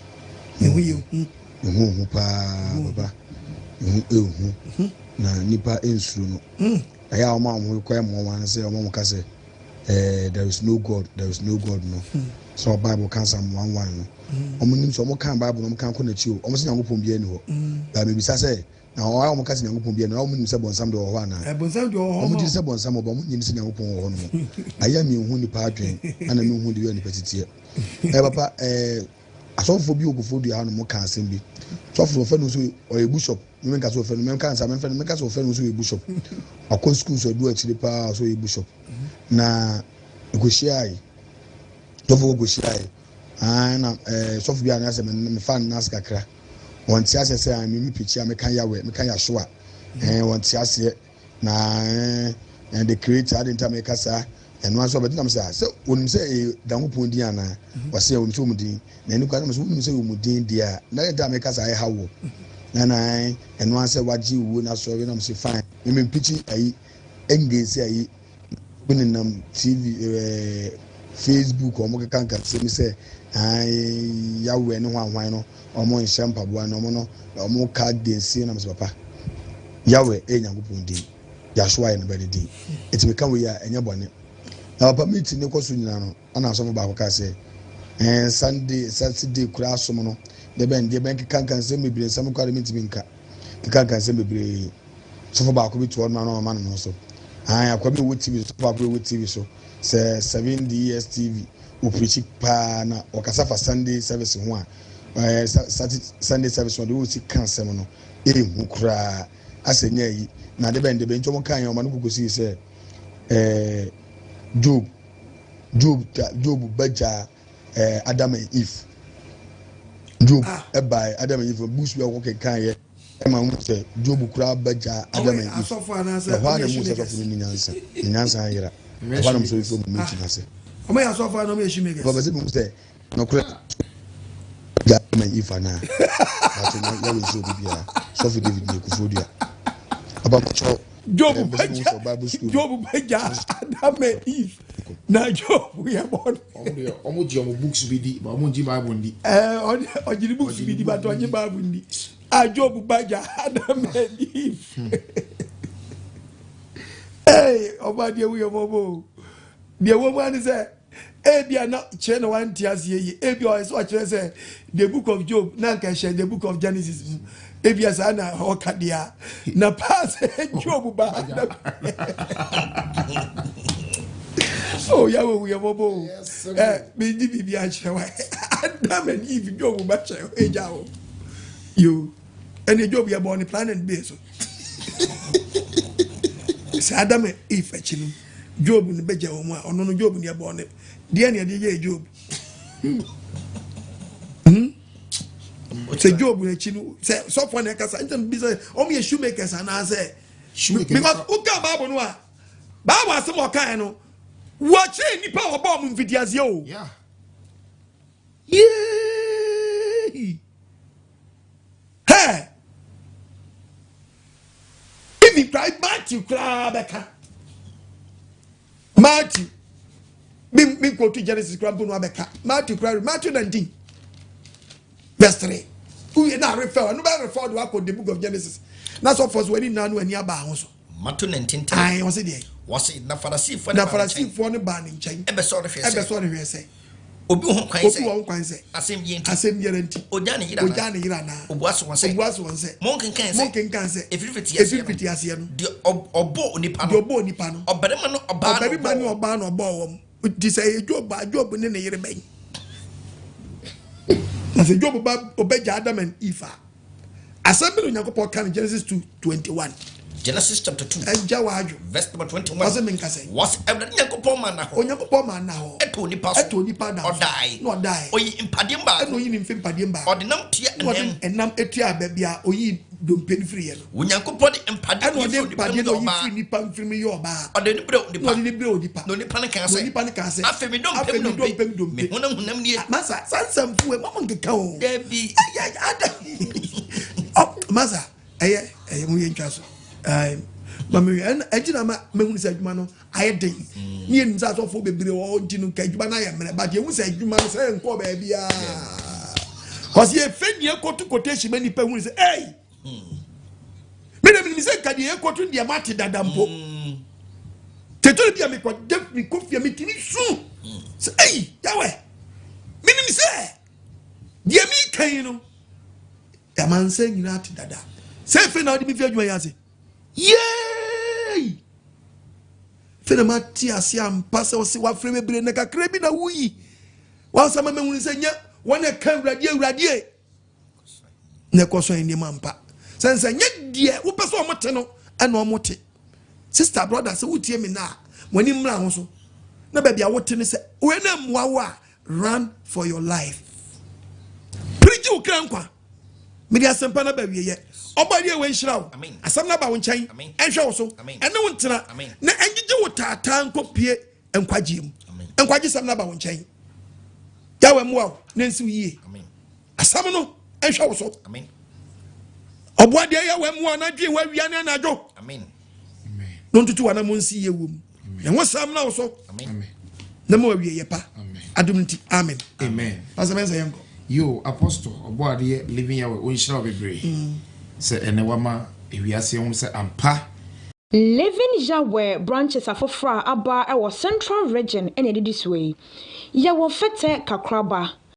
Ne ho yɛ hu. Ne ho hu paa papa. Ne ho ehu. Mhm. Na nipa nsuro no. Mm. Ɛyɛ a wɔn a wɔn ho kɔ ɛmmoa wɔn ano sɛ wɔn a wɔka sɛ eh, there is no God, there is no God no. Sɛ Bible ka Psalm 1:1 no. Wɔn nim sɛ wɔn kan Bible no wɔn kan kɔ n'akyi o. Wɔn sɛ Nyankopɔn biara ni hɔ. Baa mebisa sɛ na wɔn a wɔn ka sɛ Nyankopɔn biara ni hɔ, wɔn nim sɛ bɔnsam deɛ wɔ hɔ anaa? Eh, bɔnsam deɛ wɔ hɔ. Wɔn gye di sɛ bɔnsam wɔ hɔ, wɔn nyim sɛ Nyankopɔn wɔ hɔ nom. Ayɛ a menhu nipa adwen, ɛna menhu deɛ nipa titiɛ. Eh papa, eh asɔfoɔ bi wɔ Koforidua ha nom ka asɛm bi. Sɔfo no wɔfrɛ no sɛ ɔyɛ bishop. Me menka sɛ wɔfrɛ no, menka nsa memfrɛ no, menka sɛ wɔfrɛ no sɛ ɔyɛ bishop. Wakɔ sukuu so adu akyire paa sɛ ɔyɛ bishop. Na ɛkɔhyiae, sɔfo kɔ kɔhyiae. Ah, na eh, sɔfo bi a ne asɛ mefa no n'ase kakra. Wɔnte aseɛ sɛ ah, me me pikyi a meka Yahweh, meka Yahshua. Eh, wɔnte aseɛ. Na eh, eh, the creator, ade nti a meka saa. Ɛno ara nso ɔbɛte nam sɛ ah, sɛ onim sɛ ɛyɛ Nyankopɔn din anaa? Ɔsɛ onim sɛ wɔn din. Na ɛno koraa na sɛ wonim sɛ wɔn din deɛ a, na ade nti a meka saa ɛha wo. Na na eh, ɛno ara sɛ wagye owuo no asɔre nam sɛ fine. Me me mpikyi ayi, engage ayi, bi nenam TV, eh, Facebook, wɔn keka nka nsɛm sɛ ae, Yahweh ne hwan hwan no, wɔn nhyɛ mpaboa no, wɔn no, wɔn ka densie nam sɛ papa. Yahweh ɛyɛ Nyankopɔn din. Yahshua yɛ ne ba ne din. Eti meka wei a, ɛnyɛ bɔne. Na papa meeting ne kɔ so nyinaa no, ana asɔfo baako kaa sɛ, ɛn Sunday, Saturday koraa som no, deɛ bɛn, deɛ bɛn keka nka nsɛm bebree, nsɛm koraa de mentumi nka. Keka nka nsɛm bebree. Sɔfo baako bi to hɔ nom a na ɔma ne ho so. Ae, akoa bi wɔ TV so, sɔfo baako bi wɔ TV so, sɛ 7DS TV, ɔpreachi paa na ɔkasa fa Sunday service ho a, ɛɛ, Saturday, Sunday service ho a, deɛ ɔsi ka asɛm no, ɛnhu koraa, asɛ nyɛ ayi, na ade bɛn de bɛn nti wɔn kan yɛn, wɔn ano kɔkɔsii sɛ, ɛɛ, Job, Job, Job bɛgyaa ɛɛ, Adam and Eve. Job ɛbae, Adam and Eve, books bi a wɔkɔ kenkan yɛ. Ɛma wohu sɛ Job koraa ba gyaa Adam and Eve. Ɛhɔ ara na muhu sɛ asɔfo no nni nyansa. Ne nyansa ayera. Ɛhɔ ara na wɔsɔre firi wɔn meeting ase. Wɔyɛ asɔfo anaa wɔyɛ shoemakers? Wɔpɛ sɛ mehu sɛ nokorɛ gya. and Eve anaa? Mpakyɛw na Yahweh nhyira obi biara. Sɔfo David nie, Koforidua. Papa mpakyɛw Job eh, mpɛ sɛ mehu bɛgya sɛ Bible school no Job bɛgya Adam and Eve na Job yɛ bɔne. Ɔmo deɛ ɔmo gye ɔmo books bi di, but ɔmo ngye Bible ndi. Ɛɛ ɔde ɔgye ne books Ɔgye bi ne di book but bi ɔnye di. Bible ndi. A Job bɛgya Adam and Eve. Ee ɔba deɛ wuyɛ mɔbɔ o. Deɛ wɔ mu ani sɛ ebia na kyerɛ na wante aseɛ yie ebia ɔyɛ sɛ ɔkyerɛ sɛ the book of Job na nka ɛhyɛ the book of Genesis mu ebia saa na ɔka deɛ a na paa sɛ Job ba na oh Yahweh hu yɛ mmɔbɔ o ɛ megye biribi akyerɛ wa Adam and Eve Job ba kyerɛ egya o yo ɛne Job yɛ bɔɔ ne planet bi so sɛ Adam and Eve akyi no Job no bɛgya wɔn a ɔno no Job no yɛbɔɔ ne deɛ ne ɛde yɛɛ Job hmm? sɛ Job no akyi no sɛ sɔfoɔ na ɛkasa nti bi sɛ wɔn yɛ shoemakers anaasɛ because woka Bible no a Bible asɛm a ɔkaeɛ no wɔkyerɛ nnipa a wɔbɔɔ mo mfitiaseɛ o yee Hey! Even kura Matthew koraa bɛka. Matthew. Mi mi nkotu Genesis koraa mpo no abɛka. Matthew koraa Matthew 19 verse 3. Uye na refer ɛno bɛ refer de wakɔ the book of Genesis. Na sɔfo so wani nna no ani aba ho so. Matthew 19 3. Ayi wɔsi deɛ. Wɔsi na Farisifoɔ no Na Farisifoɔ no baa ne nkyɛn. Ɛbɛsɔ no hwɛ sɛ. Ɛbɛsɔ no hwɛ sɛ. Obi wɔ ho kwan sɛ. Obi wɔ ho kwan sɛ. Asɛm biara nti. Asɛm biara nti. Ogya ne yere anaa. Ogya ne yere anaa. Obua so wɔn sɛ. Obua so wɔn sɛ. Monkenkan sɛ. Monkenkan sɛ. Efiri fiti aseɛ no. Efiri fiti aseɛ no. Deɛ ɔbɔɔ onipa no. Deɛ ɔbɔɔ onipa no. Ɔbarima ne ɔbaa na ɔbɔɔ. Ɔbarima ne ɔbaa na ɔbɔɔ wɔn. Nti sɛ ɛyɛ Job a, Job ne ne yere bɛn? Na sɛ Job ba ɔbɛgya Adam and Eve a. Asɛm bi na Onyankopɔn ka no Genesis 2 21. Genesis chapter 2. Ɛgya w'adwo. Verse number 21. Ɔsɛ menka sɛ. Wɔsɛ Awurade Nyankopɔn maa nna hɔ. Onyankopɔn maa nna hɔ. Ɛtɔ onipa so. Ɛtɔ onipa da so. Ɔdae. Na ɔdae. Oyi mpadeɛ baako. Ɛna oyi ne mfe mpadeɛ baako. Ɔde nam tua ɛnam. Na ɔde ɛnam etua baabi a oyi dompe no firi yɛ no. Onyankopɔn de mpadeɛ Ɛna ɔde mpadeɛ na oyi firi nipa mfiri mu yɛ ɔbaa. Ɔde ne brɛ onipa. Na ɔde ne brɛ onipa. Na onipa no kaa sɛ. Na onipa no kaa sɛ. Afei me dompe mu dompe. Me honam honam nie. Masa saa nsɛmfo wei mama nkeka o. Dabi. Ɛyɛ ada. Masa ɛyɛ ɛyɛ mo yɛ ntwa so. Ɛɛ ma me ɛna ɛgye na ma mehunu sɛ adwuma no ayɛ den. Mm. Ne yɛnim sɛ asɔfoɔ bebree wɔ hɔ nti no nka adwuma no ayɛ mmerɛ but yɛhu sɛ adwuma no sɛ nkɔɔ baabiara. Kɔsi efe nea ekotu quotation ma nipa hunu sɛ ɛy. Me na menim sɛ nka deɛ ekotu deɛ mate dada mpo. Mm. Tètè bi a mekɔ de mekɔ fie metumi su sɛ ɛyi yawɛ menim sɛ deɛ meka yi no amansan nyinaa te dada sɛ afei na wode me fi adwuma yi ase yei afei na mate ase ampa sɛ ɔse wafrɛ bebree na kakra bi na woyi wansa ma mahunu sɛ nyɛ wɔn ɛka awurade awurade na ɛkɔ so nneɛma mpa sɛ nsɛ nyɛ deɛ wopɛ sɛ ɔmo te no ɛna ɔmo te sister brother sɛ wotie me na mo ani mmra ho so na baabi a wote no sɛ wei na mmoa wo a run for your life pirigye wo kra nkwa mede asɛmpa no aba awieɛ ɔbɔ adeɛ wei nhyira wo asɛm no aba wo nkyɛn ɛnhwɛ wo so ɛne wo ntena na ɛngyegye wo taataa nkɔpie nkwagyeɛ mu nkwagye sɛm no aba wo nkyɛn yahweh mmoa wo na nsi wo yie asɛm no nhwɛ wo so ɔboa deɛ yahweh mmoa na dwen wawia ne anadwo na ɔntutu wana mo nsi yie wɔ mu na ho sɛm na wo so na ma wawie yɛ pa adom nti amen amen pastor bɛn sɛ yɛnkɔ yo apostle ɔbɔ adeɛ living yahweh ɔnhyira wo bebree mm. sɛ ɛnɛ wama ewiase ho sɛ ampa Living Yahweh branches afoforɔ a aba wɔ Central Region na ɛdidi soɔ yi, Yɛwɔ Fɛtɛ Kakraba,